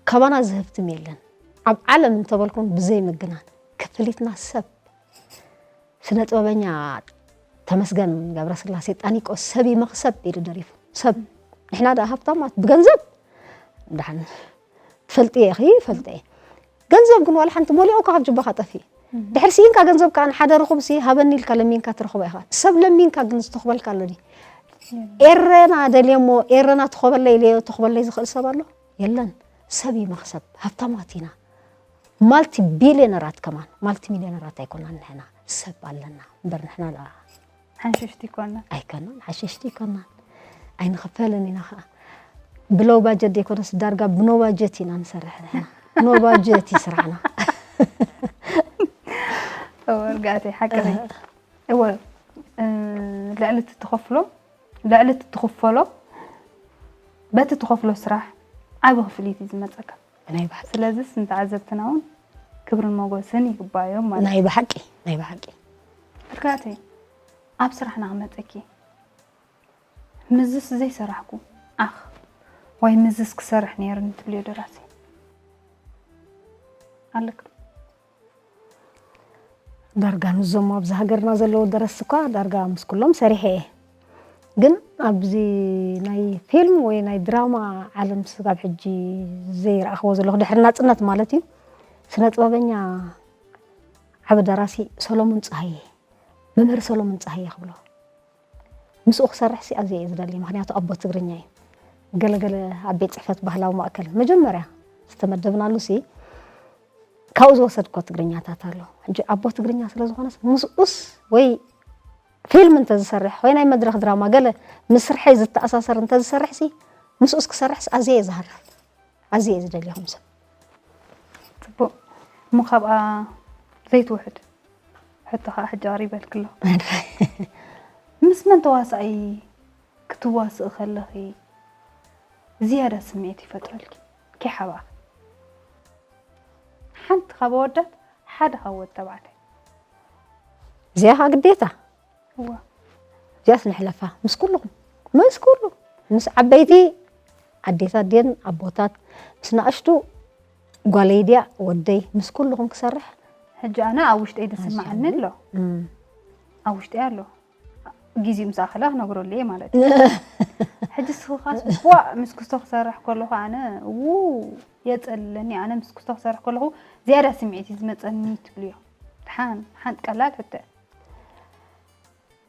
ካባና ዝህብትም የለን። ኣብ ዓለም እንተበልኩም ብዘይ ምግናን ክፍሊትና ሰብ ስነ ጥበበኛ ተመስገን ገብረስላሴ ጣኒቆ ሰብ ይመኽሰብ ኢሉ ደሪፉ። ሰብ ንሕና ደኣ ሃብታማት ብገንዘብ ደሓን ትፈልጥዮ ኢኺ ይፈልጠ እየ። ገንዘብ ግን ዋላ ሓንቲ መሊኦካ ካብ ጅባኻ ጠፊእ። ድሕር ስኢንካ ገንዘብ ከዓ ንሓደ ርኹብ ሲ ሃበኒ ኢልካ ለሚንካ ትረኽቦ ኢኻ። ሰብ ለሚንካ ግን ዝተኽበልካ ኣሎ ድዩ? ኤረና ደልየሞ ኤረና ትኾበለይ ኢለዮ ተኽበለይ ዝኽእል ሰብ ኣሎ? የለን። ሰብ እዩ መኽሰብ። ሃብታማት ኢና። ማልቲ ቢልዮነራት ከማን ማልቲ ሚልዮነራት ኣይኮናን ንሕና ሰብ ኣለና እምበር ንሕና ደኣ ሓንሸሽቲ ይኮና ኣይኮናን ሓሸሽቲ ይኮናን ኣይንኽፈልን ኢና ከዓ ብሎው ባጀት ዘይኮነስ ዳርጋ ብኖ ባጀት ኢና ንሰርሕ ንሕና ኖ ባጀት እዩ ስራሕና ርጋእተይ ሓቅኺ እወ ልዕሊ እቲ ትኸፍሎ ልዕሊ እቲ ትኽፈሎ በቲ ትኸፍሎ ስራሕ ዓቢ ክፍሊት እዩ ዝመፀካ ናይ ባሕቂ ስለዚስ ንተዓዘብትና እውን ክብርን ሞጎስን ይግባዮም ማለት ናይ ብሓቂ ናይ ብሓቂ እርጋእተይ ኣብ ስራሕና ክመፀኪ ምዝስ ዘይሰራሕኩ ዓኽ ወይ ምዝስ ክሰርሕ ነይርኒ ትብልዮ ደራሲ ኣለክ ዳርጋ ንዞም ኣብዚ ሃገርና ዘለዉ ደረስቲ እኳ ዳርጋ ምስ ኩሎም ሰሪሐ እየ። ግን ኣብዚ ናይ ፊልም ወይ ናይ ድራማ ዓለም ስጋብ ሕጂ ዘይረኣኽዎ ዘለኹ ድሕሪ ናፅነት ማለት እዩ ስነ ጥበበኛ ዓቢ ደራሲ ሰሎሙን ፀሃየ መምህር ሰሎሙን ፀሃየ ክብሎ ምስኡ ክሰርሕ ሲ ኣዝየ እየ ዝደሊ ምክንያቱ ኣቦ ትግርኛ እዩ ገለገለ ኣብ ቤት ፅሕፈት ባህላዊ ማእከል መጀመርያ ዝተመደብናሉ ሲ ካብኡ ዝወሰድኮ ትግርኛታት ኣሎ ሕጂ ኣቦ ትግርኛ ስለ ዝኾነስ ምስኡስ ወይ ፊልም እንተዝሰርሕ ወይ ናይ መድረኽ ድራማ ገለ ምስ ስርሐይ ዝተኣሳሰር እንተዝሰርሕ ሲ ምስኡስ ክሰርሕስ ኣዝየ እየ ዝሃርፍ ኣዝየ እየ ዝደልዮ ከም ሰብ ፅቡቅ እሞ ካብኣ ዘይትውሕድ ሕቶ ከዓ ሕጂ ቀሪበልኪ ኣለኹ ምስ መን ተዋሳኣይ ክትዋስኢ ከለኺ ዝያዳ ስምዒት ይፈጥረልኪ፣ ከይሓባእኺ። ሓንቲ ካብ ኣወዳት፣ ሓደ ካብ ወዲ ተባዕታይ። እዚኣ ኸዓ ግዴታ። እዋ። እዚኣስ ንሕለፋ ምስ ኩልኹም፣ ምስ ኩሉ፣ ምስ ዓበይቲ ኣዴታት ድየን ኣቦታት፣ ምስ ንኣሽቱ ጓለይ ድያ ወደይ፣ ምስ ኩልኹም ክሰርሕ። ሕጂ ኣነ ኣብ ውሽጠይ ዝስምዓኒ ኣሎ። እም። ኣብ ውሽጠይ ኣሎ። ግዜኡ ምስ ኣኸለ ክነግረሉ እየ ማለት እዩ። ሕጂ ስኽኻስ ቧእ ምስ ክስቶ ክሰርሕ ከለኹ ኣነ ው የጸልለኒ። ኣነ ምስ ክስቶ ክሰርሕ ከለኹ ዝያዳ ስምዒት እዩ ዝመጸኒ ትብልዮ። ሓን ሓንቲ ቀላል ሕቶ እያ።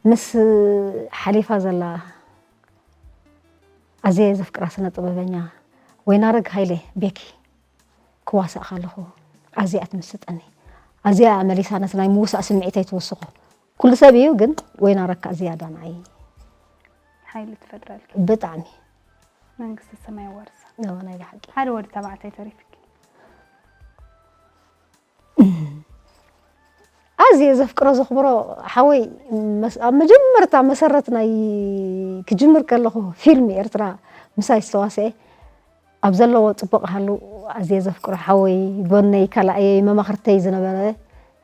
ምስ ሓሊፋ ዘላ ኣዝየ ዘፍቅራ ስነ ጥበበኛ ወይናረግ ሃይለ ቤኪ ክዋሳእ ከለኹ ኣዝያ እያ ትምስጠኒ። ኣዝያ እያ መሊሳ ነቲ ናይ ምውሳእ ስምዒተይ ትውስኾ። ኩሉ ሰብ እዩ ግን ወይናረግ ከኣ ዝያዳ ንዓይ ሓይሊ ትፈጥረልኪ። ብጣዕሚ መንግስቲ ሰማይ ኣዋርሳ። ነዋ ናይ ብሓቂ። ሓደ ወዲ ተባዕታይ ተሪፍኪ። ኣዝየ ዘፍቅሮ ዘኽብሮ ሓወይ መስ- ኣብ መጀመርታ መሰረት ናይ ክጅምር ከለኹ ፊልም ኤርትራ ምሳይ ዝተዋስኤ ኣብ ዘለዎ ጽቡቕ ሃሉ ኣዝየ ዘፍቅሮ ሓወይ ጎነይ ካልኣየይ መማኽርተይ ዝነበረ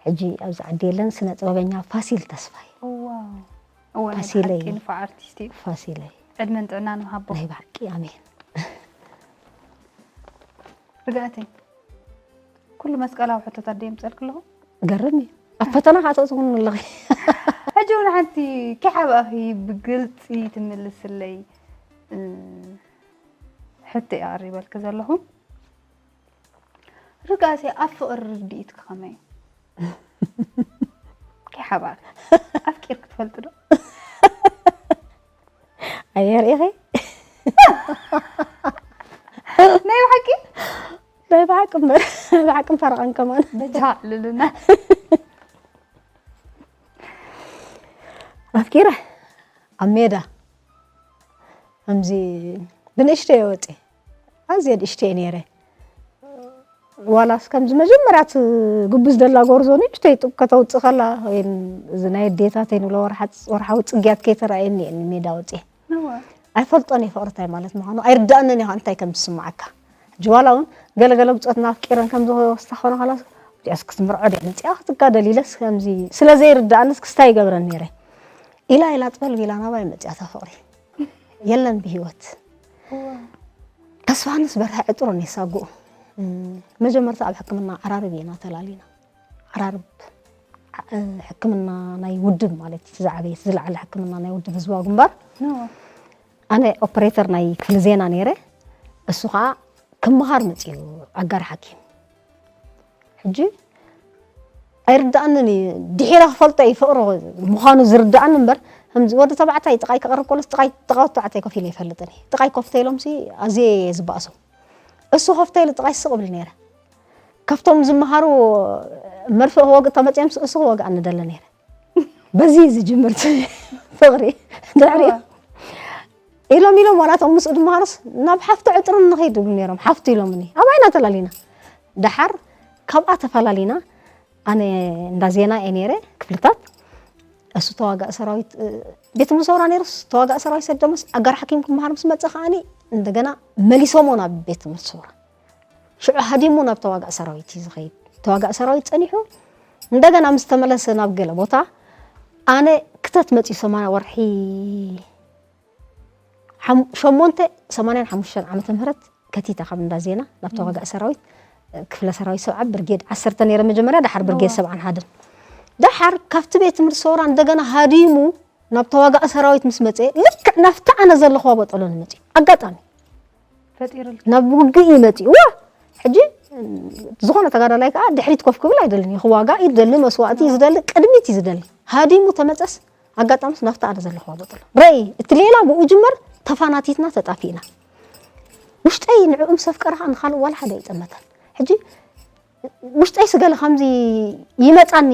ሕጂ ኣብዚ ዓዲ የለን ስነ ጥበበኛ ፋሲል ተስፋይ ዋው። እወ ናይ ፋሲለይ። ብሓቂ ንፉዕ ኣርቲስት እዩ። ፋሲለይ ዕድመን ጥዕናን ይሃቦ። ናይ ብሓቂ ኣሜን። ርግኣተይ ኩሉ መስቀላዊ ሕቶታት ደየምፀልክ ኣለኹ። ገርም እዩ ኣብ ፈተና ከዓ ተእትውኒ ኣለኺ። ሕጂ እውን ሓንቲ ከይሓባእኺ ብግልፂ ትምልስለይ እ፣ ሕቶ እየ ኣቕሪበልኪ ዘለኹ። ርግኣተይ ኣብ ፍቕሪ ርድኢትኪ ከመይ እዩ? ከይሓባእኺ ኣፍቂርኪ ትፈልጢ ዶ? ኣየርእኺ ናይ ብሓቂ ናይ ብሓቂ እምበር ናይ ብሓቂ ፈረቐን ከማን በጃ ልልና ኣፍቂረ ኣብ ሜዳ ከምዚ ብንእሽተይ ወፂ ኣዝየ ንእሽተይ ነይረ ዋላስ ከምዚ መጀመርያ እቲ ግቡዝ ደላ ጎርዞ ንእሽተይ ጡብ ከተውፅእ ከላ ወይ እዚ ናይ ኣዴታተይ ንብሎ ወርሓ- ወርሓዊ ፅግያት ከይተረኣየኒ እየ ንሜዳ ወፂ ኣይፈልጦን እየ ፍቕሪ እንታይ ማለት ምዃኑ ኣይርዳእንን እየ ከዓ እንታይ ከም ዝስምዓካ ሕጂ ዋላ እውን ገለገለ ብፆትና ኣፍቂረን ከም ዝወስታ ክኾነ ከላስ እዚኣስ ክትምርዖ ድያ መፂኣ ክትጋደል ኢለስ ከምዚ ስለ ዘይርዳእንስ ክስታይ ይገብረን ነይረ ኢላ ኢላ ጥበል ቢላ ናባይ መፂኣታ ፍቕሪ የለን ብሂወት ተስፋንስ በርሀ ዕጥሮን የሳጉኡ መጀመርታ ኣብ ሕክምና ዓራርብ ኢና ተላሊና ዓራርብ ሕክምና ናይ ውድብ ማለት እቲ ዝዓበየ ዝለዓለ ሕክምና ናይ ውድብ ህዝባዊ ግንባር ኣነ ኦፕሬተር ናይ ክፍሊ ዜና ነይረ እሱ ከዓ ክመሃር መፅኡ ኣጋር ሓኪም ሕጂ ኣይርዳእንን እዩ ድሒረ ክፈልጦ እዩ ፍቕሪ ምዃኑ ዝርዳእኒ እምበር ከምዚ ወዲ ተባዕታይ ጥቓይ ክቐርብ ከሎስ ጥቓይ ጥቓ ተባዕታይ ኮፍ ኢለ ይፈልጥን እዩ ጥቓይ ኮፍተ ኢሎምሲ ኣዝየ እየ ዝበኣሶም እሱ ኮፍተ ኢሉ ጥቓይ ስቕ ብል ነይረ ካብቶም ዝመሃሩ መርፍእ ክወግእ ተመፅኦም እሱ ክወግኣኒ ደለ ነይረ በዚ ዝጅምር ፍቕሪ ድሕሪ ኢሎም ኢሎም ዋላቶም ምስኡ ድመሃሩስ ናብ ሓፍቲ ዕጥርን ንኸይድ ይብሉ ነይሮም ሓፍቲ ኢሎምኒ ኣብኣ ኢና ተላሊና ደሓር ካብኣ ተፈላሊና ኣነ እንዳ ዜና እየ ነይረ ክፍልታት እሱ ተዋጋእ ሰራዊት ቤት ትምህርቲ ሰውራ ነይሩስ ተዋጋእ ሰራዊት ሰደመስ ኣጋር ሓኪም ክመሃር ምስ መፀ ከዓኒ እንደገና መሊሶሞ ናብ ቤት ትምህርቲ ሰውራ ሽዑ ሃዲሙ ናብ ተዋጋእ ሰራዊት እዩ ዝኸይድ ተዋጋእ ሰራዊት ፀኒሑ እንደገና ምስ ተመለሰ ናብ ገለ ቦታ ኣነ ክተት መፅዩ ሰማንያ ወርሒ ሸሞንተ ሰማንያን ሓሙሽተን ዓመተ ምህረት ከቲተ ካብ እንዳ ዜና ናብ ተዋጋእ ሰራዊት ክፍለ ሰራዊት ሰብዓ ብርጌድ ዓሰርተ ነይረ መጀመርያ ደሓር ብርጌድ ሰብዓን ሓደን ደሓር ካብቲ ቤት ትምህርቲ ሰውራ እንደገና ሃዲሙ ናብ ተዋጋእ ሰራዊት ምስ መፀ ልክዕ ናብቲ ኣነ ዘለኹዋ ቦጠሎ ንመፅኡ ኣጋጣሚ ናብ ውግእ እዩ መፂኡ ዋ ሕጂ ዝኾነ ተጋዳላይ ከዓ ድሕሪት ኮፍ ክብል ኣይደልን እዩ ክዋጋእ እዩ ዝደሊ መስዋእቲ እዩ ዝደሊ ቅድሚት እዩ ዝደሊ ሃዲሙ ተመፀስ ኣጋጣሚስ ናብቲ ኣነ ዘለኹዋ ቦጠሎ ረይ እቲ ሌላ ብኡ ጅመር ተፋናቲትና ተጣፊእና ውሽጠይ ንዕኡ ምስ ኣፍቀረ ከዓ ንካልእ ዋላ ሓደ ኣይጠመተን ሕጂ ውሽጠይ ስገለ ከምዚ ይመፃኒ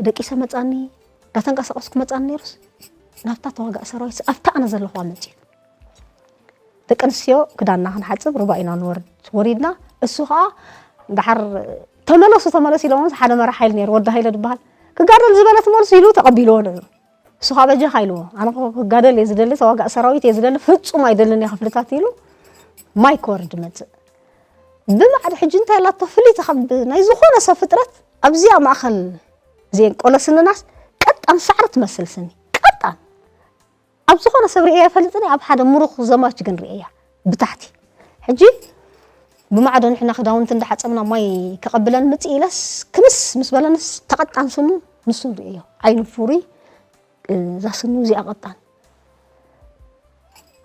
ደቂሰ መፃኒ እንዳተንቀሳቀስኩ መፃኒ ነይሩስ ናብታ ተዋጋእ ሰራዊት ኣብታ ኣነ ዘለኹዋ መፅኡ ደቂ ኣንስትዮ ክዳንና ክንሓፅብ ሩባ ኢና ንወርድ ወሪድና እሱ ከዓ ደሓር ተመለሱ ተመለሱ ኢሎሞ ሓደ መራሕ ሓይሊ ነይሩ ወዲ ሃይለ ዝበሃል ክጋደል ዝበለ ትመልሱ ኢሉ ተቐቢልዎ ነይሩ እሱ ከዓ በጃኻ ኢልዎ ኣነ ክጋደል እየ ዝደሊ ተዋጋእ ሰራዊት እየ ዝደሊ ፍፁም ኣይደልን እየ ክፍልታት ኢሉ ማይ ክወርድ መጽእ። ብማዕድ ሕጂ እንታይ ኣላቶ ፍልይቲ ካብ ናይ ዝኾነ ሰብ ፍጥረት ኣብዚኣ ማእኸል እዚአን ቆለ ስንናስ ቀጣን ሳዕሪ ትመስል ስኒ። ቀጣን። ኣብ ዝኾነ ሰብ ርእየ ኣይፈልጥን እየ፣ ኣብ ሓደ ምሩኽ ዘማች ግን ርእያ ብታሕቲ። ሕጂ ብማዕዶ ንሕና ክዳውንቲ እንዳሓጸብና ማይ ከቐብለን ምጽእ ኢለስ ክምስ ምስ በለንስ ተቐጣን ስኑ ንሱ ርእዮ። ዓይኑ ፍሩይ፣ እዛ ስኑ እዚኣ ቀጣን።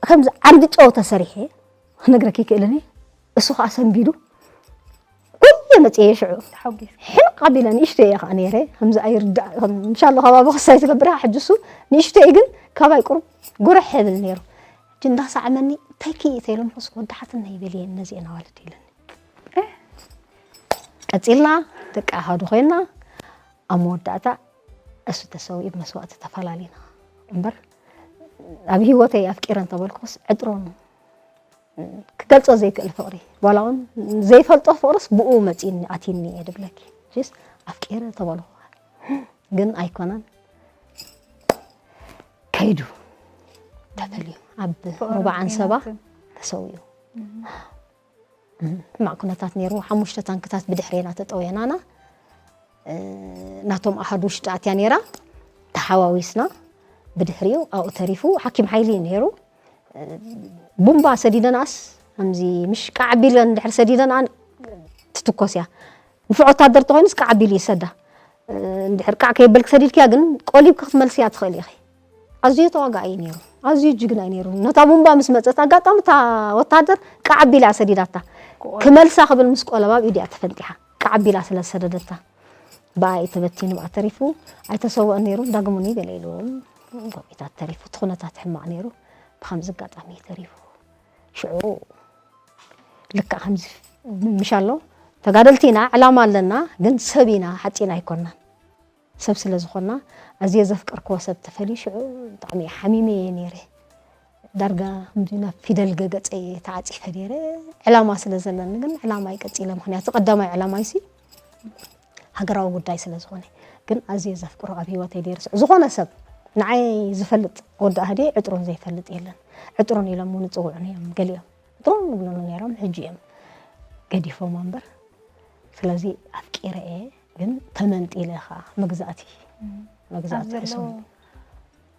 ከምዚ ዓንዲ ጨው ተሰሪሐ ክነግረኪ ይክእልን እየ። እሱ ከዓ ሰንቢዱ ጉየ መፅየ ሽዑ ተሓጒስ ሕንቕ ኣቢለ ንእሽተይ እየ ከዓ ነይረ። ከምዚ ኣይርዳእ ከም እንሻሎ ከባቢ ክሳይ ትገብር እያ። ሕጂ እሱ ንእሽተይ ግን ካባይ ቁሩብ ጉርሕ ይብል ነይሩ። ሕጂ እንዳሰዓመኒ እንታይ ክኢተ ኢሎም ከስ ወዳሓትና ይበል እየ እነዚአን ኣዋልድ ኢለኒ። ቀፂልና ደቂ ኣሃዱ ኮይና ኣብ መወዳእታ እሱ ተሰዊኡ ብመስዋእቲ ተፈላለና እምበር ኣብ ህይወተይ ኣፍቂረ እንተበልኩስ ዕጥሮን ክገልጾ ዘይክእል ፍቕሪ ዋላ እውን ዘይፈልጦ ፍቕርስ ብኡ መፂኒ ኣቲኒ እየ ድብለኪ ሽስ ኣፍቂረ ተበልኩ ግን ኣይኮነን ከይዱ ተፈልዩ ኣብ ሩባዓን ሰባ ተሰዊኡ ሕማቕ ኩነታት ነይሩ። ሓሙሽተ ታንክታት ብድሕሬና ተጠውየናና። ናቶም ኣሃዱ ውሽጢ ኣትያ ነይራ። ተሓዋዊስና ብድሕሪኡ ኣብኡ ተሪፉ ሓኪም ሓይሊ እዩ ነይሩ። ቡምባ ሰዲደናስ ከምዚ ምሽ ቃዕ ቢለን ድሕሪ ሰዲደና ትትኮስ እያ። ንፉዕ ወታደር ተኾይኑስ ቃዕ ቢሉ ይሰዳ። እንድሕር ቃዕ ከየበልክ ሰዲድክያ ግን ቆሊብኪ ክትመልስያ ትኽእል ኢኺ። ኣዝዩ ተዋጋኢ እዩ ነይሩ። ኣዝዩ ጅግና እዩ ነይሩ። ነታ ቡምባ ምስ መጸት ኣጋጣሚ እታ ወታደር ቃዕ ኣቢላ እያ ሰዲዳታ። ክመልሳ ክብል ምስ ቆለባ ኣብ ኢዲያ ተፈንጢሓ። ቃዕ ኣቢላ ስለ ዝሰደደታ ብኣ እዩ ተበቲኑ ብኣ ተሪፉ። ኣይተሰወአን ነይሩ። ዳግሙኒ ገለ ኢሉ ጎቢታት ተሪፉ። እቲ ኩነታት ሕማቕ ነይሩ። ብኸምዚ ኣጋጣሚ እዩ ተሪፉ። ሽዑ ልክዕ ከምዚ ምሽ ኣሎ ተጋደልቲ ኢና ዕላማ ኣለና ግን ሰብ ኢና ሓፂን ኣይኮናን ሰብ ስለ ዝኾና ኣዝየ ዘፍቀርክዎ ሰብ ተፈልዩ ሽዑ ብጣዕሚ ሓሚመ እየ ነይረ ዳርጋ ከምዚ ናብ ፊደል ገገፀ እየ ተዓፂፈ ነይረ ዕላማ ስለ ዘለኒ ግን ዕላማ ይቀፂለ ምክንያቱ ቀዳማይ ዕላማ ይሲ ሃገራዊ ጉዳይ ስለ ዝኾነ ግን ኣዝየ ዘፍቅሮ ኣብ ህይወተይ ደይርስ ዝኾነ ሰብ ንዓይ ዝፈልጥ ወዲ ኣህድየ ዕጥሩን ዘይፈልጥ የለን ዕጥሩን ኢሎም እውን ይፅውዑኒ እዮም ገሊኦም ዕጥሩን ይብሉኒ ነይሮም ሕጂ እዮም ገዲፎም እምበር ስለዚ ኣፍቂረ እየ ግን ተመንጢለ ከዓ መግዛእቲ መግዛእቲ ሕሱም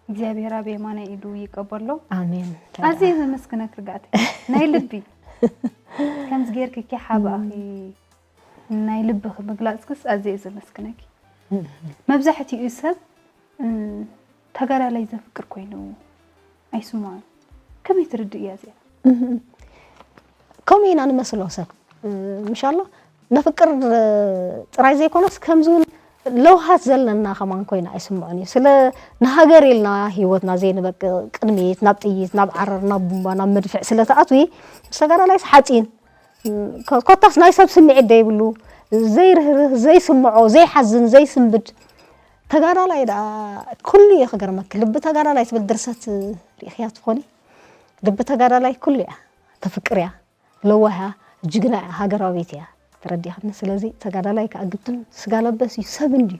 እግዚኣብሔር ኣብ የማናይ ኢዱ ይቀበሎ ኣሜን ኣዝየ ዘመስግነክ ርግኣተይ ናይ ልቢ ከምዚ ጌርክኪ ሓብኣኺ ናይ ልብኺ ምግላፅክስ ኣዝየ ዘመስግነኪ መብዛሕትኡ ሰብ ተጋዳላይ ዘፍቅር ኮይኑ ኣይስምዖን ከመይ ትርድእ እያ እዚኣ ከምኡ ኢና ንመስሎ ሰብ ምሻሎ ነፍቅር ጥራይ ዘይኮነስ ከምዚ እውን ለውሃት ዘለና ከማን ኮይና ኣይስምዖን እዩ ስለ ንሃገር ኢልና ህይወትና ዘይንበቅ ቅድሚት ናብ ጥይት ናብ ዓረር ናብ ቡምባ ናብ መድፍዕ ስለ ተኣትዊ ምስ ተጋዳላይስ ሓፂን ኮታስ ናይ ሰብ ስምዒት ደይብሉ ዘይርህርህ ዘይስምዖ ዘይሓዝን ዘይስንብድ ተጋዳላይ ደኣ ኩሉ እዩ ክገርመኪ ልቢ ተጋዳላይ ትብል ድርሰት ርኢኽያ ትኾኒ ልቢ ተጋዳላይ ኩሉ እያ ተፍቅር እያ ለዋህ እያ ጅግና እያ ሃገራዊት እያ ተረዲእኽኒ ስለዚ ተጋዳላይ ከዓ ግድን ስጋ ለበስ እዩ ሰብ እንድዩ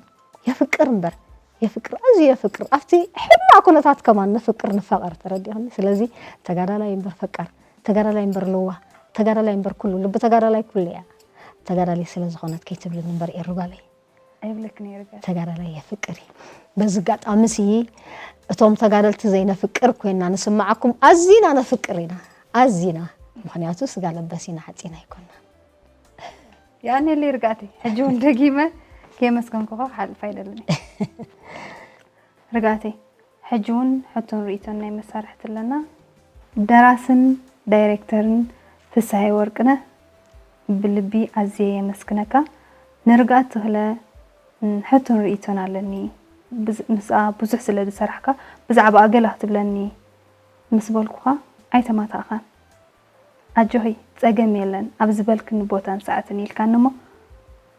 የፍቅር እምበር የፍቅር ኣዝዩ የፍቅር ኣብቲ ሕማቕ ኩነታት ከማን ንፍቅር ንፋቐር ተረዲእኽኒ ስለዚ ተጋዳላይ እምበር ፈቃር ተጋዳላይ እምበር ለዋህ ተጋዳላይ እምበር ኩሉ ልቢ ተጋዳላይ ኩሉ እያ ተጋዳሊት ስለ ዝኾነት ከይትብልኒ እምበር ኤሩ ጓለይ ኣይብለክን እየ ርግኣት ተጋዳላይ የፍቅር እዩ በዚ ኣጋጣሚ ሲ እቶም ተጋደልቲ ዘይነፍቅር ኮይና ንስማዓኩም ኣዚና ነፍቅር ኢና ኣዚና ምክንያቱ ስጋ ለበስ ኢና ሓፂና ኣይኮና የቐንየለይ ርግኣተይ ሕጂ እውን ደጊመ ከየመስገንኩኻ ክሓልፍ ኣይደልን እየ ርግኣተይ ሕጂ እውን ሕቶን ርእይቶን ናይ መሳርሕቲ ኣለና ደራስን ዳይሬክተርን ፍስሃየ ወርቅነህ ብልቢ ኣዝየ የመስግነካ ንርግኣት ተኽለ ሕቶን ርእይቶን ኣለኒ ምስኣ ብዙሕ ስለ ዝሰራሕካ ብዛዕባኣ ገለ ክትብለኒ ምስ በልኩኻ ኣይተማታእኻን ኣጆኺ ጸገም የለን ኣብ ዝበልክኒ ቦታን ሰዓትን ኢልካኒ እሞ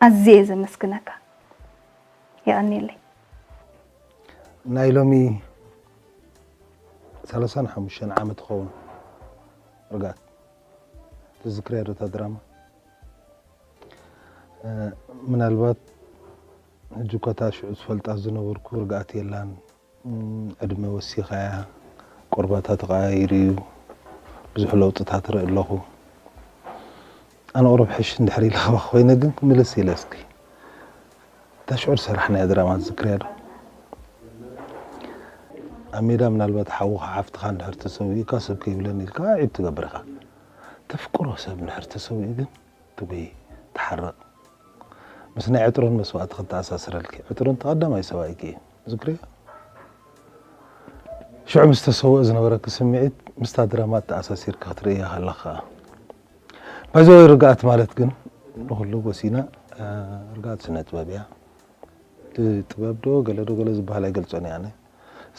ኣዝየ እየ ዘመስግነካ የቐንየለይ ናይ ሎሚ ሰላሳን ሓሙሽተን ዓመት ይኸውን ርግኣት ትዝክርያ ዶ እታ ድራማ ምናልባት ሕጂ እኳ እታ ሽዑ ዝፈልጣ ዝነበርኩ ርግኣት የላን ዕድመ ወሲኻ እያ ቆርባታ ተቐያይሩ እዩ ብዙሕ ለውጥታት ርኢ ኣለኹ ኣነ ቁሩብ ሕሽ እንድሕር ኢለ ክባ ኮይነ ግን ክምልስ ኢለ እስኪ። እታ ሽዑ ዝሰራሕናያ ድራማ ትዝክርያ ዶ? ኣብ ሜዳ ምናልባት ሓውኻ ሓፍትኻ እንድሕር ተሰዊኡካ ሰብ ከይብለኒ ኢልካ ዒብ ትገብር ኢኻ። ተፍቅሮ ሰብ እንድሕር ተሰዊኡ ግን ትጉሂ፣ ትሓርቕ። ምስ ናይ ዕጥሮን መስዋእቲ ክተኣሳስረልኪ። ዕጥሮን እቲ ቀዳማይ ሰብኣይኪ እዩ። ዝክርዮ? ሽዑ ምስ ተሰወእ ዝነበረኪ ስምዒት ምስታ ድራማ ኣተኣሳሲርካ ክትርእያ ከለኻ። ባይዘወይ ርግኣት ማለት ግን ንኹሉ ጎሲና፣ እ፣ ርግኣት ስነ ጥበብ እያ። እቲ ጥበብ ዶ ገለ ዶ ገለ ዝበሃል ኣይገልጾን እየ ኣነ።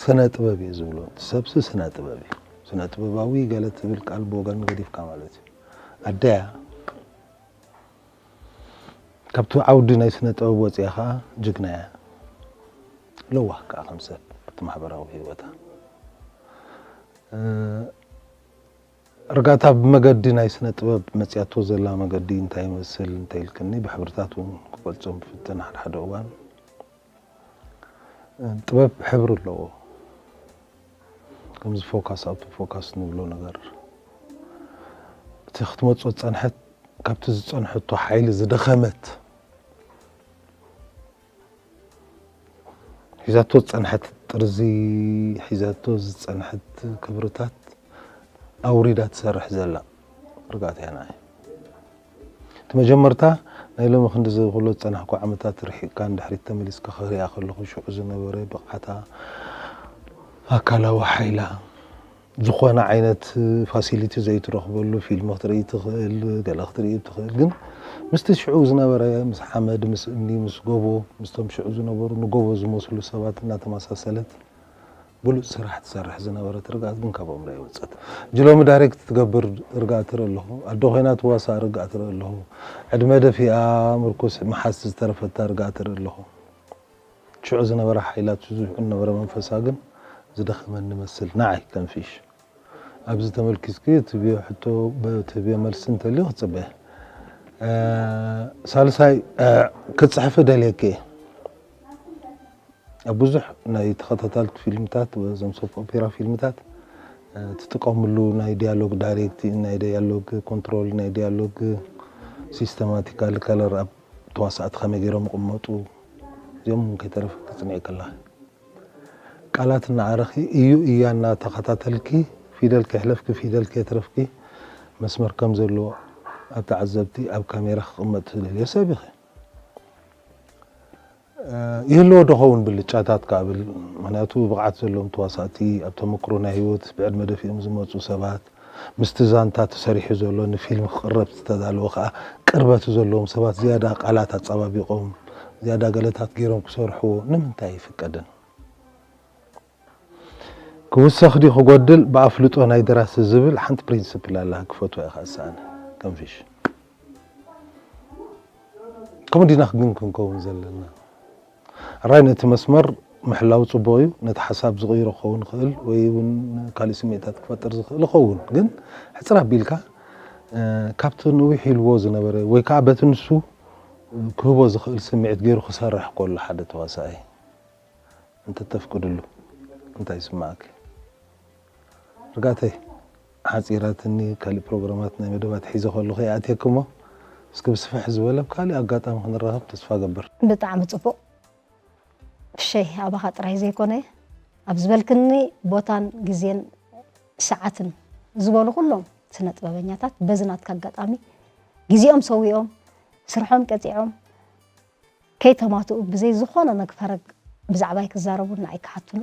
ስነ ጥበብ እየ ዝብሎ። እቲ ሰብሲ ስነ ጥበብ እዩ። ስነ ጥበባዊ ገለ ትብል ቃል ብወገን ገዲፍካ ማለት እዩ። ኣደያ ካብቲ ዓውዲ ናይ ስነ ጥበብ ወፂኣ ኸዓ ጅግና እያ። ለዋህ ከዓ ከም ሰብ ኣብቲ ማሕበራዊ ህይወታ። እ፣ እርጋታ ብመገዲ ናይ ስነ ጥበብ መፅያቶ ዘላ መገዲ እንታይ ይመስል እንተኢልክኒ፣ ብሕብርታት እውን ክገልፆም ብፍትን ሓደ ሓደ እዋን። እ፣ ጥበብ ሕብሪ ኣለዎ። ከምዚ ፎካስ፣ ኣውቶ ፎካስ ንብሎ ነገር። እቲ ክትመፅኦ ዝፀንሐት፣ ካብቲ ዝፀንሐቶ ሓይሊ ዝደኸመት፣ ሒዛቶ ዝፀንሐት ጥርዚ፣ ሒዛቶ ዝፀንሐት ክብርታት ኣውሪዳ ትሰርሕ ዘላ ርግኣት እያ ንዓይ። እቲ መጀመርታ ናይ ሎሚ ክንዲ ዝብሎ ዝጸናሕኩ ዓመታት ርሒቕካ ንድሕሪት ተመሊስካ ክሪኣ ከለኹ፣ ሽዑ ዝነበረ ብቕዓታ፣ ኣካላዊ ሓይላ፣ ዝኾነ ዓይነት ፋሲሊቲ ዘይትረኽበሉ፣ ፊልም ክትርኢ ትኽእል፣ ገለ ክትርኢ ትኽእል። ግን ምስቲ ሽዑ ዝነበረ፣ ምስ ሓመድ፣ ምስ እምኒ፣ ምስ ጎቦ፣ ምስቶም ሽዑ ዝነበሩ ንጎቦ ዝመስሉ ሰባት እናተመሳሰለት፣ ብሉጽ ስራሕ ትሰርሕ ዝነበረት ርግኣት ግን ካብ ኣእምሮይ ኣይወጸትን። ሕጂ ሎሚ ዳይሬክት ትገብር ርግኣት እርኢ ኣለኹ። ኣደ ኮይና ትዋሳእ ርግኣት እርኢ ኣለኹ። ዕድመ ደፊኣ ምርኩስ ምሓዝ ዝተረፈታ ርግኣት እርኢ ኣለኹ። ሽዑ ዝነበረ ሓይላ፣ እቲ ዝውዕል ዝነበረ መንፈሳ ግን ዝደኸመኒ መስል ንዓይ ከም ፊሽ። ኣብዚ ተመልኪትኪ ትብዮ ሕቶ፣ ብ-፣ ትብዮ መልሲ እንተልዩ ክጽበ። እ፣ ሳልሳይ፣ እ፣ ክጽሕፊ ደልየኪ እየ። ኣብ ብዙሕ ናይ ተኸታታልቲ ፊልምታት፣ እዞም ሶፕ ኦፔራ ፊልምታት፣ እ፣ ትጥቀምሉ ናይ ዲያሎግ ዳይሬክቲንግ፣ ናይ ዲያሎግ ኮንትሮል፣ ናይ ዲያሎግ ሲስተማቲካል ከለር ኣብ ተዋሳእቲ ከመይ ገይሮም ይቕመጡ፣ እዚኦም እውን ከይተረፈ ክትጽንዒ ከለኺ። ቃላት እናኣረኺ እዩ እያ እናተኸታተልኪ፣ ፊደል ከይሕለፍኪ፣ ፊደል ከየትረፍኪ መስመር ከም ዘለዎ ኣብ ተዓዘብቲ፣ ኣብ ካሜራ ክቕመጥ ትደልዮ ሰብ ኢኺ። እ፣ ይህልዎ ዶ ኸውን ብልጫታት ክብል፣ ምኽንያቱ ብቕዓት ዘለዎም ተዋሳእቲ፣ ኣብ ተመክሮ ናይ ህይወት ብዕድመ ደፊኦም ዝመጹ ሰባት፣ ምስቲ ዛንታ ተሰሪሑ ዘሎ ንፊልም ክቕረብ ዝተዳለወ ከኣ ቅርበት ዘለዎም ሰባት ዝያዳ ቃላት ኣጸባቢቖም፣ ዝያዳ ገለታት ገይሮም ክሰርሕዎ ንምንታይ ኣይፍቀድን? ክውሰኽ ድዩ ክጎድል ብኣፍልጦ ናይ ደራሲ ዝብል ሓንቲ ፕሪንስፕል ኣላ፣ ክፈትዋ እየ ከኣ ኣነ ከም ፊሽ። ከምኡ ዲና ግን ክንከውን ዘለና? ሕራይ ነቲ መስመር ምሕላው ጽቡቕ እዩ። ነቲ ሓሳብ ዝቕይሮ ክኸውን ይኽእል ወይ እውን ካልእ ስምዒታት ክፈጥር ዝኽእል ይኸውን። ግን ሕጽር ኣቢልካ፣ እ፣ ካብቲ ነዊሕ ኢልዎ ዝነበረ ወይ ከኣ በቲ ንሱ ክህቦ ዝኽእል ስምዒት ገይሩ ክሰርሕ ከሎ ሓደ ተዋሳኣይ እንተተፍቅድሉ እንታይ ይስምዓኪ? ርጋተይ ሓጺራትኒ፣ ካልእ ፕሮግራማት ናይ መደባት ሒዘ ከለኹ እየ ኣትየኪ እሞ፣ እስኪ ብስፍሕ ዝበለ ኣብ ካልእ ኣጋጣሚ ክንራኸብ ተስፋ እገብር። ብጣዕሚ ጽቡቕ። ፍሸይ፣ ኣባኻ ጥራይ ዘይኮነ፣ ኣብ ዝበልክኒ ቦታን ግዜን ሰዓትን ዝበሉ ኩሎም ስነ ጥበበኛታት በዚ ናትካ ኣጋጣሚ ግዜኦም ሰዊኦም፣ ስርሖም ቀጺዖም፣ ከይተማትኡ ብዘይ ዝኾነ መግፈረግ ብዛዕባይ ክዛረቡን ንዓይ ክሓቱሉ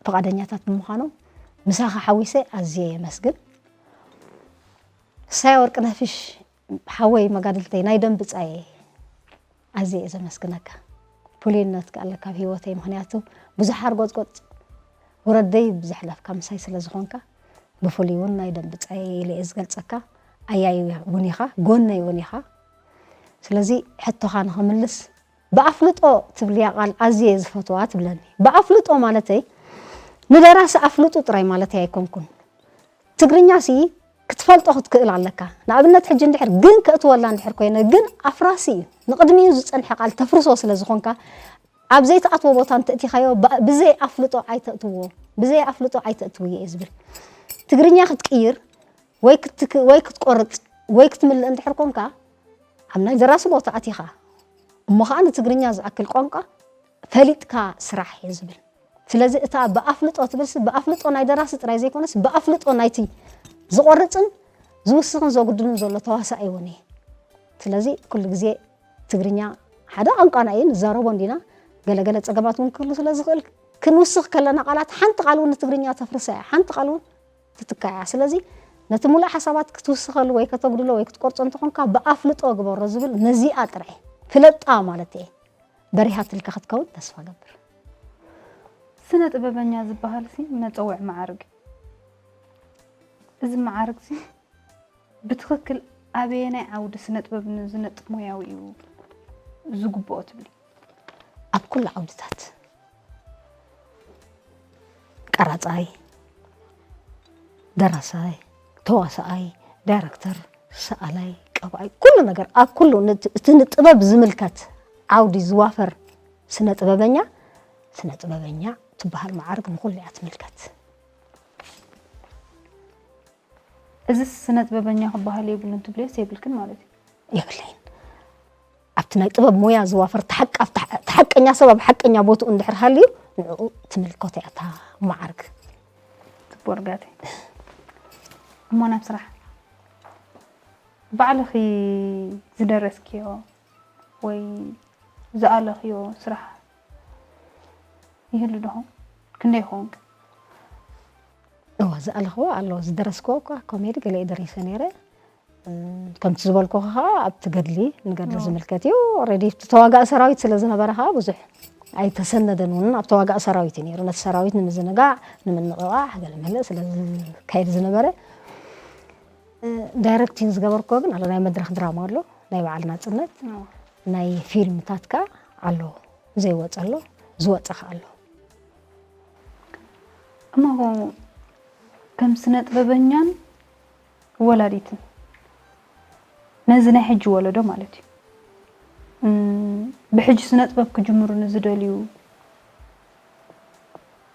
ፍቓደኛታት ብምዃኖም ምሳኻ ሓዊሰ ኣዝየ የመስግን። ሳያ ወርቅነህ ፊሽ ሓወይ መጋድልተይ ናይ ደም ብጻየ ኣዝየ እየ ዘመስግነካ። ፍሉይነትካ ኣለካ ኣብ ህይወተይ፣ ምኽንያቱ ብዙሕ ሓርጎጽጎጽ ውረደይ ብዘሕለፍካ ምሳይ ስለ ዝኾንካ ብፍሉይ እውን ናይ ደም ብጻየ ኢለ እየ ዝገልጸካ። ኣያይ እውን ኢኻ፣ ጎነይ እውን ኢኻ። ስለዚ ሕቶኻ ንኽምልስ፣ ብኣፍልጦ ትብልያ ቃል ኣዝየ እየ ዝፈትዋ ትብለኒ። ብኣፍልጦ ማለተይ ንደራሲ ኣፍልጡ ጥራይ ማለተይ ኣይኮንኩን። ትግርኛ ሲ ክትፈልጦ ክትክእል ኣለካ። ንኣብነት ሕጂ እንድሕር ግን ከእትወላ እንድሕር ኮይነ ግን ኣፍራሲ እዩ። ንቕድሚኡ ዝጸንሐ ቃል ተፍርሶ ስለ ዝኾንካ ኣብ ዘይትኣትዎ ቦታ እንተእቲኻዮ ብ-፣ ብዘይ ኣፍልጦ ኣይተእትዎ፣ ብዘይ ኣፍልጦ ኣይተእትውዮ እየ ዝብል። ትግርኛ ክትቅይር ወይ ክትክ-፣ ወይ ክትቆርጽ ወይ ክትምልእ እንድሕር ኮንካ ኣብ ናይ ደራሲ ቦታ ኣቲኻ እሞ ኸዓ ንትግርኛ ዝኣክል ቋንቋ ፈሊጥካ ስራሕ እየ ዝብል። ስለዚ እታ ብኣፍልጦ ትብልሲ ብኣፍልጦ ናይ ደራሲ ጥራይ ዘይኮነስ ብኣፍልጦ ናይቲ ዝቆርፅን ዝውስኽን ዘጉድልን ዘሎ ተዋሳኣይ እውን እየ። ስለዚ ኩሉ ግዜ ትግርኛ ሓደ ቋንቋና እዩ፣ ንዛረቦ እንዲና። ገለገለ ፀገማት እውን ክህሉ ስለ ዝኽእል ክንውስኽ ከለና ቃላት ሓንቲ ቃል እውን ንትግርኛ ተፍርሳ እያ፣ ሓንቲ ቃል እውን ትትካእ እያ። ስለዚ ነቲ ሙሉእ ሓሳባት ክትውስኸሉ ወይ ከተጉድሎ ወይ ክትቆርጾ እንተኾንካ ብኣፍልጦ ግበሮ ዝብል ነዚኣ ጥራይ ፍለጣ ማለት እየ። በሪሃትልካ ክትከውን ተስፋ ገብር። ስነ ጥበበኛ ዝበሃል ሲ መፀውዒ መዓርግ እዩ። እዚ መዓርግ ሲ ብትኽክል ኣበየናይ ዓውዲ ስነ ጥበብ ንዝነጥፍ ሞያዊ እዩ ዝግብኦ ትብሊ? ኣብ ኩሉ ዓውድታት ቀራፃይ፣ ደራሳይ፣ ተዋሳኣይ፣ ዳይረክተር፣ ሰኣላይ፣ ቀባኣይ፣ ኩሉ ነገር ኣብ ኩሉ ነት- እቲ ንጥበብ ዝምልከት ዓውዲ ዝዋፈር ስነ ጥበበኛ ስነ ጥበበኛ ትበሃል መዓርግ ንኩሉ እያ ትምልከት። እዚ ስነ ጥበበኛ ክበሃል የብሉን ትብልዮስ የብልክን ማለት እዩ? የብለይን። ኣብቲ ናይ ጥበብ ሞያ ዝዋፈር ተሓቅ- ኣብ ተሓ- ተሓቀኛ ሰብ ኣብ ሓቀኛ ቦትኡ እንድሕር ሃልዩ ንዕኡ ትምልከቶ እያ እታ መዓርግ። ጽቡቅ ርጋተ። እሞ ናብ ስራሕ ባዕልኺ ዝደረስክዮ ወይ ዝኣለኽዮ ስራሕ ይህሉ ዶ? ክንደይ ይኸውን? እዋ ዝኣለኽዎ ኣሎ፣ ዝደረስክዎ እኳ ኮሜዲ ገለ ደሪሰ ነይረ። እም፣ ከምቲ ዝበልኩ ከዓ ኣብቲ ገድሊ ንገድሊ ዝምልከት እዩ። ኦልሬዲ እቲ ተዋጋኢ ሰራዊት ስለ ዝነበረ ከዓ ብዙሕ ኣይተሰነደን እውን ኣብ ተዋጋኢ ሰራዊት እዩ ነይሩ። ነቲ ሰራዊት ንምዝንጋዕ ንምንቕቓሕ ገለ መለ ስለ ዝካየድ ዝነበረ እ፣ ዳይረክቲንግ ዝገበርክዎ ግን ኣሎ፣ ናይ መድረኽ ድራማ ኣሎ፣ ናይ በዓል ናፅነት፣ ናይ ፊልምታት ከዓ ኣሎ፣ ዘይወፀ ኣሎ፣ ዝወፀ ከዓ ኣሎ። እሞ ከም ስነ ጥበበኛን ወላዲትን ነዚ ናይ ሕጂ ወለዶ ማለት እዩ እም፣ ብሕጂ ስነ ጥበብ ክጅምሩ ንዝደልዩ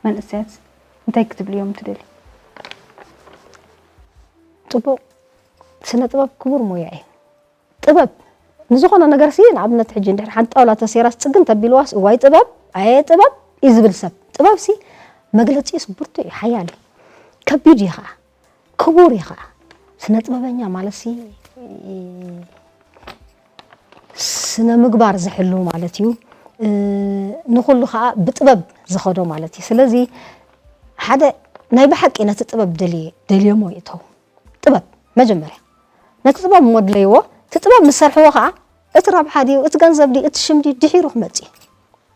መንእሰያት እንታይ ክትብልዮም ትደሊ? ፅቡቕ ስነ ጥበብ ክቡር ሞያ እዩ። ጥበብ ንዝኾነ ነገር ሲ ንኣብነት ሕጂ እንድሕር ሓንቲ ጣውላ ተሰይራስ ፅግን ተቢልዋስ እዋይ ጥበብ ኣየ ጥበብ እዩ ዝብል ሰብ። ጥበብ ሲ መግለፂ ስ ብርቱ እዩ፣ ሓያል እዩ፣ ከቢድ እዩ ከዓ፣ ክቡር እዩ ከዓ። ስነ ጥበበኛ ማለት ሲ ስነ ምግባር ዝሕሉ ማለት እዩ። እ፣ ንኹሉ ከዓ ብጥበብ ዝኸዶ ማለት እዩ። ስለዚ ሓደ ናይ ብሓቂ ነቲ ጥበብ ደልየ- ደልዮሞ ይእተው። ጥበብ መጀመርያ ነቲ ጥበብ እሞ ድለይዎ፣ እቲ ጥበብ ምስ ሰርሕዎ ከዓ እቲ ረብሓ ድዩ፣ እቲ ገንዘብ ድዩ፣ እቲ ሽም ድዩ ድሒሩ ክመፅእ እዩ።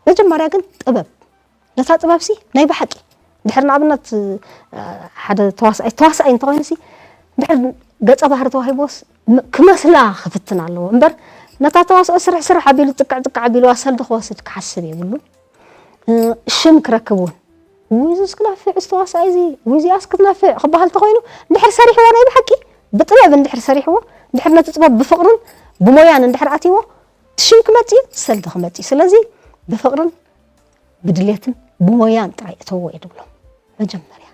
መጀመርያ ግን ጥበብ፣ ነታ ጥበብ ሲ ናይ ብሓቂ ድሕር ንኣብነት እ፣ ሓደ ተዋስኣይ ተዋስኣይ እንተኾይኑ ሲ ድሕር ገፀ ባህሪ ተዋሂቦስ ም- ክመስላ ክፍትን ኣለዎ እምበር ነታ ተዋስኦ ስርሕ ስርሕ ኣቢሉ ጥቅዕ ጥቅዕ ኣቢሉ ሰልዲ ክወስድ ክሓስብ የብሉ። እ፣ ሽም ክረክብ እውን ውይ እዚስ ክነፍዕ ዝተዋስኣ እዚ ውይ እዚኣስ ክትነፍዕ ክበሃል ተኮይኑ እንድሕር ሰሪሕዎ ናይ ብሓቂ ብጥበብ እንድሕር ሰሪሕዎ እንድሕር ነቲ ጥበብ ብፍቅርን ብሞያን እንድሕር ኣትይዎ ሽም ክመፅእ እዩ ሰልዲ ክመፅእ እዩ። ስለዚ ብፍቅርን ብድሌትን ብሞያን ጥራይ እተዎ እየ ድብሎም። መጀመርያ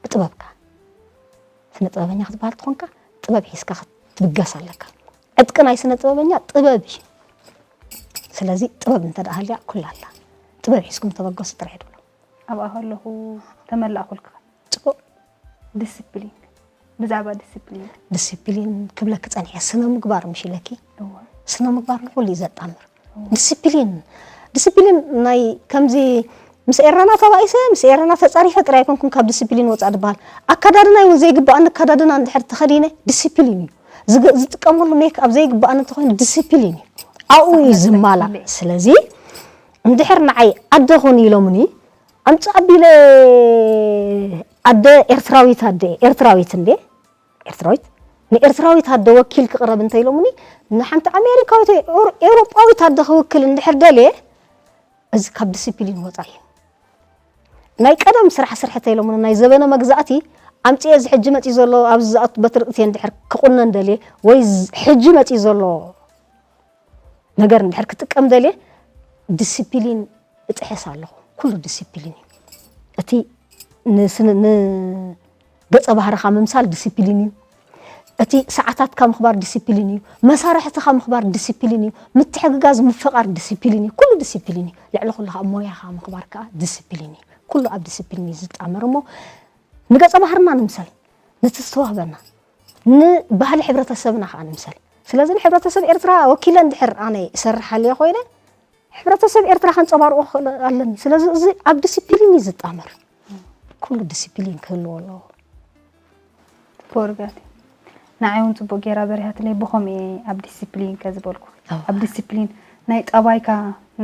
ብጥበብካ ስነ ጥበበኛ ክትበሃል ተኾንካ ጥበብ ሒዝካ ክትብገስ ኣለካ። ዕጥቂ ናይ ስነ ጥበበኛ ጥበብ እዩ። ስለዚ ጥበብ እንተ ደኣ ሃልያ ኩላ ኣላ። ጥበብ ሒዝኩም ተበገሱ ጥራይ ድብሎም። ኣብኣ ከለኹ ተመላእኩልካ። ጽቡቕ። ዲስፕሊን፣ ብዛዕባ ዲስፕሊን ዲሲፕሊን ክብለኪ ጸኒሐ ስነ ምግባር ምሽ ኢለኪ። እወ ስነ ምግባር ንኹሉ እዩ ዘጣምር። ዲሲፕሊን ዲሲፕሊን ናይ ከምዚ ምስ ኤረና ተባኢሰ ምስ ኤረና ተጻሪፈ ጥራይ ኣይኮንኩን ካብ ዲሲፕሊን ወጻእ ዝበሃል። ኣከዳድናይ እውን ዘይግባኣኒ ኣከዳድና እንድሕር ተኸዲነ ዲሲፕሊን እዩ። ዝግ- ዝጥቀመሉ ሜክ ኣብ ዘይግባኣኒ እንተኾይኑ ዲሲፕሊን እዩ። ኣብኡ እዩ ዝማላእ። ስለዚ እንድሕር ንዓይ ኣደ ኹን ኢሎምኒ ኣምጽእ ኣቢለ ኣደ ኤርትራዊት ኣደ ኤርትራዊት እንዴ ኤርትራዊት ንኤርትራዊት ኣደ ወኪል ክቕረብ እንተ ኢሎምኒ ንሓንቲ ኣሜሪካዊት ወይ ኤውሮ- ኤውሮጳዊት ኣደ ክውክል እንድሕር ደልየ እዚ ካብ ዲሲፕሊን ወፃኢ እዩ። ናይ ቀደም ስራሕ ስርሒ ተኢሎምኒ ናይ ዘበነ መግዛእቲ ኣምፅኤ እዚ ሕጂ መፂ ዘሎ ኣብዚ ዝኣቱ በትርቅቲ እንድሕር ክቁነን ደልየ ወይ ዝ- ሕጂ መፂ ዘሎ ነገር እንድሕር ክጥቀም ደልየ ዲሲፕሊን እጥሕስ ኣለኹ። ኩሉ ዲሲፕሊን እዩ። እቲ ንስን- ንገፀ ባህርኻ ምምሳል ዲሲፕሊን እዩ። እቲ ሰዓታትካ ምኽባር ዲሲፕሊን እዩ። መሳርሕትኻ ምኽባር ዲሲፕሊን እዩ። ምትሕግጋዝ ምፍቓር ዲሲፕሊን እዩ። ኩሉ ዲሲፕሊን እዩ። ልዕሊ ኩሉ ኣብ ሞያኻ ምኽባር ከዓ ዲሲፕሊን እዩ። ኩሉ ኣብ ዲሲፕሊን እዩ ዝጣመር። እሞ ንገጸ ባህርና ንምሰል፣ ነቲ ዝተዋህበና፣ ንባህሊ ሕብረተሰብና ከዓ ንምሰል። ስለዚ ንሕብረተሰብ ኤርትራ ወኪለ እንድሕር ኣነ ይሰርሕ ሃልየ ኮይነ፣ ሕብረተሰብ ኤርትራ ከንጸባርቆ ክኽእል ኣለኒ። ስለዚ እዚ ኣብ ዲሲፕሊን እዩ ዝጣመር። ኩሉ ዲሲፕሊን ክህልዎ ኣለዎ። ፎርጋት ንዓይ እውን ፅቡቅ ገይራ በሪሃትለይ። ብኸምኡ እየ ኣብ ዲሲፕሊን ከ ዝበልኩ። ኣብ ዲሲፕሊን ናይ ጠባይካ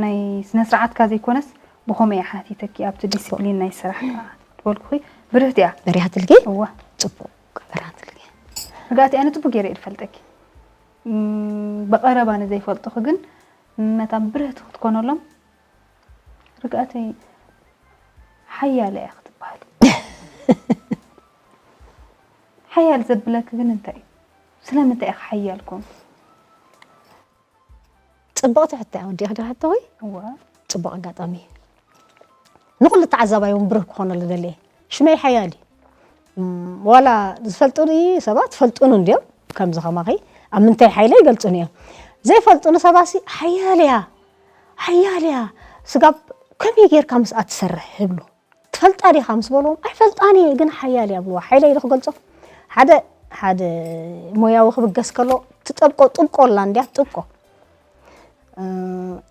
ናይ ስነ ስርዓትካ ዘይኮነስ ብኸምኡ እየ ሓቲተኪ ኣብቲ ዲሲፕሊን ናይ ስራሕካ ዝበልኩኺ። ብርህቲ እያ። በሪሃትልኪ? እዋ። ጽቡቅ በሪሃትልኪ። ርጋእቲ ኣነ ፅቡቅ ገይረ እየ ዝፈልጠኪ። ብቐረባ ንዘይፈልጡኺ ግን መታን ብርህቲ ክትኮነሎም ርግኣተይ ሓያል እያ ክትበሃል። ሓያል ዘብለኪ ግን እንታይ እዩ? ስለምንታይ ኢኺ ሓያል ኮንኩ? ጽብቕቲ ሕቶ እያ ወዲእኺ ዶ ሕቶ ወይ? እወ። ጽቡቕ ኣጋጣሚ እዩ። ንኹሉ ተዓዛባይ እውን ብሩህ ክኾነሉ ደልየ። ሽመይ ሓያል እዩ። እም፣ ዋላ ዝፈልጡኒ ሰባት ፈልጡኒ እንድዮም፣ ከምዚ ከማኺ ኣብ ምንታይ ሓይለ ይገልጹኒ እዮም። ዘይፈልጡኒ ሰባሲ ሓያል እያ፣ ሓያል እያ፣ ስጋብ ከመይ ጌርካ ምስኣ ትሰርሕ ይብሉ። ትፈልጣ ዲኻ ምስ በልዎም፣ ኣይፈልጣን እየ ግን ሓያል እያ ብልዋ። ሓይለ ኢሉ ክገልጾ ሓደ ሓደ ሞያዊ ክብገስ ከሎ ትጠብቆ ጥብቆ ኣላ እንድያ ጥብቆ።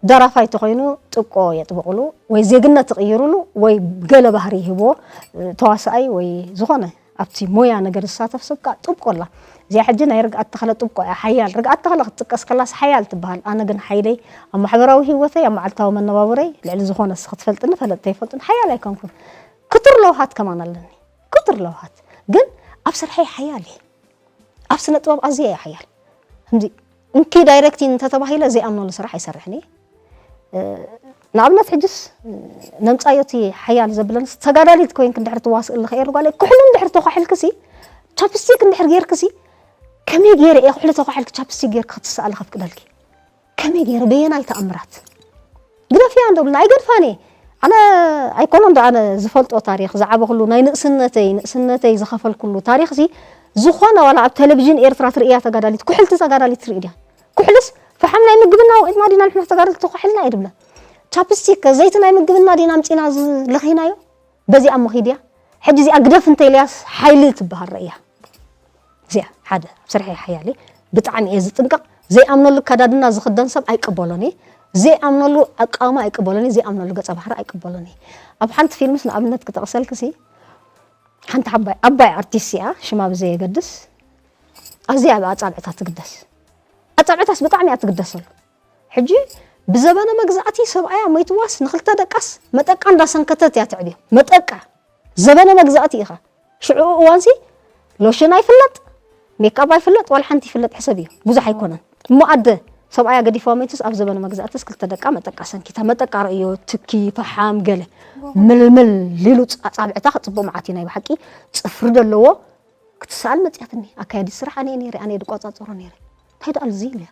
ደራፋይ ተኾይኑ ጥብቆ የጥብቕሉ ወይ ዜግነት ይቕይርሉ ወይ ገለ ባህሪ ይህብዎ። ተዋሳኣይ ወይ ዝኾነ ኣብቲ ሞያ ነገር ዝሳተፍ ሰብ ከዓ ጥብቆ ኣላ። እዚኣ ሕጂ ናይ ርግኣት ተኽለ ጥብቆ እያ፣ ሓያል። ርግኣት ተኽለ ክትጥቀስ ከላስ ሓያል ትበሃል። ኣነ ግን ሓይለይ ኣብ ማሕበራዊ ህይወተይ፣ ኣብ መዓልታዊ መነባብሮይ ልዕሊ ዝኾነ ንስኺ ትፈልጥኒ ፈለጥተይ ይፈልጡኒ፣ ሓያል ኣይኮንኩን። ክቱር ለውሃት ከማን ኣለኒ። ክቱር ለውሃት። ግን ኣብ ስርሐይ ሓያል እየ። ኣብ ስነ ጥበብ ኣዝየ እየ ሓያል። ከምዚ እንኪ ዳይሬክቲንግ እንተተባሂለ ዘይኣምነሉ ስራሕ ኣይሰርሕን እየ። እ፣ ንኣብነት ሕጅስ ነምጻዮ እቲ ሓያል ዘብለንስ ተጋዳሊት ኮይንክ እንድሕር ትዋስእ ኣለኸ እየ ጓለይ፣ ኩሕሊ እንድሕር ተኳሒልክሲ፣ ቻፕስቲክ እንድሕር ጌርክሲ፣ ከመይ ገይረ እየ ኩሕሊ ተኳሒልክ ቻፕስቲክ ጌርክ ክትስኣሊ ከፍቅደልኪ? ከመይ ገይረ በየናይ ተኣምራት? ግደፍያ እንዶ ብልና ኣይገድፋን እየ። ኣነ ኣይኮነን ዶ ኣነ ዝፈልጦ ታሪኽ ዝዓበኹሉ ናይ ንእስነተይ ንእስነተይ ዝኸፈልኩሉ ታሪኽሲ ዝኾነ ዋላ ኣብ ቴሌቪዥን ኤርትራ ትርእያ ተጋዳሊት ኩሕልቲ ተጋዳሊት ትርኢ ድያ? ኩሕልስ ፈሓም ናይ ምግብና ወቒጥና ዲና ንሕና ተጋደልቲ ተኳሒልና እየ ድብላ። ቻፕስቲክ ከ ዘይቲ ናይ ምግብና ዲና ኣምጺና ዝለኺናዮ? በዚኣ እሞ ኺድያ። ሕጂ እዚኣ ግደፍ እንተ ኢለያስ ሓይሊ ትበሃል ረእያ። እዚኣ ሓደ ኣብ ስርሐይ ሓያል እየ። ብጣዕሚ እየ ዝጥንቀቕ። ዘይኣምነሉ ኣከዳድና ዝኽደን ሰብ ኣይቅበሎን እየ። ዘይኣምነሉ ኣቃውማ ኣይቅበሎን እየ። ዘይኣምነሉ ገጸ ባህሪ ኣይቅበሎን እየ። ኣብ ሓንቲ ፊልምስ ንኣብነት ክጠቕሰልክሲ ሓንቲ ዓባይ ዓባይ ኣርቲስት እያ፣ ሽማ ብዘየገድስ ኣዝያ ኣብ ኣጻብዕታ ትግደስ። ኣጻብዕታስ ብጣዕሚ እያ ትግደሰሉ። ሕጂ ብዘበነ መግዛእቲ ሰብኣያ ሞይትዋስ ንኽልተ ደቃስ መጠቃ እንዳሰንከተት እያ ተዕብዮ። መጠቃ ዘበነ መግዛእቲ ኢኻ። ሽዑ እዋንሲ ሎሽን ኣይፍለጥ፣ ሜክኣፕ ኣይፍለጥ፣ ዋላ ሓንቲ ይፍለጥ ሕሰብ እዩ። ብዙሕ ኣይኮነን። እሞ ኣደ ሰብኣያ ገዲፍዋ ሞይቱስ ኣብ ዘበነ መግዛእትስ ክልተ ደቃ መጠቃ ሰንኪታ። መጠቃ ርእዮ፣ ትኪ፣ ፈሓም፣ ገለ ምልምል ሊሉ ጻ-፣ ጻብዕታ ክጽቡቕ መዓት እዩ ናይ ብሓቂ። ጽፍሪ ደለዎ ክትሰኣል መጽያትኒ። ኣካያዲ ስራሕ ኣነ እየ ነይረ፣ ኣነ እየ ድቆጻጸሮ ነይረ። እንታይ ደኣ ልዚ ኢለያ?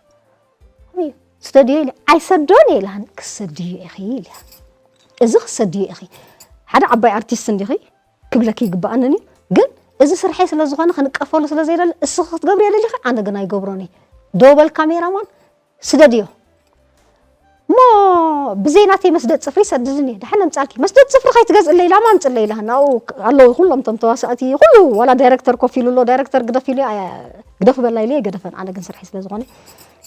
ኣበይ? ስደድዮ ኢለ ኣይሰዶን እየ ኢልሃን። ክሰድዮ ኢኺ ኢልያ። እዚ ክሰድዮ ኢኺ። ሓደ ዓባይ ኣርቲስት እንዲኺ ክብለኪ ይግብኣንን እዩ። ግን እዚ ስርሐይ ስለ ዝኾነ ክንቀፈሉ ስለ ዘይደሊ እስኺ ክትገብርዮ ደሊኺ ኣነ ግን ኣይገብሮን እየ። ዶ በል ካሜራማን ስደድዮ። እሞ ብዘይ ናተይ መስደድ ጽፍሪ ሰድድን እየ። ደሓን ኣምጻልኪ። መስደድ ጽፍሪ ከይትገዝእለይ ላማ ኣምጽለይ ኢልሃን። ናብኡ ኣለዉ ኩሎም እቶም ተዋሳእቲ ኩሉ ዋላ ዳይረክተር ኮፍ ኢሉ ኣሎ። ዳይረክተር ግደፍ ኢሉ ኣያ ግደፍ በላ ኢሉ ኣይገደፈን። ኣነ ግን ስርሐይ ስለ ዝኾነ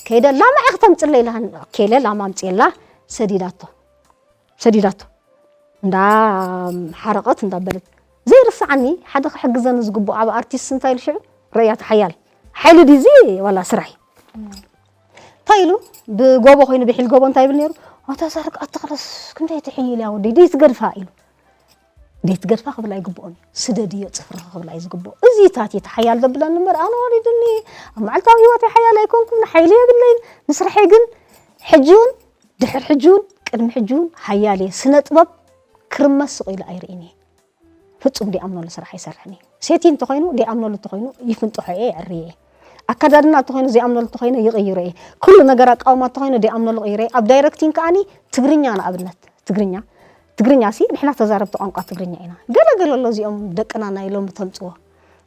ከይደ ላማ ኢኺ ተምጽለይ ኢልሃን። ኬለ ላማ ኣምጽየላ ሰዲዳቶ። ሰዲዳቶ። እንዳ ሓረቐት እንዳ በለት ዘይርስዓኒ ሓደ ክሕግዘኒ ዝግብኦ ኣብ ኣርቲስት እንታይ ኢሉ ሽዑ ረእያቶ ሓያል ሓይሊ ድዚ ዋላ ስራሕ እዩ። እንታይ ኢሉ ብጎቦ ኮይኑ ብሒል ጎቦ እንታይ ይብል ነይሩ? ኣታ እዛ ርግኣት ተኽለስ ክንደይ ትሕይል እያ ወደይ ደይትገድፋ ኢሉ። ደይትገድፋ ክብል ኣይግብኦን እዩ። ስደድዮ ጽፍርኺ ክብል እዩ ዝግብኦ። እዚ ታት እዩ ተሓያል ዘብለኒ እምበር ኣነ ወሪዱኒ ኣብ መዓልታዊ ህይወተይ ሓያል ኣይኮንኩን፣ ሓይሊ የብለይን። ንስርሐይ ግን ሕጂ እውን ድሕር ሕጂ እውን ቅድሚ ሕጂ እውን ሓያል እየ። ስነ ጥበብ ክርመስ ስቕ ኢሉ ኣይርእን እየ። ፍጹም ደይኣምነሉ ስራሕ ኣይሰርሕን እየ። ሴቲ እንተኾይኑ ደይኣምነሉ እንተኾይኑ ይፍንጥሖ እየ፣ የዕርዮ እየ። ኣከዳድና እንተኾይኑ ዘይኣምነሉ እንተኾይነ ይቕይሮ እየ። ኩሉ ነገር ኣቃውማ እንተኾይኑ ደይኣምነሉ ይቕይሮ እየ። ኣብ ዳይረክቲንግ ከኣኒ ትግርኛ ንኣብነት ትግርኛ ትግርኛ ሲ ንሕና ተዛረብቲ ቋንቋ ትግርኛ ኢና። ገለ ገለ ኣሎ እዚኦም ደቅና ናይ ሎሚ ተምጽዎ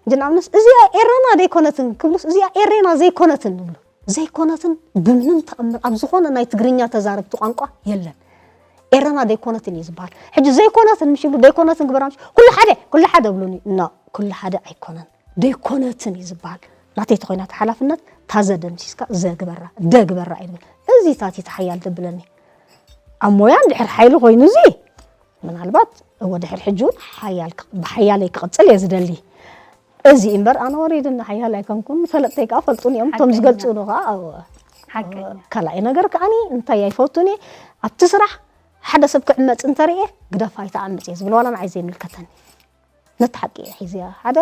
ሕጂ ንኣብነት እዚኣ ኤረና ደይኮነትን ክብሉስ እዚኣ ኤሬና ዘይኮነትን ንብሉ። ዘይኮነትን ብምንም ተኣምር ኣብ ዝኾነ ናይ ትግርኛ ተዛረብቲ ቋንቋ የለን። ኤረና ደይኮነትን እዩ ዝበሃል። ሕጂ ዘይኮነትን ምሽ ይብሉ ደይኮነትን ግበራ ምሽ ኩሉ ሓደ ኩሉ ሓደ ብሉኒ። ኖ ኩሉ ሓደ ኣይኮነን። ደይኮነትን እዩ ዝበሃል። ናተይ ተኾይና እቲ ሓላፍነት ታዘ ደምሲስካ ዘግበራ ደግበራ እዩ ዝብል። እዚ ታቲ ተሓያል ደብለኒ ኣብ ሞያ እንድሕር ሓይሊ ኮይኑ እዚ ምናልባት እወ ድሕሪ ሕጂ እውን ሓያል ክ- ብሓያለይ ክቕፅል እየ ዝደሊ። እዚ እምበር ኣነ ወሪድና ሓያል ኣይኮንኩን። ፈለጥተይ ከዓ ፈልጡን እዮም እቶም ሓቀኛ። ዝገልፁ ኑ ከዓ እወ። ሓቀኛ። ካልኣይ ነገር ከዓኒ እንታይ ኣይፈቱን እየ ኣብቲ ስራሕ ሓደ ሰብ ክዕመፅ እንተርእየ ግደፋ ኣይተዓምፅ እየ ዝብል ዋላ ንዓይ ዘይምልከተኒ። ነቲ ሓቂ እየ ሒዝያ ሓደ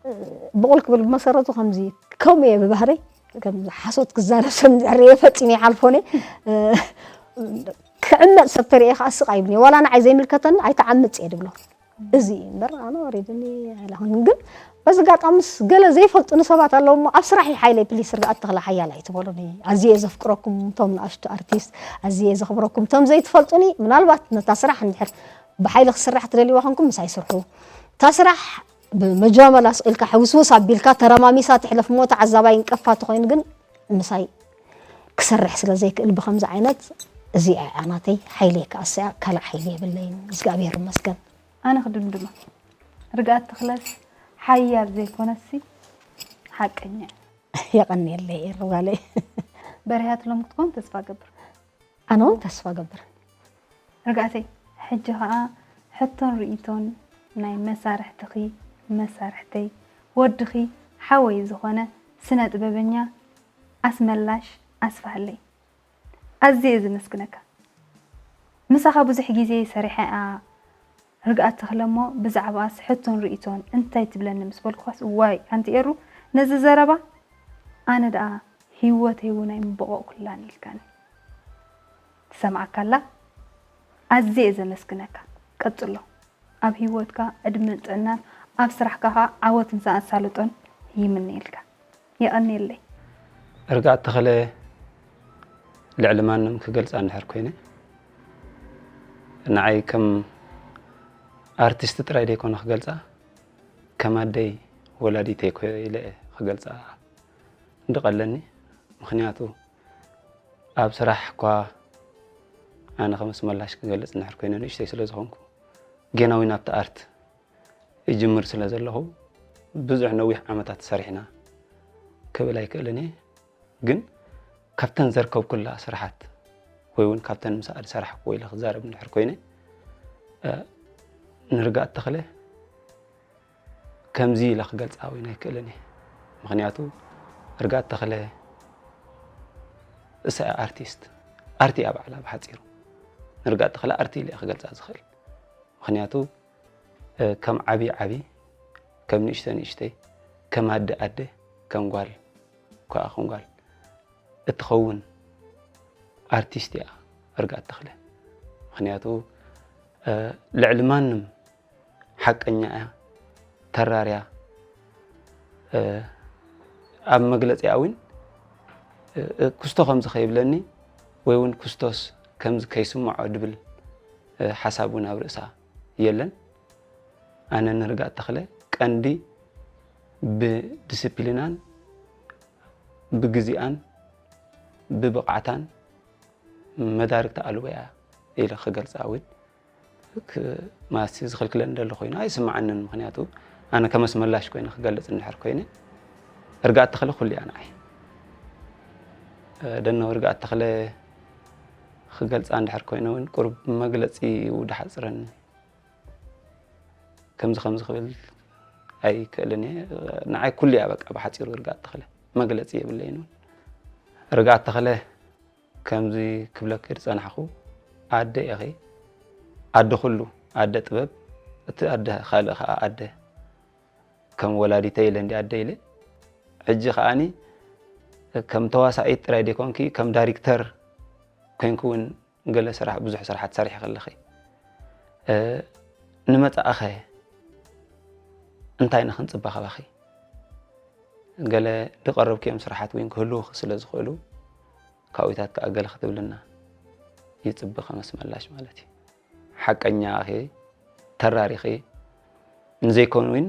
እ፣ ብቑል ክብል ብመሰረቱ ከምዚ ከምኡ እየ ብባህረይ ከምዚ ሓሶት ክዛረብ ሰብ እንድሕር ርእየ ፈፂመ ይሓልፎን እየ። እ፣ ክዕመፅ ሰብ ተርእየ ከዓ ስቕ ኣይብልን እየ ዋላ ንዓይ ዘይምልከተኒ ኣይተዓምፅ እየ ድብሎ። እዚ እዩ እምበር ኣነ ወሪድኒ ኣይለኹን። ግን በዚ ኣጋጣሚስ ገለ ዘይፈልጡኒ ሰባት ኣለዉ እሞ ኣብ ስራሕ ሓይለይ ፕሊስ ርግኣት ተኽለ ሓያል ኣይትበሉኒ። ኣዝየ እየ ዘፍቅረኩም እቶም ንኣሽቱ ኣርቲስት ኣዝየ እየ ዘኽብረኩም። እቶም ዘይትፈልጡኒ ምናልባት ነታ ስራሕ እንድሕር ብሓይሊ ክስራሕ ትደልይዋ ኮንኩም ምሳይ ስርሑ። እታ ስራሕ ብመጃመላ ስቕ ኢልካ ሕውስውስ ኣቢልካ ተረማሚሳ ትሕለፍ እሞ ተዓዛባይ እንቀፋ ተኾይኑ ግን ምሳይ ክሰርሕ ስለ ዘይክእል ብኸምዚ ዓይነት እዚኣ እያ ናተይ ሓይለይ ክኣስያ ካልእ ሓይሊ የብለይን እግዚኣብሔር ይመስገን። ኣነ ክድምድማ ርግኣት ተኽለስ ሓያል ዘይኮነሲ ሓቀኛ እያ። የቐንየለይ ኤሪ ጓለይ። በሪሃትሎም ክትኮን ተስፋ ገብር። ኣነ እውን ተስፋ ገብር። ርግኣተይ ሕጂ ኸኣ ሕቶን ርእይቶን ናይ መሳርሕትኺ መሳርሕተይ ወድኺ ሓወይ ዝኾነ ስነ ጥበበኛ ኣስመላሽ ኣስፍሃለይ ኣዝየ እየ ዘመስግነካ። ምሳኻ ብዙሕ ግዜ ሰሪሐ እያ ርግኣት ተኽለ እሞ ብዛዕባኣስ ሕቶን ርእይቶን እንታይ ትብለኒ ምስ በልኩኻስ እዋይ ኣንቲ ኤሩ ነዚ ዘረባ ኣነ ደኣ ህይወተይ እውን ኣይምበቐቕኩላን ኢልካኒ። ትሰምዓካ ኣላ? ኣዝየ እየ ዘመስግነካ። ቀጽሎ። ኣብ ህይወትካ ዕድመን ጥዕናን ኣብ ስራሕካ ከኣ ዓወትን ኣሳልጦን ይምነየልካ። የቐንየለይ። ርግኣት ተኸለ ልዕሊ ማንም ክገልፃ እንድሕር ኮይነ ንዓይ ከም ኣርቲስት ጥራይ ደይኮነ ክገልፃ ከም ኣደይ ወላዲተይ ኮ ኢለ እየ ክገልፃ እንድቐለኒ። ምኽንያቱ ኣብ ስራሕ እኳ ኣነ ከም ኣስመላሽ ክገልፅ እንድሕር ኮይነ ንእሽተይ ስለ ዝኾንኩ ጌና እውን ኣብቲ ኣርት እጅምር ስለ ዘለኹ ብዙሕ ነዊሕ ዓመታት ሰሪሕና ክብል ኣይክእልን እየ። ግን ካብተን ዘርከብኩላ ስራሓት ወይ እውን ካብተን ምሳኣ ዝሰራሕክዎ ኢለ ክዛረብ እንድሕር ኮይነ ንርግኣት ተኽለ ከምዚ ኢለ ክገልፃ እውን ኣይክእልን እየ። ምኽንያቱ ርግኣት ተኽለ እሳ እያ ኣርቲስት፣ ኣርቲ እያ ባዕላ ብሓፂሩ። ንርግኣት ተኽለ ኣርቲ ኢለ እየ ክገልፃ ዝኽእል። ምኽንያቱ ከም ዓብዪ ዓብዪ፣ ከም ንእሽተ ንእሽተይ፣ ከም ኣደ ኣደ፣ ከም ጓል ከዓ ከም ጓል እትኸውን ኣርቲስት እያ ርግኣት ተኽለ። ምኽንያቱ ልዕሊ ማንም ሓቀኛ እያ፣ ተራር እያ። ኣብ መግለፂኣ እውን ኩስቶ ከምዚ ከይብለኒ ወይ እውን ኩስቶስ ከምዚ ከይስምዖ ድብል ሓሳብ እውን ኣብ ርእሳ የለን። ኣነ ንርግኣት ተኽለ ቀንዲ ብዲስፕሊናን ብግዚኣን ብብቕዓታን መዳርግቲ ኣልቦ እያ ኢለ ክገልፃ እውን ማሲ ዝኽልክለኒ ደሎ ኮይኑ ኣይስምዓንን። ምኽንያቱ ኣነ ከም ኣስመላሽ ኮይነ ክገልፅ እንድሕር ኮይነ ርግኣት ተኽለ ኩሉ እያ ንዓይ። ደነው ርግኣት ተኽለ ክገልፃ እንድሕር ኮይነ እውን ቁሩብ መግለፂ ይውዳሓፅረኒ። ከምዚ ከምዚ ክብል ኣይክእልን እየ። ንዓይ ኩሉ እያ በቃ ብሓፂሩ ርግኣት ተኽለ መግለፂ የብለይን እውን። ርግኣት ተኽለ ከምዚ ክብለኪ ዝፀናሕኹ ኣደ ኢኺ፣ ኣደ ኩሉ፣ ኣደ ጥበብ፣ እቲ ኣደ ካልእ ከዓ ኣደ ከም ወላዲተይ ኢለ እንዲ ኣደ ኢለ ሕጂ ከዓኒ ከም ተዋሳኢት ጥራይ ደይኮንኪ ከም ዳይሪክተር ኮይንኪ እውን ገለ ስራሕ ብዙሕ ስራሓት ሰሪሕኺ ኣለኺ። ንመጻኢኸ እንታይ ንኽንጽበ ካባኺ? ገለ ዝቐረብክዮም ስራሓት እውን ክህልዉኺ ስለ ዝኽእሉ ካብኡታት ከኣ ገለ ክትብልና ይጽበ ከም ኣስመላሽ ማለት እዩ። ሓቀኛ ኢኺ፣ ተራር ኢኺ፣ ንዘይኮኑ እውን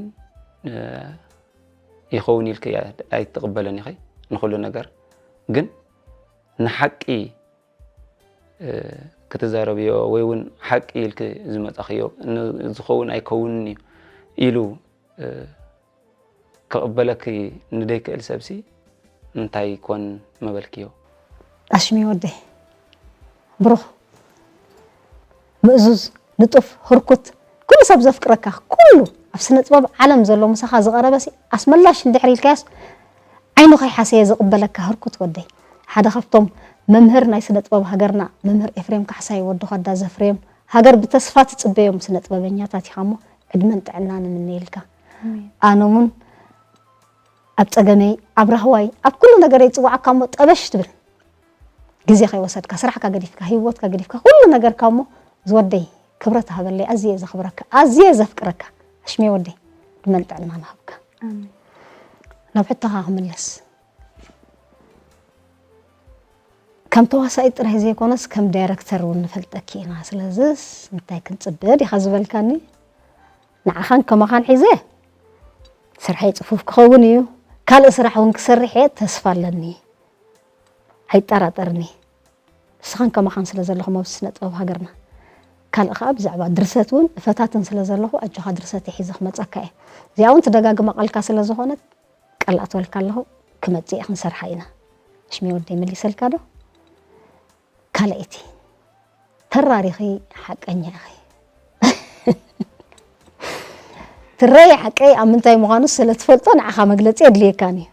ይኸውን ኢልክ ኣይትቕበለን ኢኺ ንኹሉ ነገር። ግን ንሓቂ ክትዛረብዮ ወይ እውን ሓቂ ኢልክ ዝመጻኽዮ ዝኸውን ኣይከውንን እዩ ኢሉ ክቕበለኪ ንደይክእል ሰብሲ እንታይ ኮን መበልክዮ? ኣሽሚ ወደይ ብሩኽ ምእዙዝ ንጡፍ ህርኩት ኩሉ ሰብ ዘፍቅረካ ኩሉ ኣብ ስነ ጥበብ ዓለም ዘሎ ምሳኻ ዝቐረበሲ ኣስመላሽ እንድሕር ኢልካያስ ዓይኑ ከይሓሰየ ዝቕበለካ ህርኩት ወደይ ሓደ ካብቶም መምህር ናይ ስነ ጥበብ ሃገርና መምህር ኤፍሬም ካሕሳይ ወዲ ኳዳ ዘፍርዮም ሃገር ብተስፋ ትጽበዮም ስነ ጥበበኛታት ኢኻ እሞ ዕድመን ጥዕናን እምነየልካ ኣነ እውን ኣብ ጸገመይ ኣብ ራህዋይ ኣብ ኩሉ ነገረይ ጽዋዓካ እሞ ጠበሽ ትብል ግዜ ከይወሰድካ ስራሕካ ገዲፍካ ህይወትካ ገዲፍካ ኩሉ ነገርካ እሞ ዝወደይ ክብረት ሃበለይ ኣዝየ ዘኽብረካ ኣዝየ ዘፍቅረካ ኣሽሜ ወደይ ዕድመን ጥዕናን ሃብካ ናብ ሕቶኻ ክምለስ ከም ተዋሳኢት ጥራይ ዘይኮነስ ከም ዳይረክተር እውን ንፈልጠኪ ኢና ስለዝስ እንታይ ክንፅበ ዲኻ ዝበልካኒ ንዓኻን ከማኻን ሒዘ ስርሐይ ፅፉፍ ክኸውን እዩ ካልእ ስራሕ እውን ክሰርሕ እየ ተስፋ ኣለኒ ኣይጠራጠርኒ ንስኻን ከማኻን ስለ ዘለኹም ኣብ ስነ ጥበብ ሃገርና ካልእ ከዓ ብዛዕባ ድርሰት እውን እፈታትን ስለ ዘለኹ ኣጆኻ ድርሰት ሒዘ ክመፀካ እየ እዚኣ እውን ትደጋግማ ቃልካ ስለ ዝኾነት ቃል ኣትወልካ ኣለኹ ክመፅእ እየ ክንሰርሓ ኢና ሽሜ ወደይ መሊሰልካ ዶ ካልኣይቲ ተራሪኺ ሓቀኛ ኢኺ ትረይ ሓቀይ ኣብ ምንታይ ምዃኑ ስለ ትፈልጦ ንዓኻ መግለፂ የድልየካን እዩ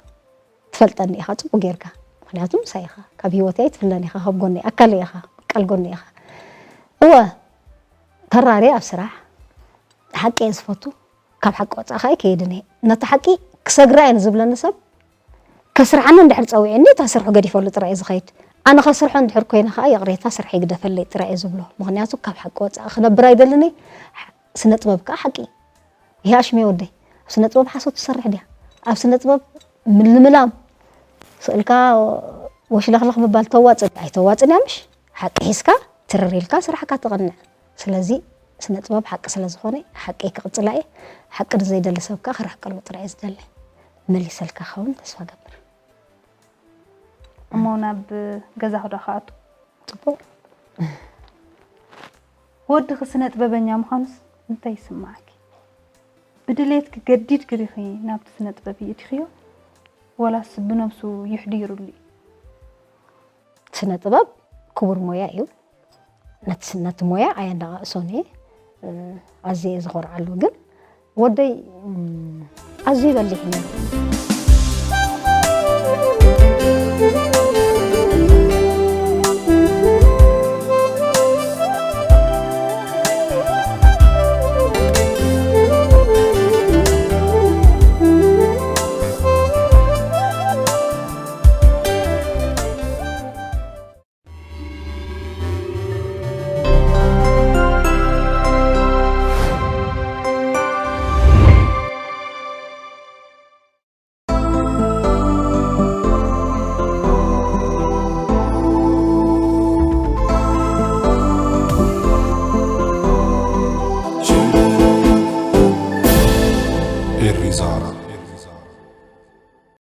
ትፈልጠኒ ኢኻ ፅቡቅ ጌርካ ምክንያቱ ምሳይ ኢኻ ካብ ህይወተይ ኣይትፍለን ኢኻ ካብ ጎነይ ኣካለይ ኢኻ ቃል ጎነይ ኢኻ እወ ተራሪ ኣብ ስራሕ ሓቂ እየ ዝፈቱ ካብ ሓቂ ወፃእ ከዓ ኣይከይድን እየ ነቲ ሓቂ ክሰግራ እየ ንዝብለኒ ሰብ ከስርሓኒ እንድሕር ፀዊዕኒ እታ ስርሑ ገዲፈሉ ጥራይ እየ ዝኸይድ ኣነ ከስርሖ እንድሕር ኮይነ ከዓ ይቕሬታ ስርሐይ ግደፈለይ ጥራይ እየ ዝብሎ ምክንያቱ ካብ ሓቂ ወፃእ ክነብር ኣይደልንይ ስነ ጥበብ ከዓ ሓቂ እዩ ይሃሽሜ ወደይ ኣብ ስነ ጥበብ ሓሶት ትሰርሕ ድያ ኣብ ስነ ጥበብ ምልምላም ስእልካ ወሽለኽለኽ ምባል ተዋፅእ ኣይተዋፅን እያ ምሽ ሓቂ ሒዝካ ትርር ኢልካ ስራሕካ ተቐንዕ ስለዚ ስነ ጥበብ ሓቂ ስለ ዝኾነ ሓቂ ክቕፅላ እየ ሓቂ ንዘይደሊ ሰብ ከዓ ክርሕቀሉ ጥራይ እየ ዝደሊ መሊሰልካ ክኸውን ተስፋ ገብር እሞ ናብ ገዛ ክዶ ክኣቱ ፅቡቅ ወድኺ ስነ ጥበበኛ ምዃኑስ እንታይ ይስማዓኪ ብድሌትኪ ገዲድኪ ዲኺ ናብቲ ስነ ጥበብ ይእቲኽዮ ወላስ ብነብሱ ይሕዲሩሉ እዩ ስነ ጥበብ ክቡር ሞያ እዩ ነቲ ሞያ ኣየነቓቕሶን እየ ኣዝየ እየ ዝኾርዓሉ ግን ወደይ ኣዝዩ በሊሕ ነይሩ